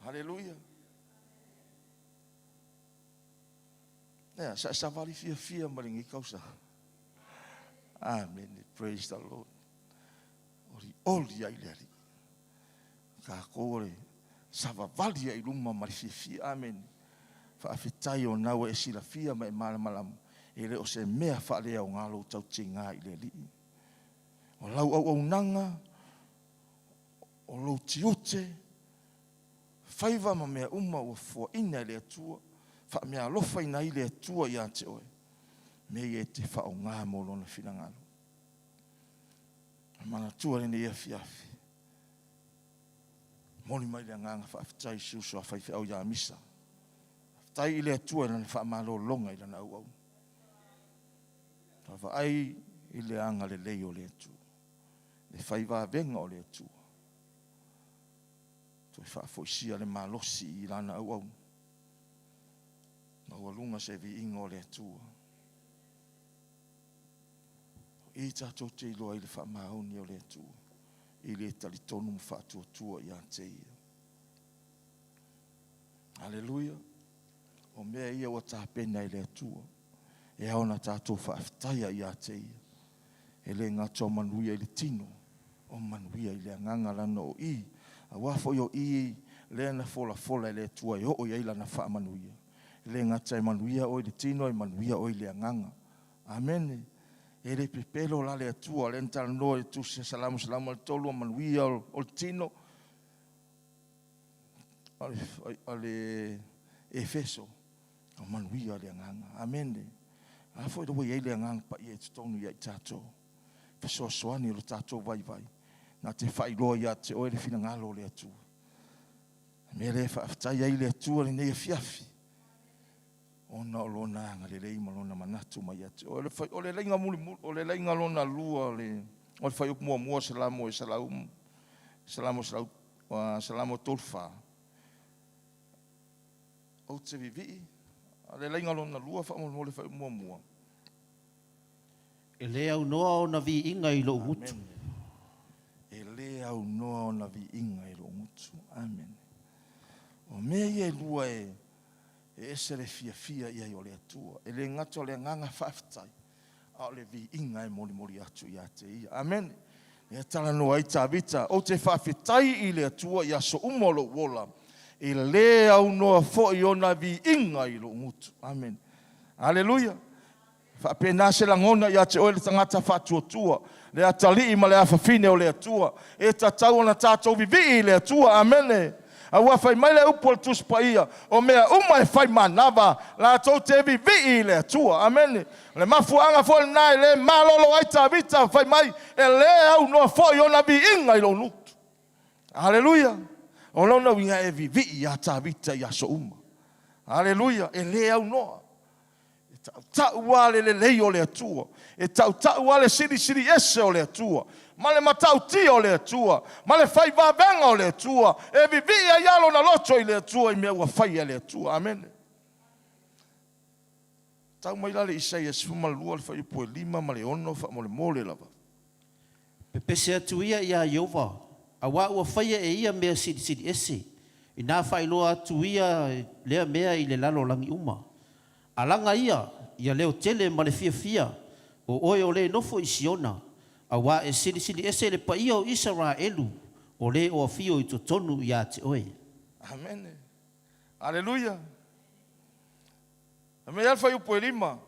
Haleluia. Ea, sa savali fiafia ma lenei tausaga. Amene. Praise the Lord. Oli oli ai le Alii. Tatou o le savavali ai i luma ma le fiafia. Amene. Faafetai o na ua e silafia ma e malamalama, e le o se mea faaleaoga lou tautiga i le Alii. O lau auaunaga, o lou tiute, faiva ma mea uma ua foaina e le Atua, faameaalofaina ai le Atua ia te oe, mea ia e te faaaoga mo lona finagalo. Manatua lenei afiafi. Momoli mai le agaga faafetai i si uso a faifeau ia Misa. Faafetai i le Atua i lana faamalologa i lana auauna. Vaavaai i le agalelei o le Atua, le faivavega o le Atua. Toe faafoisia le malosi i lana auauna. Maualuga se viiga o le Atua. O i tatou te iloa ai le faamaoni o le Atua, i le talitonu ma faatuatua ia te ia. Aleluia. O mea ia ua tapena e le Atua, e ao ona tatou faafetaia ia te ia. E le gata o manuia i le tino, o manuia i le agaga lana o i. Aua foi o i lea na folafola e le Atua e oo i ai lana faamanuia. E le gata e manuia oe i le tino, e manuia oe i le agaga. Amene. E le pepelo la le Atua, lea na talanoa i le tusi a Salamo 103, o manuia o le tino, o le Efeso, o manuia le agaga. Amene. A foi ua i ai le agaga paia i totonu ia i tatou. Fesoasoani o le tatou vaivai. Na te faailoa ia te oe le finagalo o le Atua. Mea lea e faafetai ai le Atua lenei afiafi. Ona o lona agalelei ma lona manatu mai ia te oe. O le laiga mulimuli, o le laiga lona lua o le fuaiupu muamua Salamo e salau, Salamo salau, Salamo 34. Ou te vivii, o le laiga lona lua faamolemole fuaiupu muamua. E le aunoa ona viiga i lou gutu. E le aunoa ona viiga i lou gutu. Amen. O mea ia e lua e ese le fiafia i ai o le Atua. E le gata o le agaga faafetai, a o le viiga e molimoli atu ia te ia. Amen. Lea e talanoa ai Tavita, Ou te faafetai i le Atua i aso uma o lou ola, e lē aunoa foi ona viiga i lou gutu. Amene. Aleluia. E faapena se lagona ia te oe le tagata faatuatua, le atalii ma le afafine o le Atua, e tatau ona tatou vivii i le Atua. Amene. Aua fai mai le upu a le Tusi Paia, o mea uma e fai manava, latou te vivii i le Atua. Amene. O le mafuaaga foi lena e le malolo ai Tavita, fai mai, e lē aunoa foi ona viiga i lou gutu. Aleluia. O lona uiga e vivii ia Tavita i aso uma. Aleluia. E lē aunoa. E tautau lava le lelei o le Atua, e tautau lava le silisili ese o le Atua, ma le matautia o le Atua, ma le fai vavega o le Atua, e vivii ai lava lona loto i le Atua i mea ua faia e le Atua. Amene. Tau mai la le Isaia 12 le fuaiupu e 5 ma le 6 faamolemole lava. Pepese atu ia iā Ieova, auā ua faia e ia mea silisili ese, inā faailoa atu ia lea mea i le lalolagi uma. Alaga ia, ia leo tele ma le fiafia, o oe o lē nofo i Siona, auā e silisili ese le paia o Isaraelu, o lē o afio i totonu iā te oe. Amene. Aleluia. Fai mai lava le fuaiupu e 5,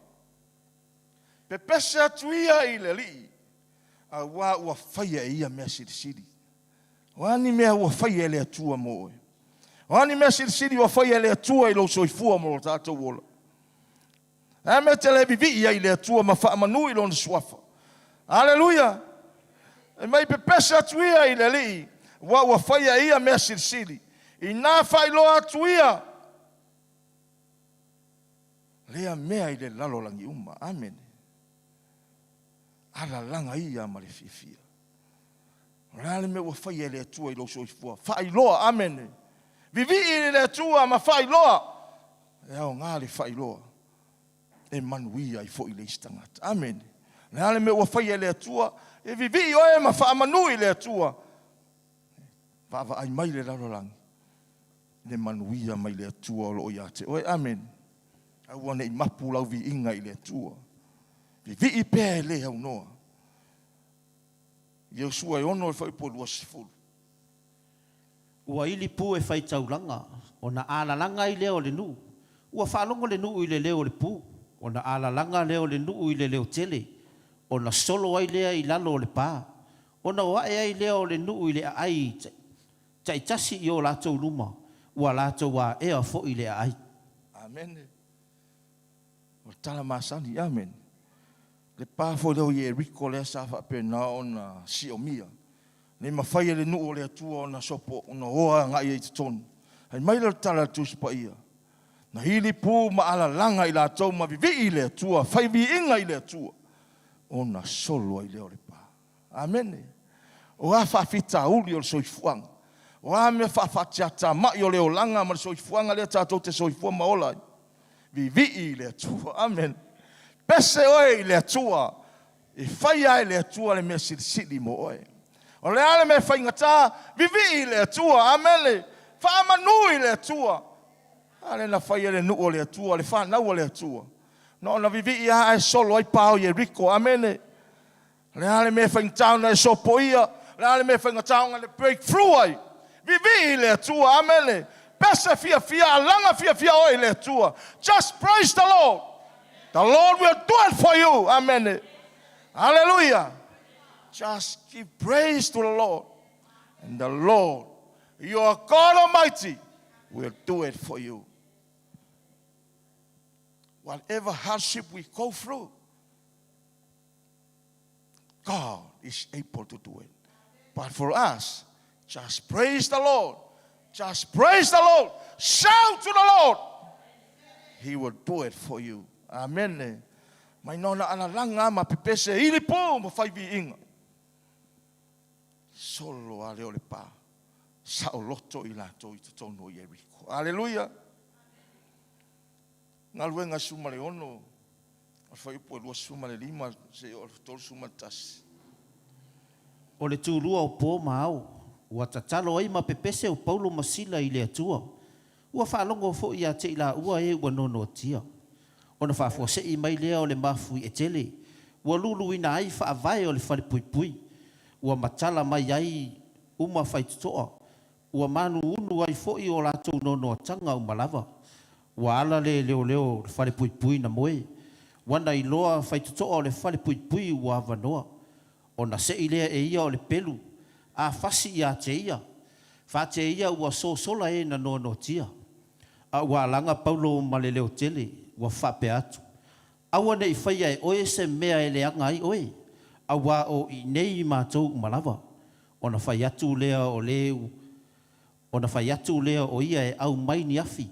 Pepese atu ia i le Alii, auā ua faia e ia mea silisili. O a ni mea ua faia e le Atua mo oe? O a ni mea silisili ua faia e le Atua i lou soifua ma lo tatou ola? A mea e te le vivii ai i le Atua ma faamanu i Lona Suafa? Aleluia! Fai mai, Pepese atu ia i le Alii, aua ua faia e ia mea silisili. Inā faailoa atu ia lea mea i le lalolagi uma. Amene. Alalaga ia ma le fiafia. O le a le mea ua faia e le Atua i lou soifua? Faailoa. Amene. Vivii i le Atua ma faailoa. E aoga le faailoa e manuia ai foi le isi tagata. Amene. O le a le mea ua faia e le Atua? E vivii oe ma faamanu i le Atua. Vaavaai mai le lalolagi le manuia mai le Atua o lo o ia te oe. Amene. Aua ne i mapu lau viiga i le Atua. Vivii pea e le aunoa. Iosua e 6 le fuaiupu e 20. Ua ili pu e fai taulaga, ona alalaga ai lea o le nuu. Ua faalogo le nuu i le leo o le pu, ona alalaga lea o le nuu i le leo tele, ona solo ai lea i lalo o le pa, ona o ae ai lea o le nuu i le aai taitasi i o latou luma, ua latou aea foi le aai. Amene. O le tala masani. Amene. Le pa foi lea o Ieriko lea sa faapena ona siomia, nei mafai e le nuu o le Atua ona sopo, ona oa agai ai i totonu. Fai mai lea o le tala a le Tusi Paia, Na ili pu ma alalaga i latou ma vivii i le Atua, fai viiga i le Atua, ona solo ai lea o le pa. Amene. O a faafitauli o le soifuaga, o a mea faafaatiatamai o le olaga ma le soifuaga lea tatou te soifua ma ola ai, vivii i le Atua. Amene. Pese oe i le Atua, e faia ai e le Atua le mea silisili mo oe. O le a le mea faigata, vivii i le Atua. Amene. Faamanu i le Atua. A lea na fai e le nuu o le Atua, le fanau a le Atua. Na ona vivii lava ae solo ai pa o Ieriko. Amene. O le a le mea e faigata ona e sopoia? O le a le mea e faigata ona e breakthrough ai? Vivii i le Atua. Amene. Pese fiafia, alaga fiafia oe i le Atua. Just praise the Lord. The Lord will do it for you. Amene. Hallelujah. Just give praise to the Lord. And the Lord, your God Almighty, will do it for you. Whatever hardship we go through, God is able to do it. But for us, just praise the Lord. Just praise the Lord. Shout to the Lord. He will do it for you. Amene. Mai nona alalaga ma pepese ili pu ma fai viiga. Solo a lea o le pa. Saoloto i latou i totonu o Ieriko. Aleluia. Galuega 16, o le fuaiupu e 25 seia oo i le 31. O le tulua o po ma ao, ua tatalo ai ma pepese o Paulo ma Sila i le Atua. Ua faalogo foi ia te i laua e ua noanoatia. Ona faafuasei mai lea o le mafuie tele, ua luluina ai faavae o le falepuipui. Ua matala mai ai uma faitotoa, ua manuunu ai foi o latou noanoataga uma lava. Ua ala le leoleo o le falepuipui na moe, ua na iloa faitotoa o le falepuipui ua avanoa. Ona se'i lea e ia o le pelu, a fasi ia te ia, fate ia ua sosola e na noanoatia. A ua alaga Paulo ma le leotele, ua faapea atu, Aua ne i faia e oe se mea e leaga ai oe, auā o i nei matou uma lava. Ona fai atu lea o le ona fai atu lea o ia e aumai ni afi,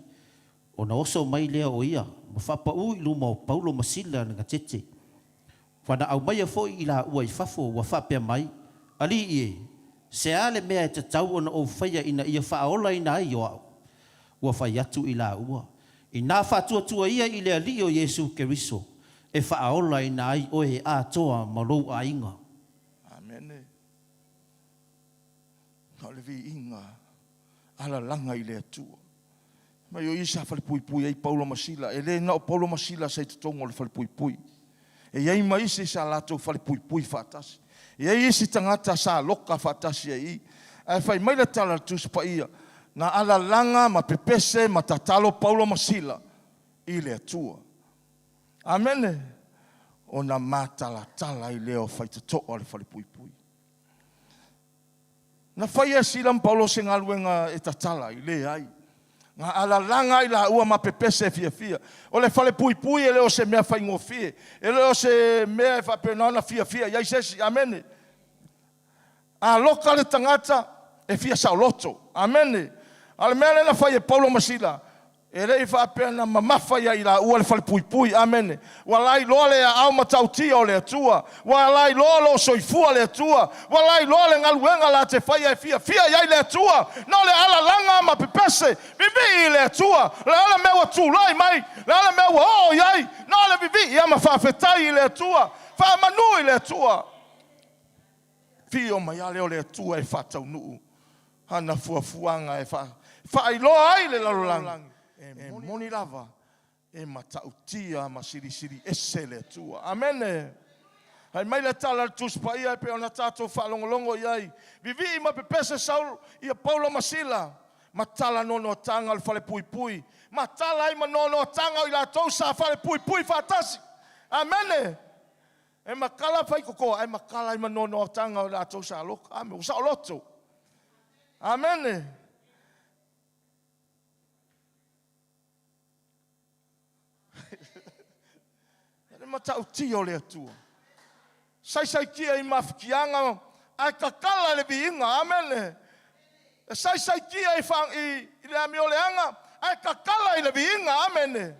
ona oso mai lea o ia ma faapaū i luma o Paulo ma Sila le gatete. Ua na aumaia foi i laua i fafo ua faapea mai, Alii e, se a le mea e tatau ona ou faia ina ia faaolaina ai o a'u? Ua fai atu i laua, Inā faatuatua ia i le Alii o Iesu Keriso, e faaolaina ai oe atoa ma lou aiga. Amene. Na o le viiga alalaga i le Atua. Mai o ia sa falepuipui ai Paulo ma Sila. E le na o Paulo ma Sila sa i totonu o le falepuipui. E i ai ma isi sa latou falepuipui faatasi. E i ai isi tagata sa loka faatasi ai i i. Ae fai mai le tala a le Tusi Paia, na alalaga ma pepese ma tatalo Paulo ma Sila i le Atua. Amene. Ona matalatala ai lea o faitotoa o le falepuipui. Na fai e Sila ma Paulo se galuega e tatala ai? Leai. Na alalaga ai laua ma pepese fiafia. O le falepuipui e le o se mea faigofie. E le o se mea e faapena ona fiafia i ai se isi. Amene. A loka le tagata, e fia saoloto. Amene. A o le mea lea na fai e Paulo ma Sila, E le i faapea na mamafa ia i laua le falepuipui. Amene. Ua lailoa le aao matautia o le Atua. Ua lailoa lo soifua le Atua. Ua lailoa le galuega la te faia e fiafia i ai le Atua. Na o le alalaga ma pepese, vivii i le Atua. O le a le mea ua tulai mai? O le a le mea ua oo i ai? Na o le vivii lava ma faafetai i le Atua. Faamanu i le Atua. Afio mai lava lea o le Atua e faataunuu ana fuafuaga e faailoa ai le lalolagi, e moni lava, e matautia ma silisili ese le Atua. Amene. Fai mai le tala a le Tusi Paia e pei ona tatou faalogologo i ai, Vivii ma pepese Saulu ia Paulo ma Sila, ma tala noanoataga o le falepuipui, ma tala ai ma noanoataga o i latou sa falepuipui faatasi. Amene. E matala faitotoa ae matala ai ma noanoataga o i latou sa loka. Amene. Ua saoloto. Amene. Le matautia o le Atua. Saisaitia i mafatiaga ae tatala le viiga. Amene. E saisaitia i, fa, i, i le amioleaga ae tatala i le viiga. Amene.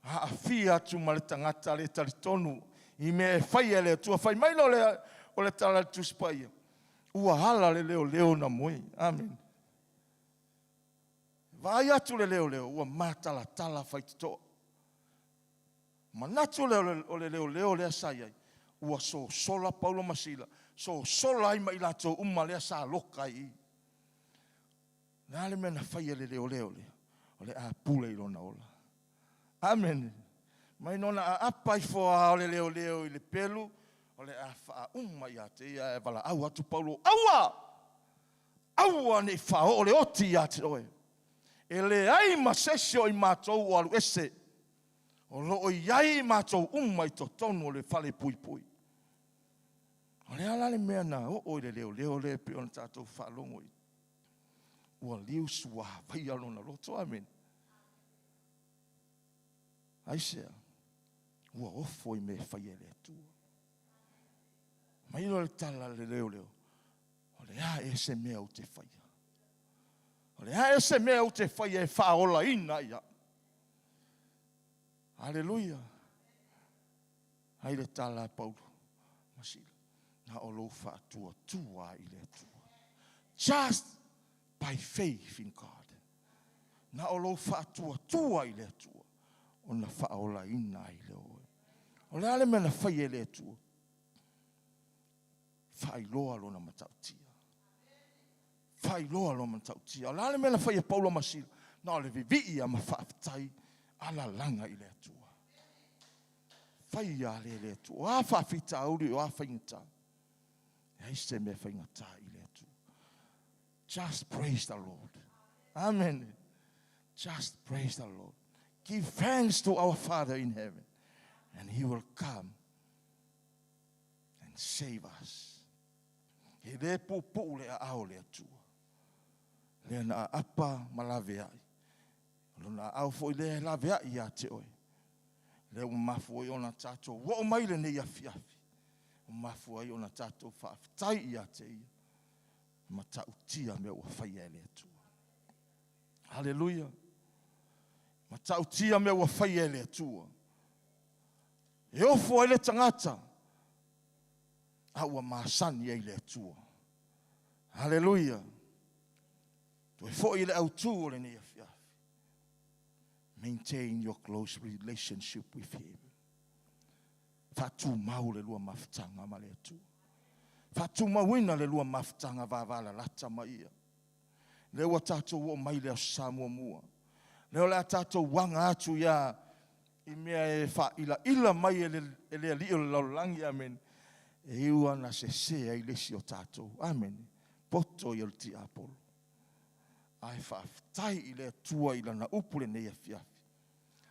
Aafia atu ma le tagata le talitonu i mea e faia e le Atua. Fai mai lea o le, o le tala a le Tusi Paia, ua ala le leoleo na moe. Amene. Vaai atu le leoleo ua matalatala faitotoa. Manatu lea o le leoleo lea sa i ai, ua sosola Paulo ma Sila, sosola ai ma i latou uma lea sa loka ai i i. Le a le mea na faia e le leoleo lea? O le a pule i lona ola. Amene. Mai nona aapa ifo lava o le leoleo i le pelu, o le a faauma ia te ia ae valaau atu Paulo, Aua! Aua ne i faaoo le oti ia te oe. E leai ma se isi o i matou o alu ese. O lo o i ai i matou uma i totonu o le falepuipui. O le a la le mea na oo i le leoleo lea e pei ona tatou faalogo i ua liu suavaia lona loto. Amene. Aisea? Ua ofo i mea e faia e le Atua. Mai loa le tala a le leoleo, o le a ea se mea ou te faia? O le a ea se mea ou te faia e faaolaina ai au? Aleluia. Ai le tala a Paulo ma Sila, na o lou faatuatua i le Atua. Just by faith in God. Na o lou faatuatua i le Atua ona faaolaina ai lea o oe. O le a le mea na fai e le Atua? Faailoa lona matautia. Faailoa lona matautia. O le a le mea na fai e Paulo ma Sila? Na o le vivii lava ma faafetai alalaga i le Atua. Fai lea e le Atua. O a faafitauli, o a faigata. Leai se mea faigata i le Atua. Just praise the Lord. Amen. Just praise the Lord. Give thanks to our Father in heaven, and He will come and save us. E le puupuu le aao o le Atua. Lea na aapa ma laveai. O lona aao foi lea e laveai ia te oe. Lea ua mafua ai ona tatou oo mai lenei afiafi. Ua mafua ai ona tatou faafetai ia te ia. Matautia mea ua faia e le Atua. Haleluia. Matautia mea ua faia e le Atua. E ofo ai le tagata a ua masani ai i le Atua. Haleluia. Toe foi i le autu o lenei afiafi. Maintain your close relationship with Him. Faatumau le lua mafutaga ma le Atua. Faatumauina le lua mafutaga vavalalata ma Ia. Lea ua tatou oo mai i le Aso Sa muamua. Lea o le a tatou aga atu ia i mea e faailaila mai e le, e le alii o le lalolagi, amene, e iu lava ina sese ai le isi o tatou. Amene. Poto ia o le tiapolo. Ae faafetai i le Atua i Lana upu lenei afiafi.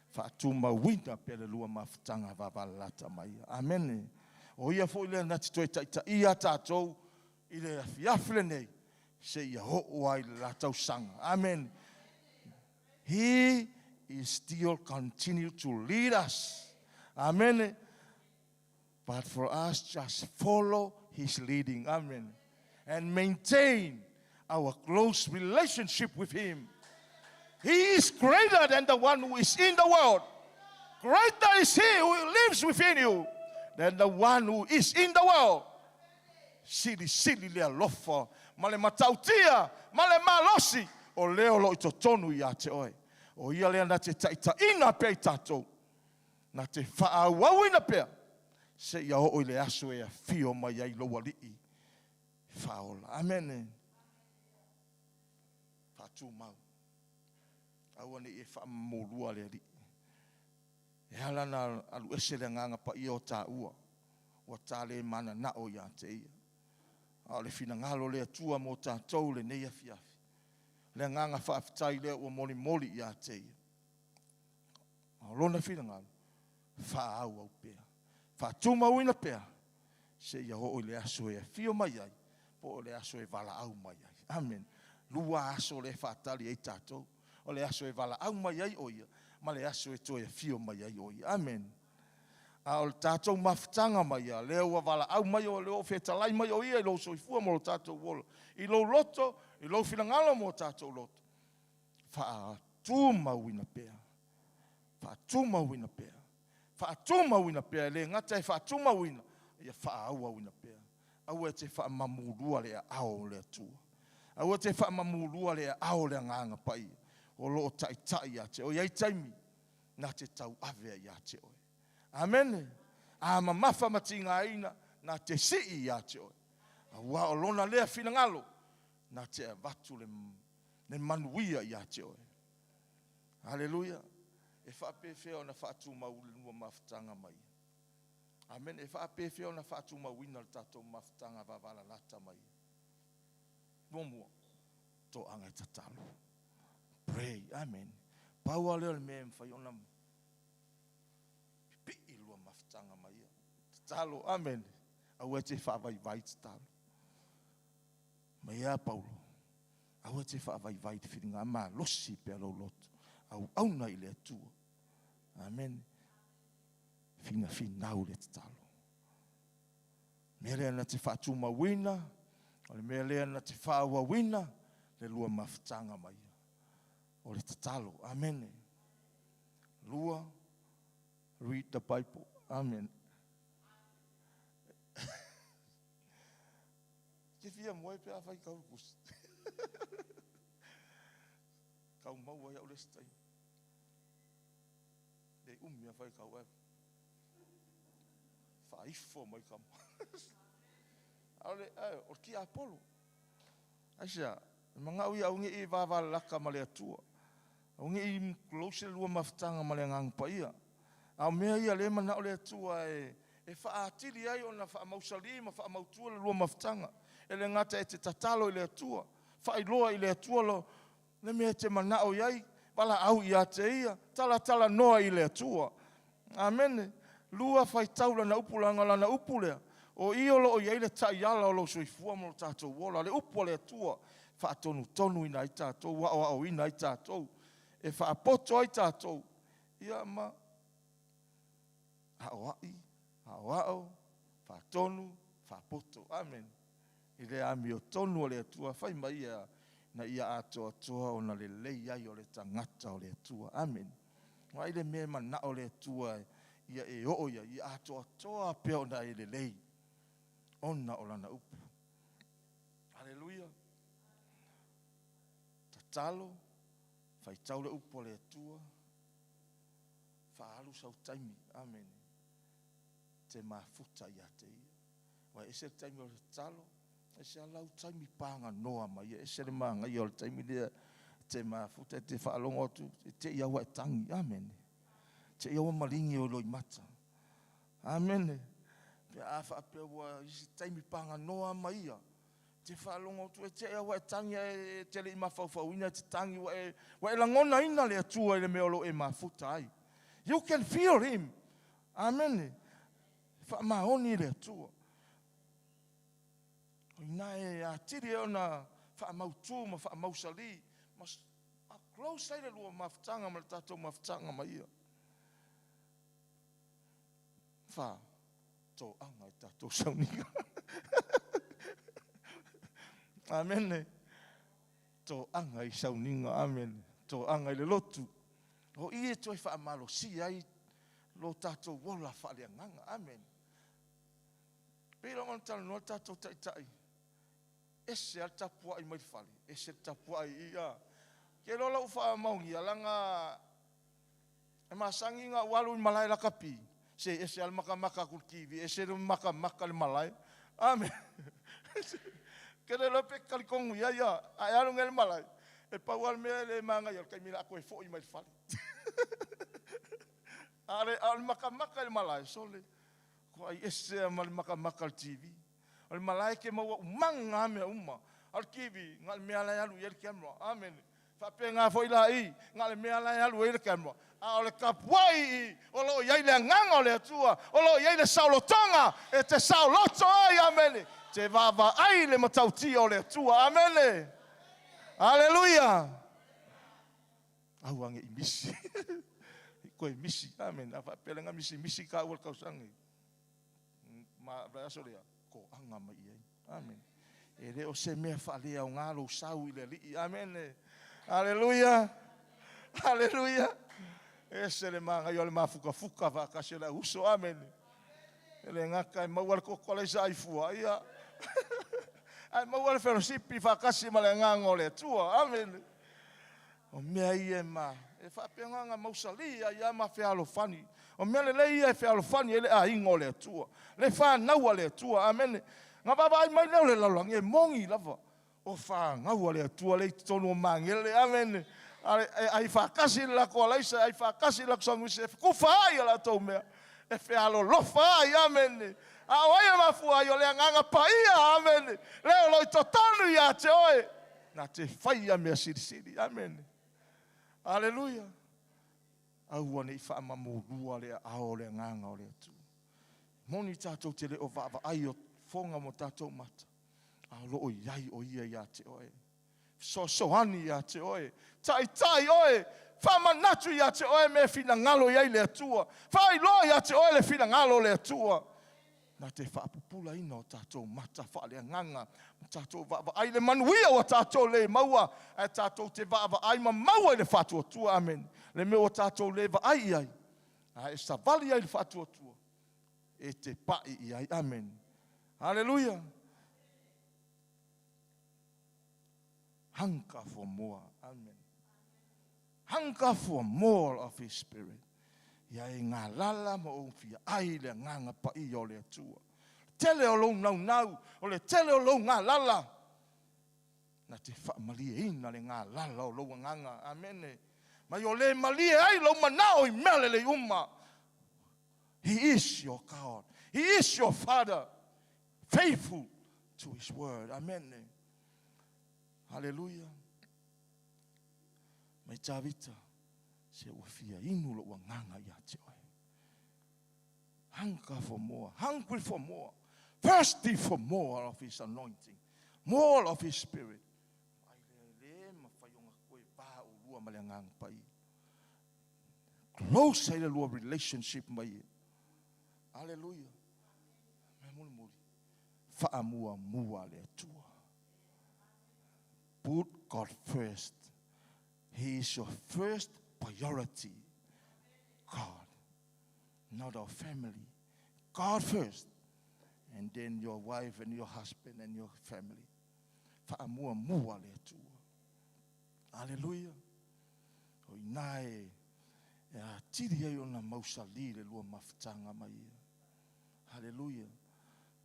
Faatumauina pea le lua mafutaga vavalalata ma Ia. Amene. O Ia foi lea na te toe taitaia tatou i le afiafi lenei seia oo ai le la tausaga. Amene. He is still continue to lead us. Amene. But for us just follow his leading. Amen. And maintain our close relationship with him. He is greater than the one who is in the world. Greater is he who lives within you than the one who is in the world. Silisili le alofa ma le matautia ma le malosi o lea o lo o i totonu ia te oe. O ia lea na te taitaiina pea i tatou, na te faaauauina pea seia oo i le aso e afio mai ai lou Alii faaola. Amene. Faatumau. Aua ne i e faamamulua le Alii. E ala ona alu ese le Agaga Paia o taua, ua ta le mananao ia te Ia. A o le finagalo o le Atua mo tatou lenei afiafi, le agaga faafetai lea ua molimoli ia te Ia. A o Lona finagalo, faaauau pea, faatumauina pea, seia oo i le aso e afio mai ai, po o le aso e valaau mai ai. Amene. Lua aso lea e faatali ai tatou. O le aso e valaau mai ai o Ia, ma le aso e toe afio mai ai o Ia. Amene. A o le tatou mafutaga ma Ia, lea ua valaau mai o, lea ua fetalai mai o Ia i lou soifua ma lo tatou ola, i lou loto, i lou finagalo mo tatou loto, faatumauina pea, faatumauina pea, faatumauina pea, e le gata e faatumauina, ia faaauauina pea. Aua e te faamamulua le aao o le Atua. Aua e te faamamulua le aao o le Agaga Paia o lo o taitai ia te oe. E i ai taimi na te tauave ai ia te oe. Amene. A mamafa ma tigaina, na te sii ia te oe. Aua o lona lea finagalo, na te avatu le, le manuia ia te oe. Aleluia. E faapefea ona faatumau le lua mafutaga ma ia. Amene. E faapefea ona faatumauina le tatou mafutaga vavalalata ma ia. Muamua, toaga e tatalo. Pray. Amene. Pau lava lea o le mea e mafai ona pipii lua mafutaga ma ia. Tatalo. Amene. Aua e te faavaivai tatalo. Mai a Paulo, aua e te faavaivai i le filiga malosi pea lou loto. Auauna i le Atua. Amene. Finafinau le tatalo. Mea lea na te faatumauina, o le mea lea na te faaauauina le lua mafutaga ma ia. O le tatalo. Amene. Lua, read the Bible. Amen. Ke fia moe pe a fai kau kusi. Kau maua ia'u le isi taimi. Le umi a fai kau ae faaifo mai ka A o le, o le tiapolo. Aisea? E mana'o ia aua ne i e vavalalata ma le Atua. Aua ne i close le lua mafutaga ma le Agaga Paia. A o mea ia lea e mana'o le Atua e, E faaatili ai ona faamausalī ma faamautu le lua mafutaga. E le gata e te tatalo i le Atua, faailoa i le Atua lo le mea e te manao i ai, valaau ia te Ia, talatalanoa i le Atua. Amene. Lua, faitau Lana Upu, leaga o Lana Upu lea, o i o lo o i ai le taiala o lou soifua ma lo tatou ola, le Upu a le Atua, e faatonutonuina ai tatou, aoaoina ai tatou, e faapoto ai tatou, ia ma aoai, aoao, faatonu, faapoto. Amene. I le amiotonu a le Atua, fai mai ia, na ia atoatoa ona lelei ai o le tagata o le Atua. Amene. Vaai le mea e manao le Atua ia e oo i ai, ia atoatoa pea ona e lelei, ona o Lana Upu. Aleluia. Tatalo, faitau le Upu a le Atua, faaalu sau taimi. Amene. Te mafuta ia te Ia. Aua e ese le taimi o le tatalo, ese lava lau taimi paganoa ma Ia, ese le manaia o le taimi lea e te mafuta, e te faalogo atu, e te i lava ua e tagi. Amene. Te i lava ua maligi ou loimata. Amene. Pe a faapea ua i se taimi paganoa ma Ia, te faalogo atu e te i lava ua e tagi ae e te le i mafaufauina e te tagi, ua e, ua e lagonaina le Atua i le mea o lo o e mafuta ai. You can feel Him. Amene. Faamaoni le Atua. O i ina e atili ai ona faamautu ma faamausalī ma close ai le lua mafutaga ma le tatou mafutaga ma Ia. Fa, toaga i tatou sauniga. Amene. Toaga i sauniga. Amene. Toaga i le lotu. O i e toe faamalosia ai lo tatou ola faaleagaga. Amene. Pei lava ona talanoa le tatou Taitai, ese lava le tapuai mai le fale, ese le tapuai i i. Ou te iloa o la ua faamaonia, leaga e masani ona ou alu i le malae lakapi, se ese lava le matamata atu i le TV, ese le matamata i le malae. Amene. Ou te le iloa pe e te talitonu i ai, a e alu nei i le malae, e pau lava le mea e le manaia, o le taimi o le a toe foi mai i le fale. A o le matamata i le malae, sole, matua ese lava ma le matamata i le TV. O le malae e te maua umaga lava mea uma, a o le TV, na o le mea lava la e alu i ai le camera. Amene. Faapena foi la i, na o le mea la e alu ai le camera, a o le tapuai i, o lo o i ai le Agaga o le Atua, o lo o i ai le saolotoga e te saoloto ai, amene, te vaavaai i le matautia o le Atua, amene. Aleluia. Aua ne i misi. I koe misi, amene. A faapea leaga misimisi taua i le tausaga nei, ma vaiaso lea, toaga mai i ai. Amene. E le o se mea faaleaoga lou sau i le Alii. Amene. Aleluia. Aleluia. Ese le manaia o le mafutafuta faatasi o le au uso. Amene. E le gata e maua le toto alaisa ai fua, ia. Ae maua le fellowship faatasi ma le agaga o le Atua. Amene. O mea ia e ma e faapena ona mausali ai lava ma fealofani. O mea lelei ia e fealofani ai le aiga o le Atua, le fanau a le Atua. Amene. Na vaavaai mai lea o le lalolagi e moni lava o fanau a le Atua lea i totonu o Magele. Amene. E ai faatasi le latou alaisa, e ai faatasi le latou sanuise, e fetufa ai a latou mea, e fealolofa ai. Amene. A o ai e mafua ai? O le Agaga Paia. Amene. Lea o lo o i totonu ia te oe, na te faia mea silisili. Amene. Aleluia. Aua ne i faamamulua le aao o le Agaga o le Atua. Moni tatou te le o vaavaai o fofoga ma tatou mata, a o lo o i ai o Ia ia te oe. Fesoasoani ia te oe, taitai oe, faamanatu ia te oe mea e finagalo i ai le Atua, faailoa ia te oe le finagalo o le Atua. Na te faapupulaina o tatou mata faaleagaga, ma tatou vaavaai i le manuia ua tatou le maua, ae tatou te vaavaai ma maua i le faatuatua. Amene. Le mea ua tatou le vaai i ai, a e savali ai i le faatuatua, e te pai i ai. Amene. Aleluia. Hunger for more. Amen. Hunger for more of His Spirit. Ia e galala ma ou fia ai le Agaga Paia o le Atua. Tele o lou naunau, o le tele o lou galala, na te faamalieina le galala o lou agaga. Amene. Ma ia o le malie ai lou manao i mea lelei uma. He is your God. He is your Father, faithful to His word. Amen. Hallelujah. Mai Tavita, se ua fia inu lou agaga ia te oe. Hunger for more, hungry for more, thirsty for more of His anointing, more of His Spirit. Ai lea e le mafai ona koe va ulua ma le Agaga Paia. Close ai le lua relationship ma Ia. Aleluia. Mea mulimuli, faamuamua le Atua. Put God first. He is your first priority. God, not our family. God first, and then your wife and your husband and your family. Faamuamua le Atua. Aleluia. O i ina e atili ai ona mausali le lua mafutaga ma Ia. Hallelujah.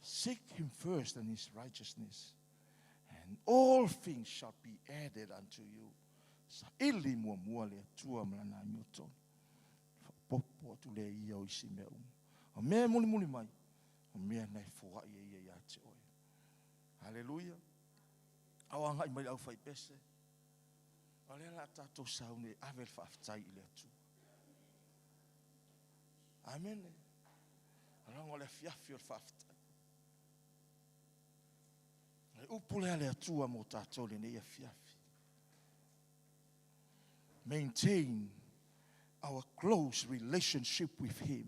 Seek Him first and His righteousness, and all things shall be added unto you. Saili muamua le Atua ma Lana amiotonu. Faaopoopo atu lea e Ia o isi mea uma. O mea e mulimuli mai, o mea na e foai e Ia ia te oe. Hallelujah. Ao agai mai le aufaipese. O lea o le a tatou sauni e ave le faafetai i le Atua. Amene. Aloga o le afiafi o le faafetai. Le upu lea le Atua mo tatou lenei afiafi. Maintain our close relationship with Him.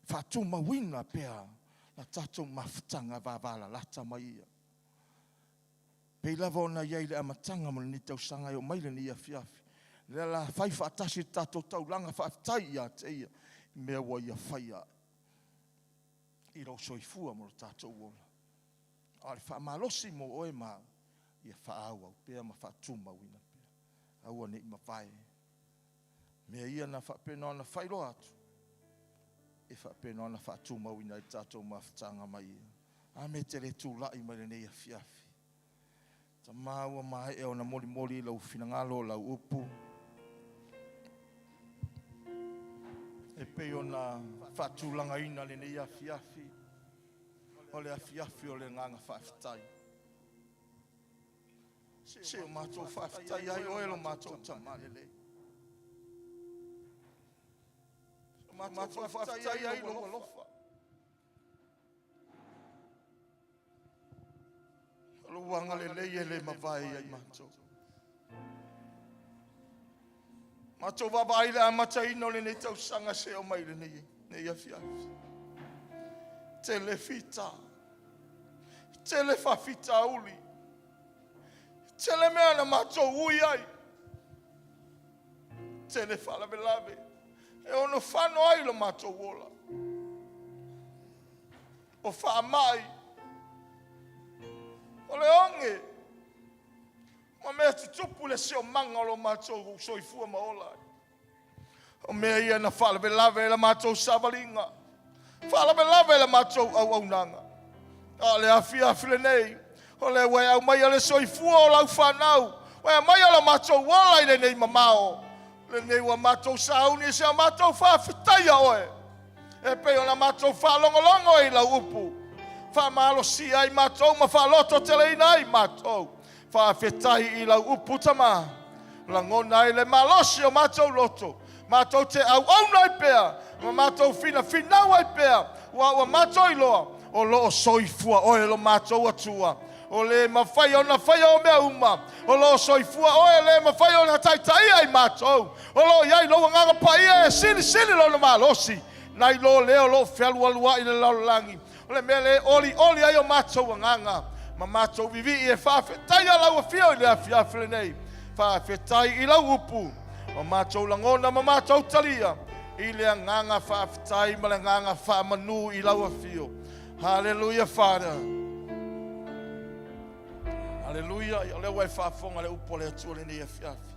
Faatumauina pea la tatou mafutaga vavalalata ma Ia. Pei lava ona i ai i le amataga mo lenei tausaga e oo mai lenei afiafi, lea la fai faatasi le tatou taulaga faafetai ia te Ia i mea ua Ia faia i lou soifua ma lo tatou ola. A o le faamalosi mo oe ma au, ia faaauau pea ma faatumauina pea. Aua ne i mavae. Mea ia na faapena ona faailoa atu, e faapena ona faatumauina ai le tatou mafutaga ma Ia. A mea e te le tulai mai lenei afiafi? Tama ua maea ona molimoli lou finagalo, lau upu, e pei ona faatulagaina lenei afiafi, o le afiafi o le agaga faafetai. Se o matou faafetai ai oe lo matou Tama lelei. O matou faafetai ai lou alofa. O lou agalelei e le mavae ia i matou. Matou vaavaai le amataina o lenei tausaga se o mai lenei nei afiafi. Tele fita, tele faafitauli, tele mea na matou ui ai, tele faalavelave e ono fano ai lo matou ola. O faamai, o le oge, ma mea tutupu le siomaga o lo matou soifua ma ola ai. O mea ia na faalavelave i la matou savaliga, faalavelave i la matou auaunaga. A o le afiafi lenei, o lea ua e aumaia le soifua o lau fanau, ua e aumaia lo matou ola i lenei mamao, lenei ua matou sauni i se a matou faafetaia oe, e pei ona matou faalogologo i lau upu, faamalosia ai matou ma faalototeleina ai matou. Faafetai i lau upu Tama, lagona ai le malosi o matou loto, matou te auauna ai pea ma matou finafinau ai pea, ua ua matou iloa o lo o soifua oe lo matou Atua, o le mafai ona faia o mea uma, o lo o soifua oe, le mafai ona taitaia i matou, o lo o i ai lou Agaga Paia e silisili lona malosi, nai lo lea o lo o fealualuai i le lalolagi. O le mea lea e olioli ai o matou agaga ma matou vivii e faafetaia lau afio i le afiafi lenei. Faafetai i lau upu ma matou lagona ma matou talia i le agaga faafetai ma le agaga faamanu i lau afio. Hallelujah, Father. Hallelujah. O lea ua e faafofoga le upu a le Atua lenei afiafi.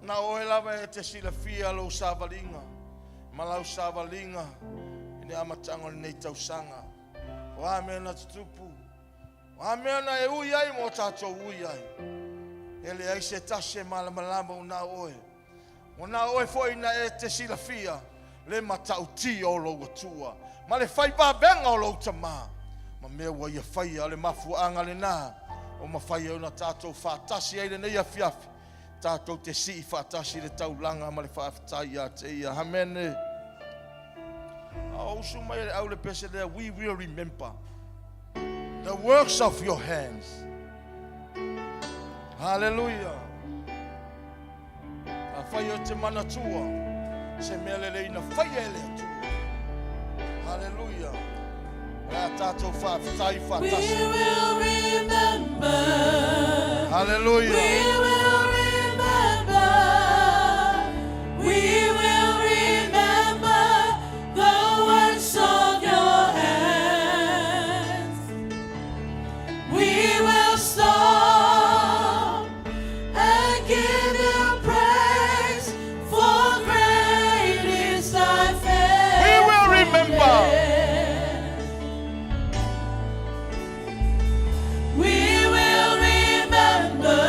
Na oe lava e te silafia lou savaliga ma lau savaliga i le amataga o lenei tausaga. O a mea na tutupu, o a mea na e ui ai ma o tatou ui ai. E leai se tasi e malamalama o na oe. O na oe foi na e te silafia. Le matautia o lou Atua ma le fai vavega o lou tamā ma mea ua ia faia o le mafuaaga lenā ua mafai ai ona tatou faatasi ai lenei afiafi tatou te sii faatasi le taulaga ma le faafetai ia te ia. Amene. A o usu mai le au le pese lea, we will remember the works of your hands. Hallelujah. Afai o te manatua se mea lelei na faia e le Atua. Hallelujah. O le a tatou faafetai We faatasi. will remember. Hallelujah. We will remember. We will remember the works of your hands. We will stop and give you praise, for great is thy We will remember. faithfulness. We will remember.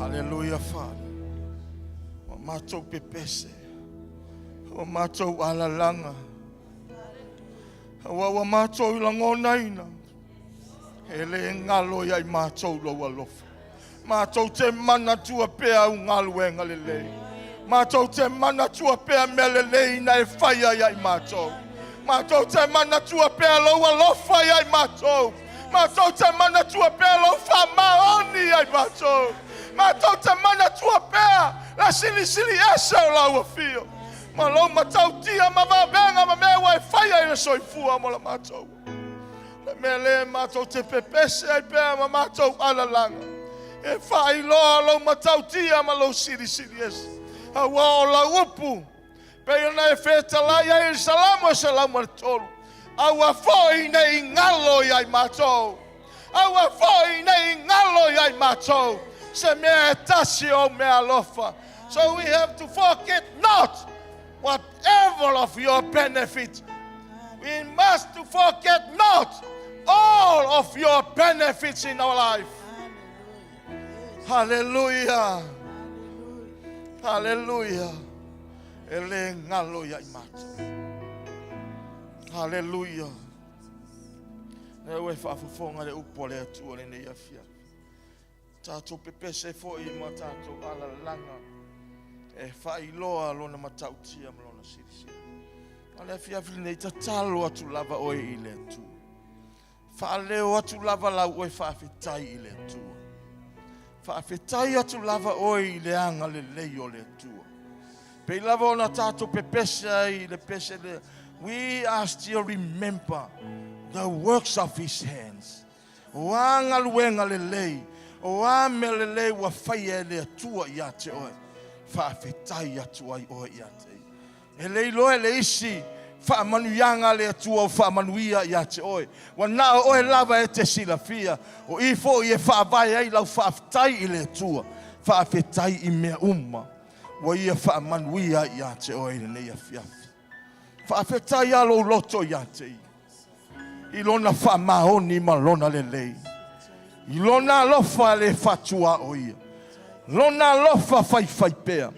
Hallelujah, Father. Ua matou pepese. Ua matou alalaga. Aua ua matou lagonaina. E le galo ia i matou lou alofa. Matou te manatua pea au galuega lelei. Matou te manatua pea mea lelei na e faia ia i matou. Matou te manatua pea lou alofa ia i matou. Matou te manatua pea lou faamaoni ia i matou. Matou te manatua pea le silisili ese o lau afio. Ma lou matautia ma vavega ma mea ua e faia i le soifua mo la matou. Le mea lea matou te pepese ai pea ma matou alalaga. E faailoa lou matautia ma lou silisili ese. Aua o lau upu, pei ona e fetalai ai i le Salamo e 103. Aua foi ne i galo ia i matou. Aua foi ne i galo ia i matou. Se mea e tasi o mea alofa. So we have to forget not whatever of your benefit. We must to forget not all of your benefits in our life. Hallelujah. Hallelujah. E le galo ia i matou. Hallelujah. Lea ua e faafofoga le upu a le Atua lenei afiafi. Tatou pepese foi ma tatou alalaga e faailoa lona matautia ma lona silisili. A le afiafi lenei tatalo atu lava oe i le Atua. Faaleo atu lava lau oe faafetai i le Atua. Faafetai atu lava oe i le agalelei o le Atua. Pei lava ona tatou pepese ai le pese lea. We are still remember the works of his hands. O a galuega lelei, o a mea lelei ua faia e le Atua ia te oe. Faafetai atu ai oe ia te ia. E le iloa e le isi faamanuiaga a le Atua o faamanuia ia te oe. Ua na o oe lava e te silafia. O i foi e faavae ai lau faafetai i le Atua. Faafetai i mea uma. Ua ia faamanuia ia te oe i lenei afiafi. Faafetai a lou loto ia te ia. I lona faamaoni ma lona lelei. I lona alofa le fatua o ia. Lona alofa faifai pea.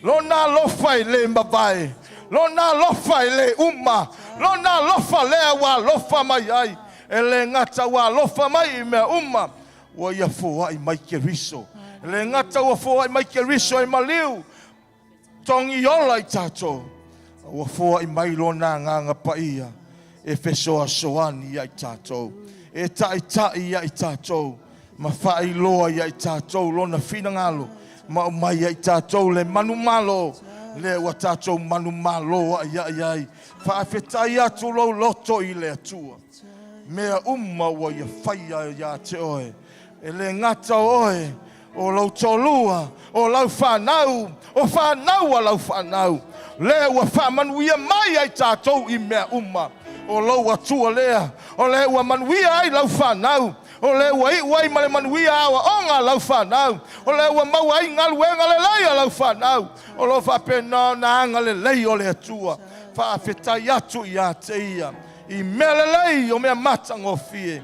Lona alofa e le mavae. Lona alofa e le uma. Lona alofa lea ua alofa mai ai. E le gata ua alofa mai i mea uma. Ua ia foai mai Keriso. E le gata ua foai mai Keriso e maliu. Togi ola i tatou. Ua foai mai lona agaga paia. E fesoasoani ia i tatou. E taitai ia i tatou. Ma faailoa ia i tatou lona finagalo. Ma aumai ia i tatou le manumalo. Lea ua tatou manumalo ai ai ai. Faafetai atu lou loto i le Atua. Mea uma ua ia faia ia te oe. E le gata o oe, o lau toalua, o lau fanau, o fanau a lau fanau. Lea ua faamanuia mai ai tatou i mea uma. O lou Atua lea, o lea ua manuia ai lau fanau. O lea ua iu ai ma le manuia aoaoga a lau fanau. O lea ua maua ai galuega lelei a lau fanau. O lo faapena ona agalelei o le Atua. Faafetai atu ia te ia. I mea lelei o mea matagofie.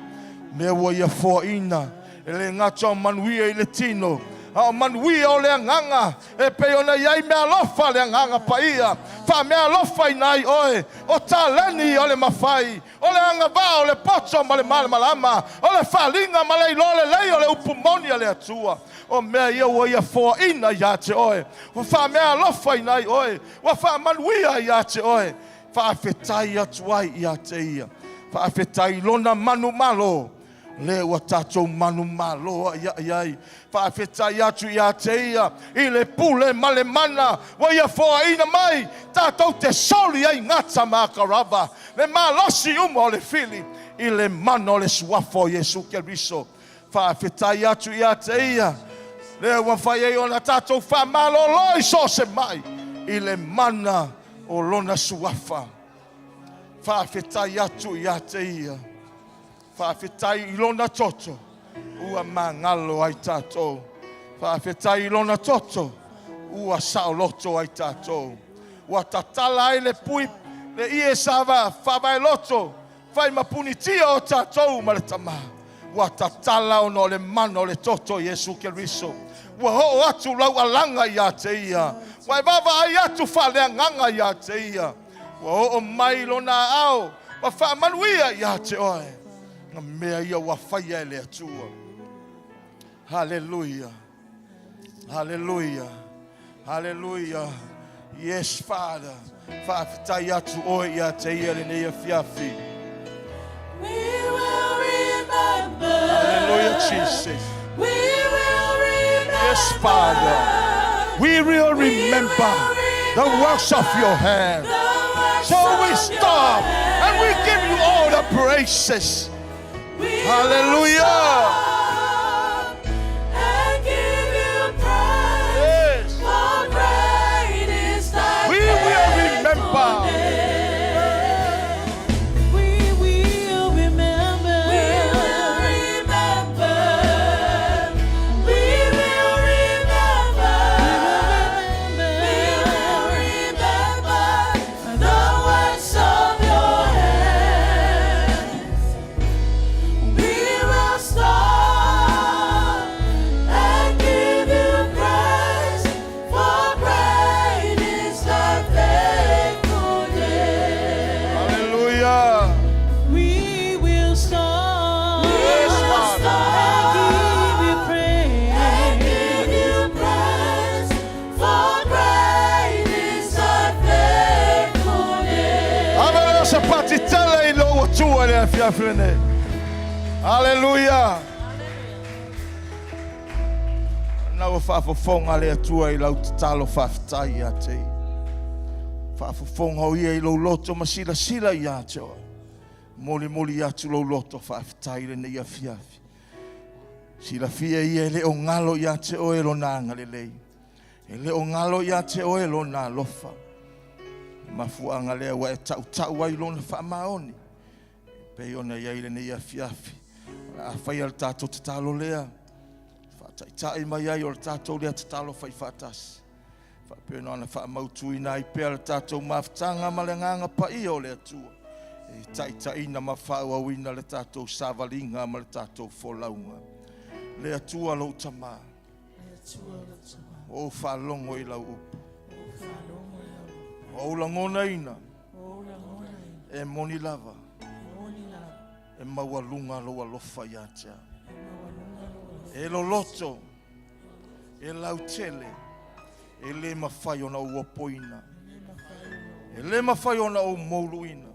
Mea ua ia foaina. E le gata o manuia i le tino. A o manuia o le agaga. E pei ona i ai mea alofa le agaga paia. Faamea alofa ina ai oe. O taleni o le mafai. O le agavaa o le poto ma le malamalama. O le faaaliga ma le iloa lelei o le upu moni a le Atua. O mea ia ua ia foaina ia te oe. Ua faamea alofa ina ai oe. Ua faamanuia ia te oe. Faafetai atu ai ia te ia. Faafetai lona manumalo. Lea ua tatou manumalo ai ai ai. Faafetai atu ia te ia i le pule ma le mana. Ua ia foaina mai tatou te soli ai gata ma akarava. Le malosi uma o le fili i le mana o le suafa o Iesu Keriso. Faafetai atu ia te ia. Lea ua fai ai ona tatou faamalolo i so o se mai i le mana o lona suafa. Faafetai atu ia te ia. Faafetai i lona toto. Ua magalo ai tatou. Faafetai i lona toto. Ua saoloto ai tatou. Ua tatala ai le pui le ie sa faavaeloto. Fai ma punitia o tatou ma le tamā. Ua tatala ona o le mana o le toto o Iesu Keriso. Ua oo atu lau alaga ia te ia. Ua e vaavaai atu faaleagaga ia te ia. Ua oo mai lona aao ma faamanuia ia te oe. Na mea ia ua faia e le Atua. Haleluia. Haleluia. Haleluia. Yes, Father. Faafetai atu oe ia te ia lenei afiafi. We will remember. Hallelujah, Jesus. We will remember. Yes, Father. We will remember the works of your hand. The works So we of your stop and we give you all the praises. We will Hallelujah. stop and give you praise. Yes. For great is thy We will remember. faithfulness. We will remember. We will remember. We will remember. We will remember the works of your hands. We will stop and give you praise, for great is thy faithfulness. Hallelujah. We will stop. We will stop And give you praise. and give you praise, for great is thy faithfulness. Avea se pati tele i lou Atua i le afiafi lenei. Haleluia. Na ua faafofoga le Atua i lau tatalo faafetai ia te ia. Faafofoga o ia i lou loto ma silasila ia te oe. Molimoli atu lou loto faafetai i lenei afiafi. Silafia ia e le o galo ia te oe lona agalelei. E le o galo ia te oe lona alofa. Mafuaaga lea ua e tautau ai lona faamaoni. Pei ona i ai lenei afiafi. O le a faia le tatou tatalo lea. Faataitai mai ai o le tatou lea tatalo fai faatasi. Faapena ona faamautuina ai pea le tatou mafutaga ma le agaga paia o le Atua. E taitaiina ma faaauauina le tatou savaliga ma le tatou folauga. Le Atua lou tamā. Ua ou faalogo i lau upu. Ua ou lagonaina. E moni lava. E maualuga lou alofa ia te au. E loloto. E lautele. E le mafai ona ou opoina. E le mafai ona ou mouluina.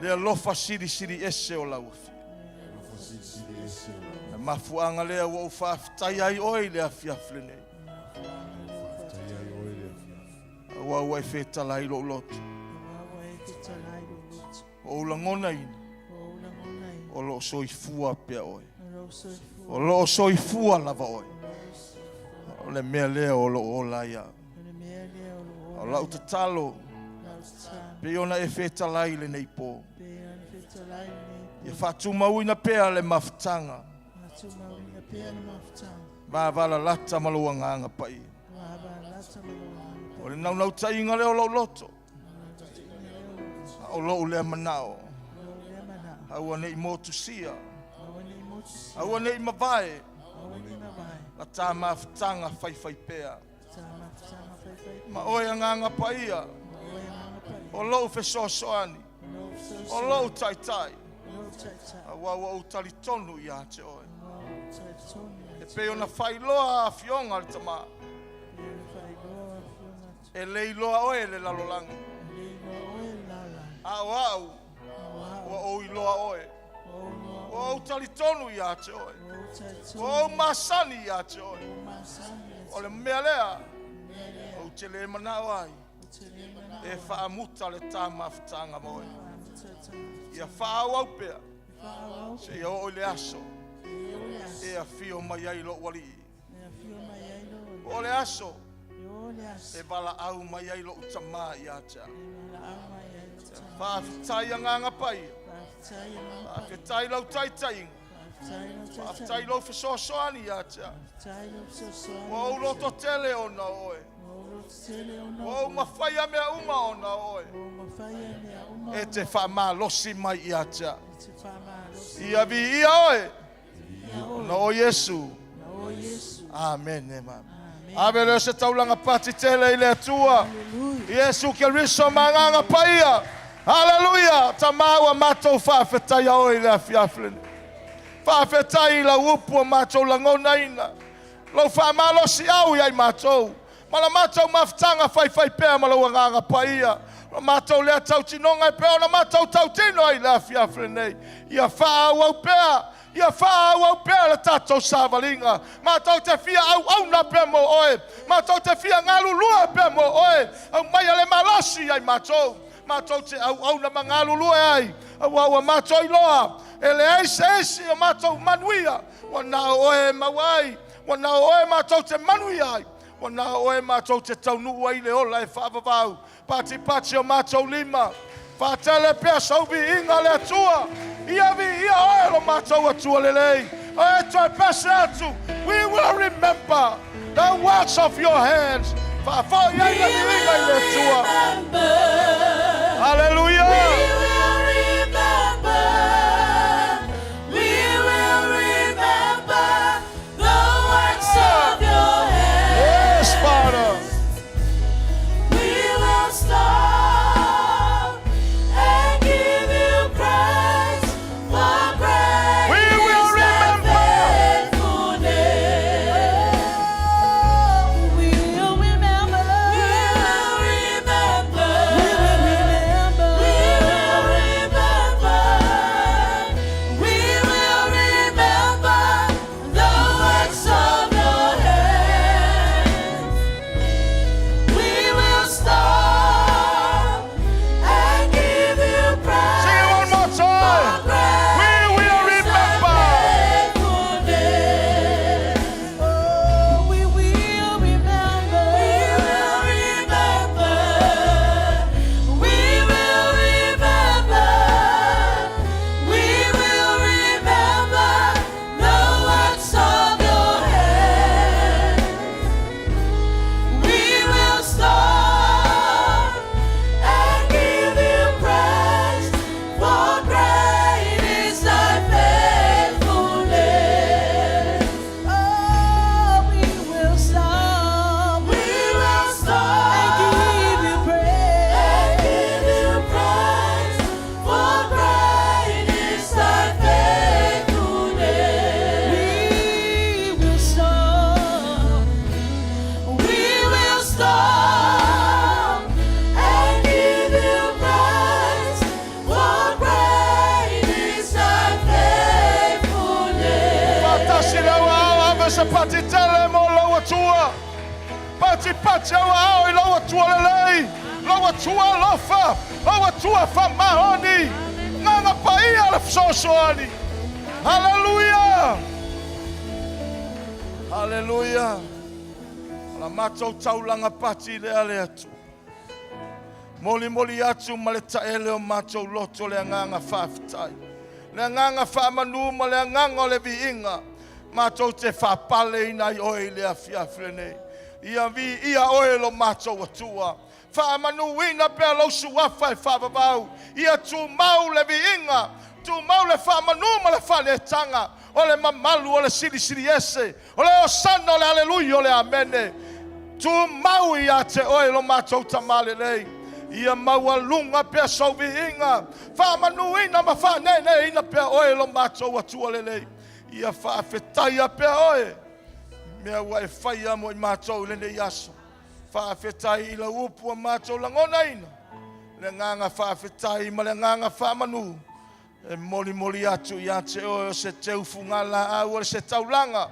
Le alofa silisili ese o lau afio. Le mafuaaga lea ua ou faafetai ai oe i le afiafi lenei. Aua ua e fetalai lou loto. Ua ou lagonaina. O loo soifua pea oe. O loo soifua lava oe. O le mea lea o loo ola ai au. O lau tatalo pei ona e fetalai lenei po. Ia faatumauina pea le mafutaga. Vavalalata ma lou agaga paia. O le naunautaiga lea o lou loto. A o lou lea manao. Aua nei motusia. Aua nei mavae. La tā mafutaga faifai pea. Ma oe agaga paia. O lou fesoasoani. O lou taitai. Aua ua ou talitonu ia te oe. E pei ona faailoa afioga a le tamā. E le iloa oe e le lalolagi. A o au, ua ou iloa oe. Ua ou talitonu ia te oe. Ua ou masani ia te oe. O le mea lea, ou te le manao ai. E faamuta le tā mafutaga ma oe. Ia faaauau pea. Seia oo i le aso. E afio mai ai lou alii. O le aso. E valaau mai ai lou tamā ia te au. Faafetai agaga paia. Faafetai lau taitaiga. Faafetai lou fesoasoani ia te au. Ua ou loto tele ona o oe. Ua ou mafaia mea uma ona o oe. E te faamalosi mai ia te au. Ia viia oe. Ona o Iesu. Amene ma. Ave lea o se taulaga pati tele i le Atua. Iesu Keriso ma agaga paia. Haleluia! Tama ua matou faafetaia oe i le afiafi lenei. Faafetai i lau upu ua matou lagonaina. Lou faamalosiau ia i matou. Ma la matou mafutaga faifaipea ma lou Agaga Paia. O la matou lea tautinoga e pei ona matou tautino ai i le afiafi lenei. Ia faaauau pea, ia faaauau pea le tatou savaliga. Matou te fia auauna pea mo oe. Matou te fia galulue pea mo oe. Aumaia le malosi ia i matou. Matou te auauna ma galulue ai, aua ua matou iloa, e leai se isi o matou manuia, ua na o oe e maua ai, ua na o oe matou te manuia ai. Ua na o oe matou te taunuu ai i le ola e faavavau, patipati o matou lima. Faatele pea sou viiga le Atua. Ia viia oe lo matou Atua lelei. Oe toe pese atu. We will remember the works of your hands. Faafoi ai le viiga i le Atua. Hallelujah. We will remember. We will remember the works of your hands. Yes, Father. We will stop and give you praise, for great We will is thy remember. faithfulness. We will remember. We will remember. We will remember. We will remember. We will remember the works of your hands. We will stop and give you praise. Sing it one more time. For great We will is thy remember. faithfulness. Oh, we will remember. We will remember. We will remember. We will remember the works of your hands. We will stop and give you praise, for great is thy faithfulness. Oh, we will stop. We will stop And give you praise. and give you praise, for great is thy faithfulness. We will stop. We will stop and give you praise, for great is thy faithfulness. Faatasi le auao ave se pati tele mo lou Atua. Patipati auao i lou Atua lelei. Lou Atua alofa. Lou Atua faamaoni. Agaga Paia le fesoasoani. Haleluia. Haleluia. O la matou taulaga pati lea le Atua. Molimoli atu ma le taele o matou loto le agaga faafetai. Le agaga faamanu ma le agaga o le viiga. Matou te faapaleina ai oe i le afiafi lenei. Ia viia oe lo matou Atua. Faamanuina pea lou suafa e faavavau. Ia tumau le viiga. Tumau le faamanu ma le faaletaga. O le mamalu o le silisili ese. O le osana o le aleluia o le amene. Tumau ia te oe lo matou Tama lelei. Ia maualuga pea sou viiga. Faamanuina ma faaneeneeina pea oe lo matou Atua lelei. Ia faafetaia pea oe. Mea ua e faia mo i matou i lenei aso. Faafetai i lau upu ua matou lagonaina. Le agaga faafetai ma le agaga faamanu. E molimoli atu ia te oe o se teufuga laau o se taulaga.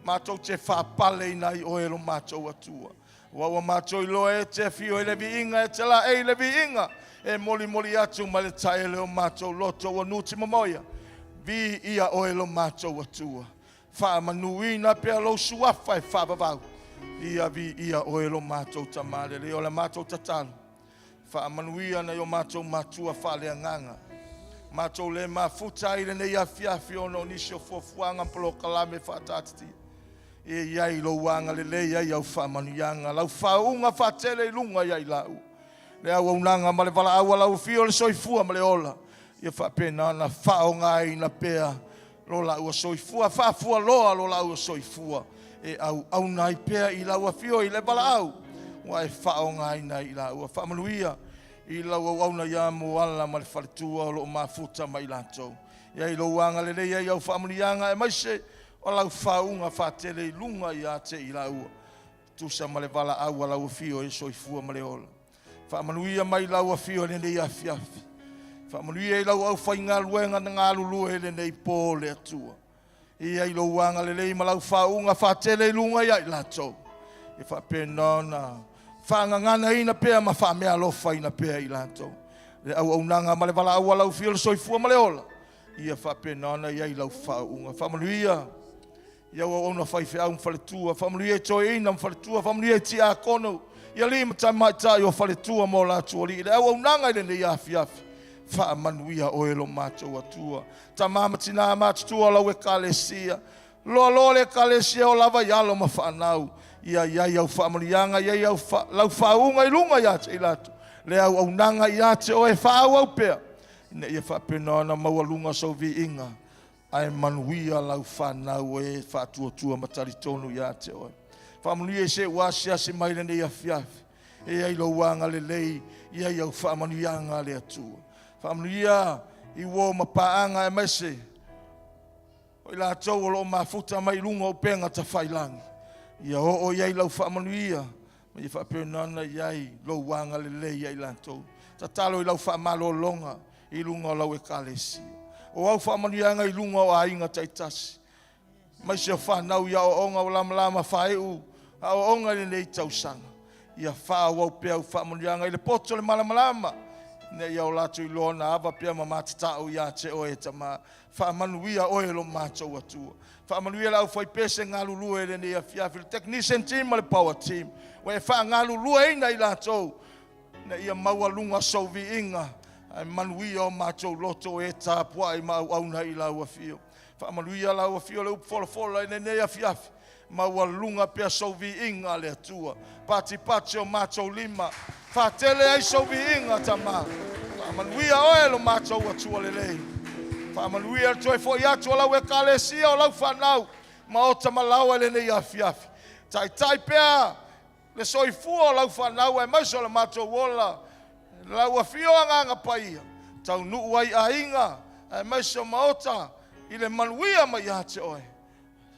Matou te faapaleina ai oe lo matou Atua. Ua ua matou iloa e te afio i le viiga e te laei i le viiga. E molimoli atu ma le taele o matou loto ua nuti momoia. Viia oe lo matou Atua. Faamanuina pea lou suafa e faavavau. Ia viia oe lo matou Tama lelei o le matou tatalo. Faamanuia nai o matou matua faaleagaga. Matou le mafuta ai lenei afiafi ona o nisi o fuafuaga polokalame faataatitia. E iai lou agalelei ai au faamanuiaga, lau faauuga faatele i luga ia i lau. Le auaunaga ma le valaau a lau afio le soifua ma le ola. Ia faapena ona faaaogaina pea lo laua soifua, faafualoa lo laua soifua e auauna ai pea i lau afio i le valaau ua e faaaogaina ai i laua. Faamanuia i lau auauna ia Moala ma le faletua o lo o mafuta ma i latou. Ia i lou agalelei ai au faamanuiaga aemaise o lau faauuga faatele i luga ia te i laua. Tusa ma le valaau a lau afio e soifua ma le ola. Faamanuia mai lau afio i lenei afiafi. Faamanuia i lau aufaigaluega na galulue i lenei po le Atua. Ia i lou agalelei ma lau faauuga faatele i luga ia i latou. Ia faapena ona faagaganaina pea ma faameaalofaina pea i latou. Le auaunaga ma le valaau a lau afio le soifua ma le ola. Ia faapena ona i ai lau faauuga. Faamanuia i au auauna faifeau ma faletua, faamanuia i toeaina ma faletua, faamanuia i tiakono, i alii ma tamaitai o faletua ma o latou alii, le auaunaga i lenei afiafi. Faamanuia oe lo matou Atua. Tama ma tina matutua o lau ekalesia, loaloa le ekalesia o lava i alo ma fanau, ia i ai au faamanuiaga, ia i ai lau faauuga i luga ia te i latou, le auaunaga ia te oe e faaauau pea, ina ia faapena ona maualuga sou viiga, ae manuia lau fanau e faatuatua ma talitonu ia te oe. Faamanuia i se ua asiasi mai lenei afiafi, e ai lou agalelei, i ai au faamanuiaga a le Atua. Faamanuia i uo ma paaga aemaise o i latou o lo o mafuta mai luga o upega tafailagi. Ia oo i ai lau faamanuia, ma ia faapena ona i ai lou agalelei ia i latou. Tatalo i lau faamalologa i luga o lau ekalesia. O au faamanuiaga i luga o aiga taitasi. Aemaise o fanau i aoaoga ua lamalama faaiu aoaoga i lenei tausaga. Ia faaauau pea au faamanuiaga i le poto o le malamalama, ina ia o latou iloa ona ava pea ma matatau ia te oe e Tama. Faamanuia oe lo matou Atua. Faamanuia le aufaipese galulue i lenei afiafi, le technician team ma le power team, ua e faagaluelueina i latou, ina ia maualuga sou viiga, ae manuia o matou loto e tapuai ma auauna i lau afio. Faamanuia lau afio le upu folafola i lenei afiafi, maualuga pea sou viiga le Atua. Patipati o matou lima, faatele ai sou viiga Tama. Faamanuia oe lo matou Atua lelei. Faamanuia le toe foi atu o lau ekalesia o lau fanau, maota ma laoa i lenei afiafi. Taitai pea le soifua o lau fanau aemaise o le matou ola, lau afio Agaga Paia, taunuu ai aiga aemaise o maota i le manuia mai ia te oe,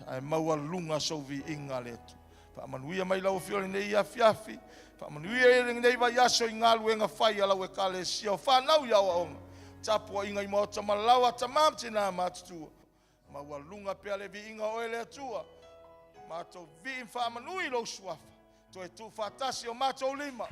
ae maualuga sou viiga le Atua. Faamanuia mai lau afio i lenei afiafi, faamanuia i lenei vaiaso i galuega fai a lau ekalesia o fanau i aoaoga, tapuaiga i maota ma laoa, tama ma tina matutua, maualuga pea le viiga o oe le Atua. Matou vii ma faamanui i lou suafa, toe tuufaatasi o matou lima,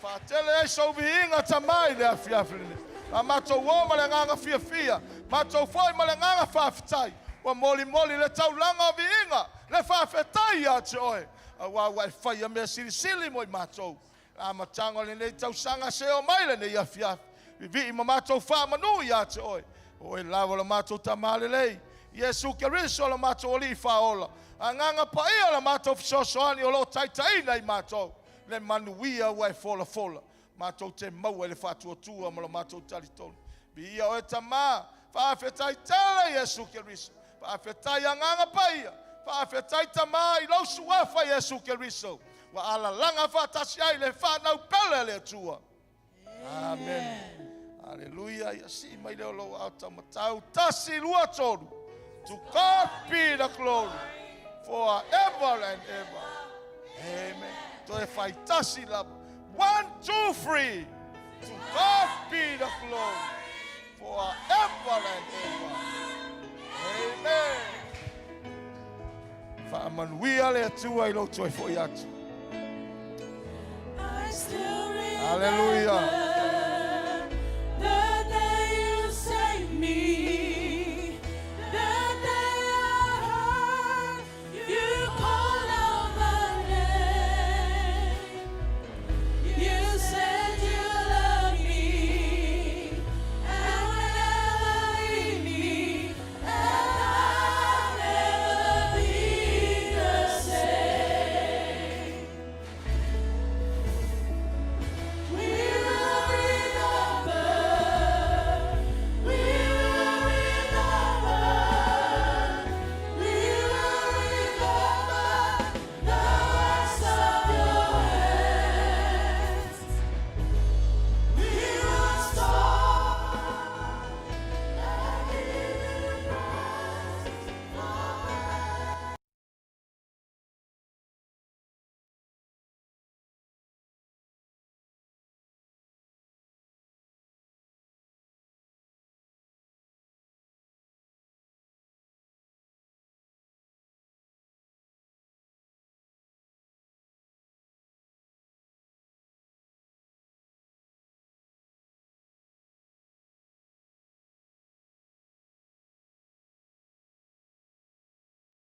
faatele ai sou viiga Tama i le afiafi lenei. A matou o ma le agaga fiafia, matou foi ma le agaga faafetai, ua molimoli le taulaga o viiga, le faafetai ia te oe, auā ua e faia mea silisili mo i matou. Amataga o lenei tausaga se oo mai lenei afiafi, vivii ma matou faamanu ia te oe. O oe lava lo matou Tama lelei, Iesu Keriso lo matou Alii Faaola, Agaga Paia lo matou fesoasoani o lo o taitaiina i matou, le manuia ua e folafola, matou te maua i le faatuatua ma lo matou talitonu. Viia oe Tama, faafetai tele Iesu Keriso, faafetai Agaga Paia, faafetai Tama i lou suafa Iesu Keriso, ua alalaga faatasi ai le fanau pele a le Atua. Amen. Aleluia. Ia sii mai lea o lou ao taumatau. 1, 2, 3. To God be the glory forever and ever. Amen. Toe fai tasi lava. 1, 2, 3. To God be the glory forever and ever. Amen. Faamanuia le Atua i lou toe foi atu. I still Hallelujah.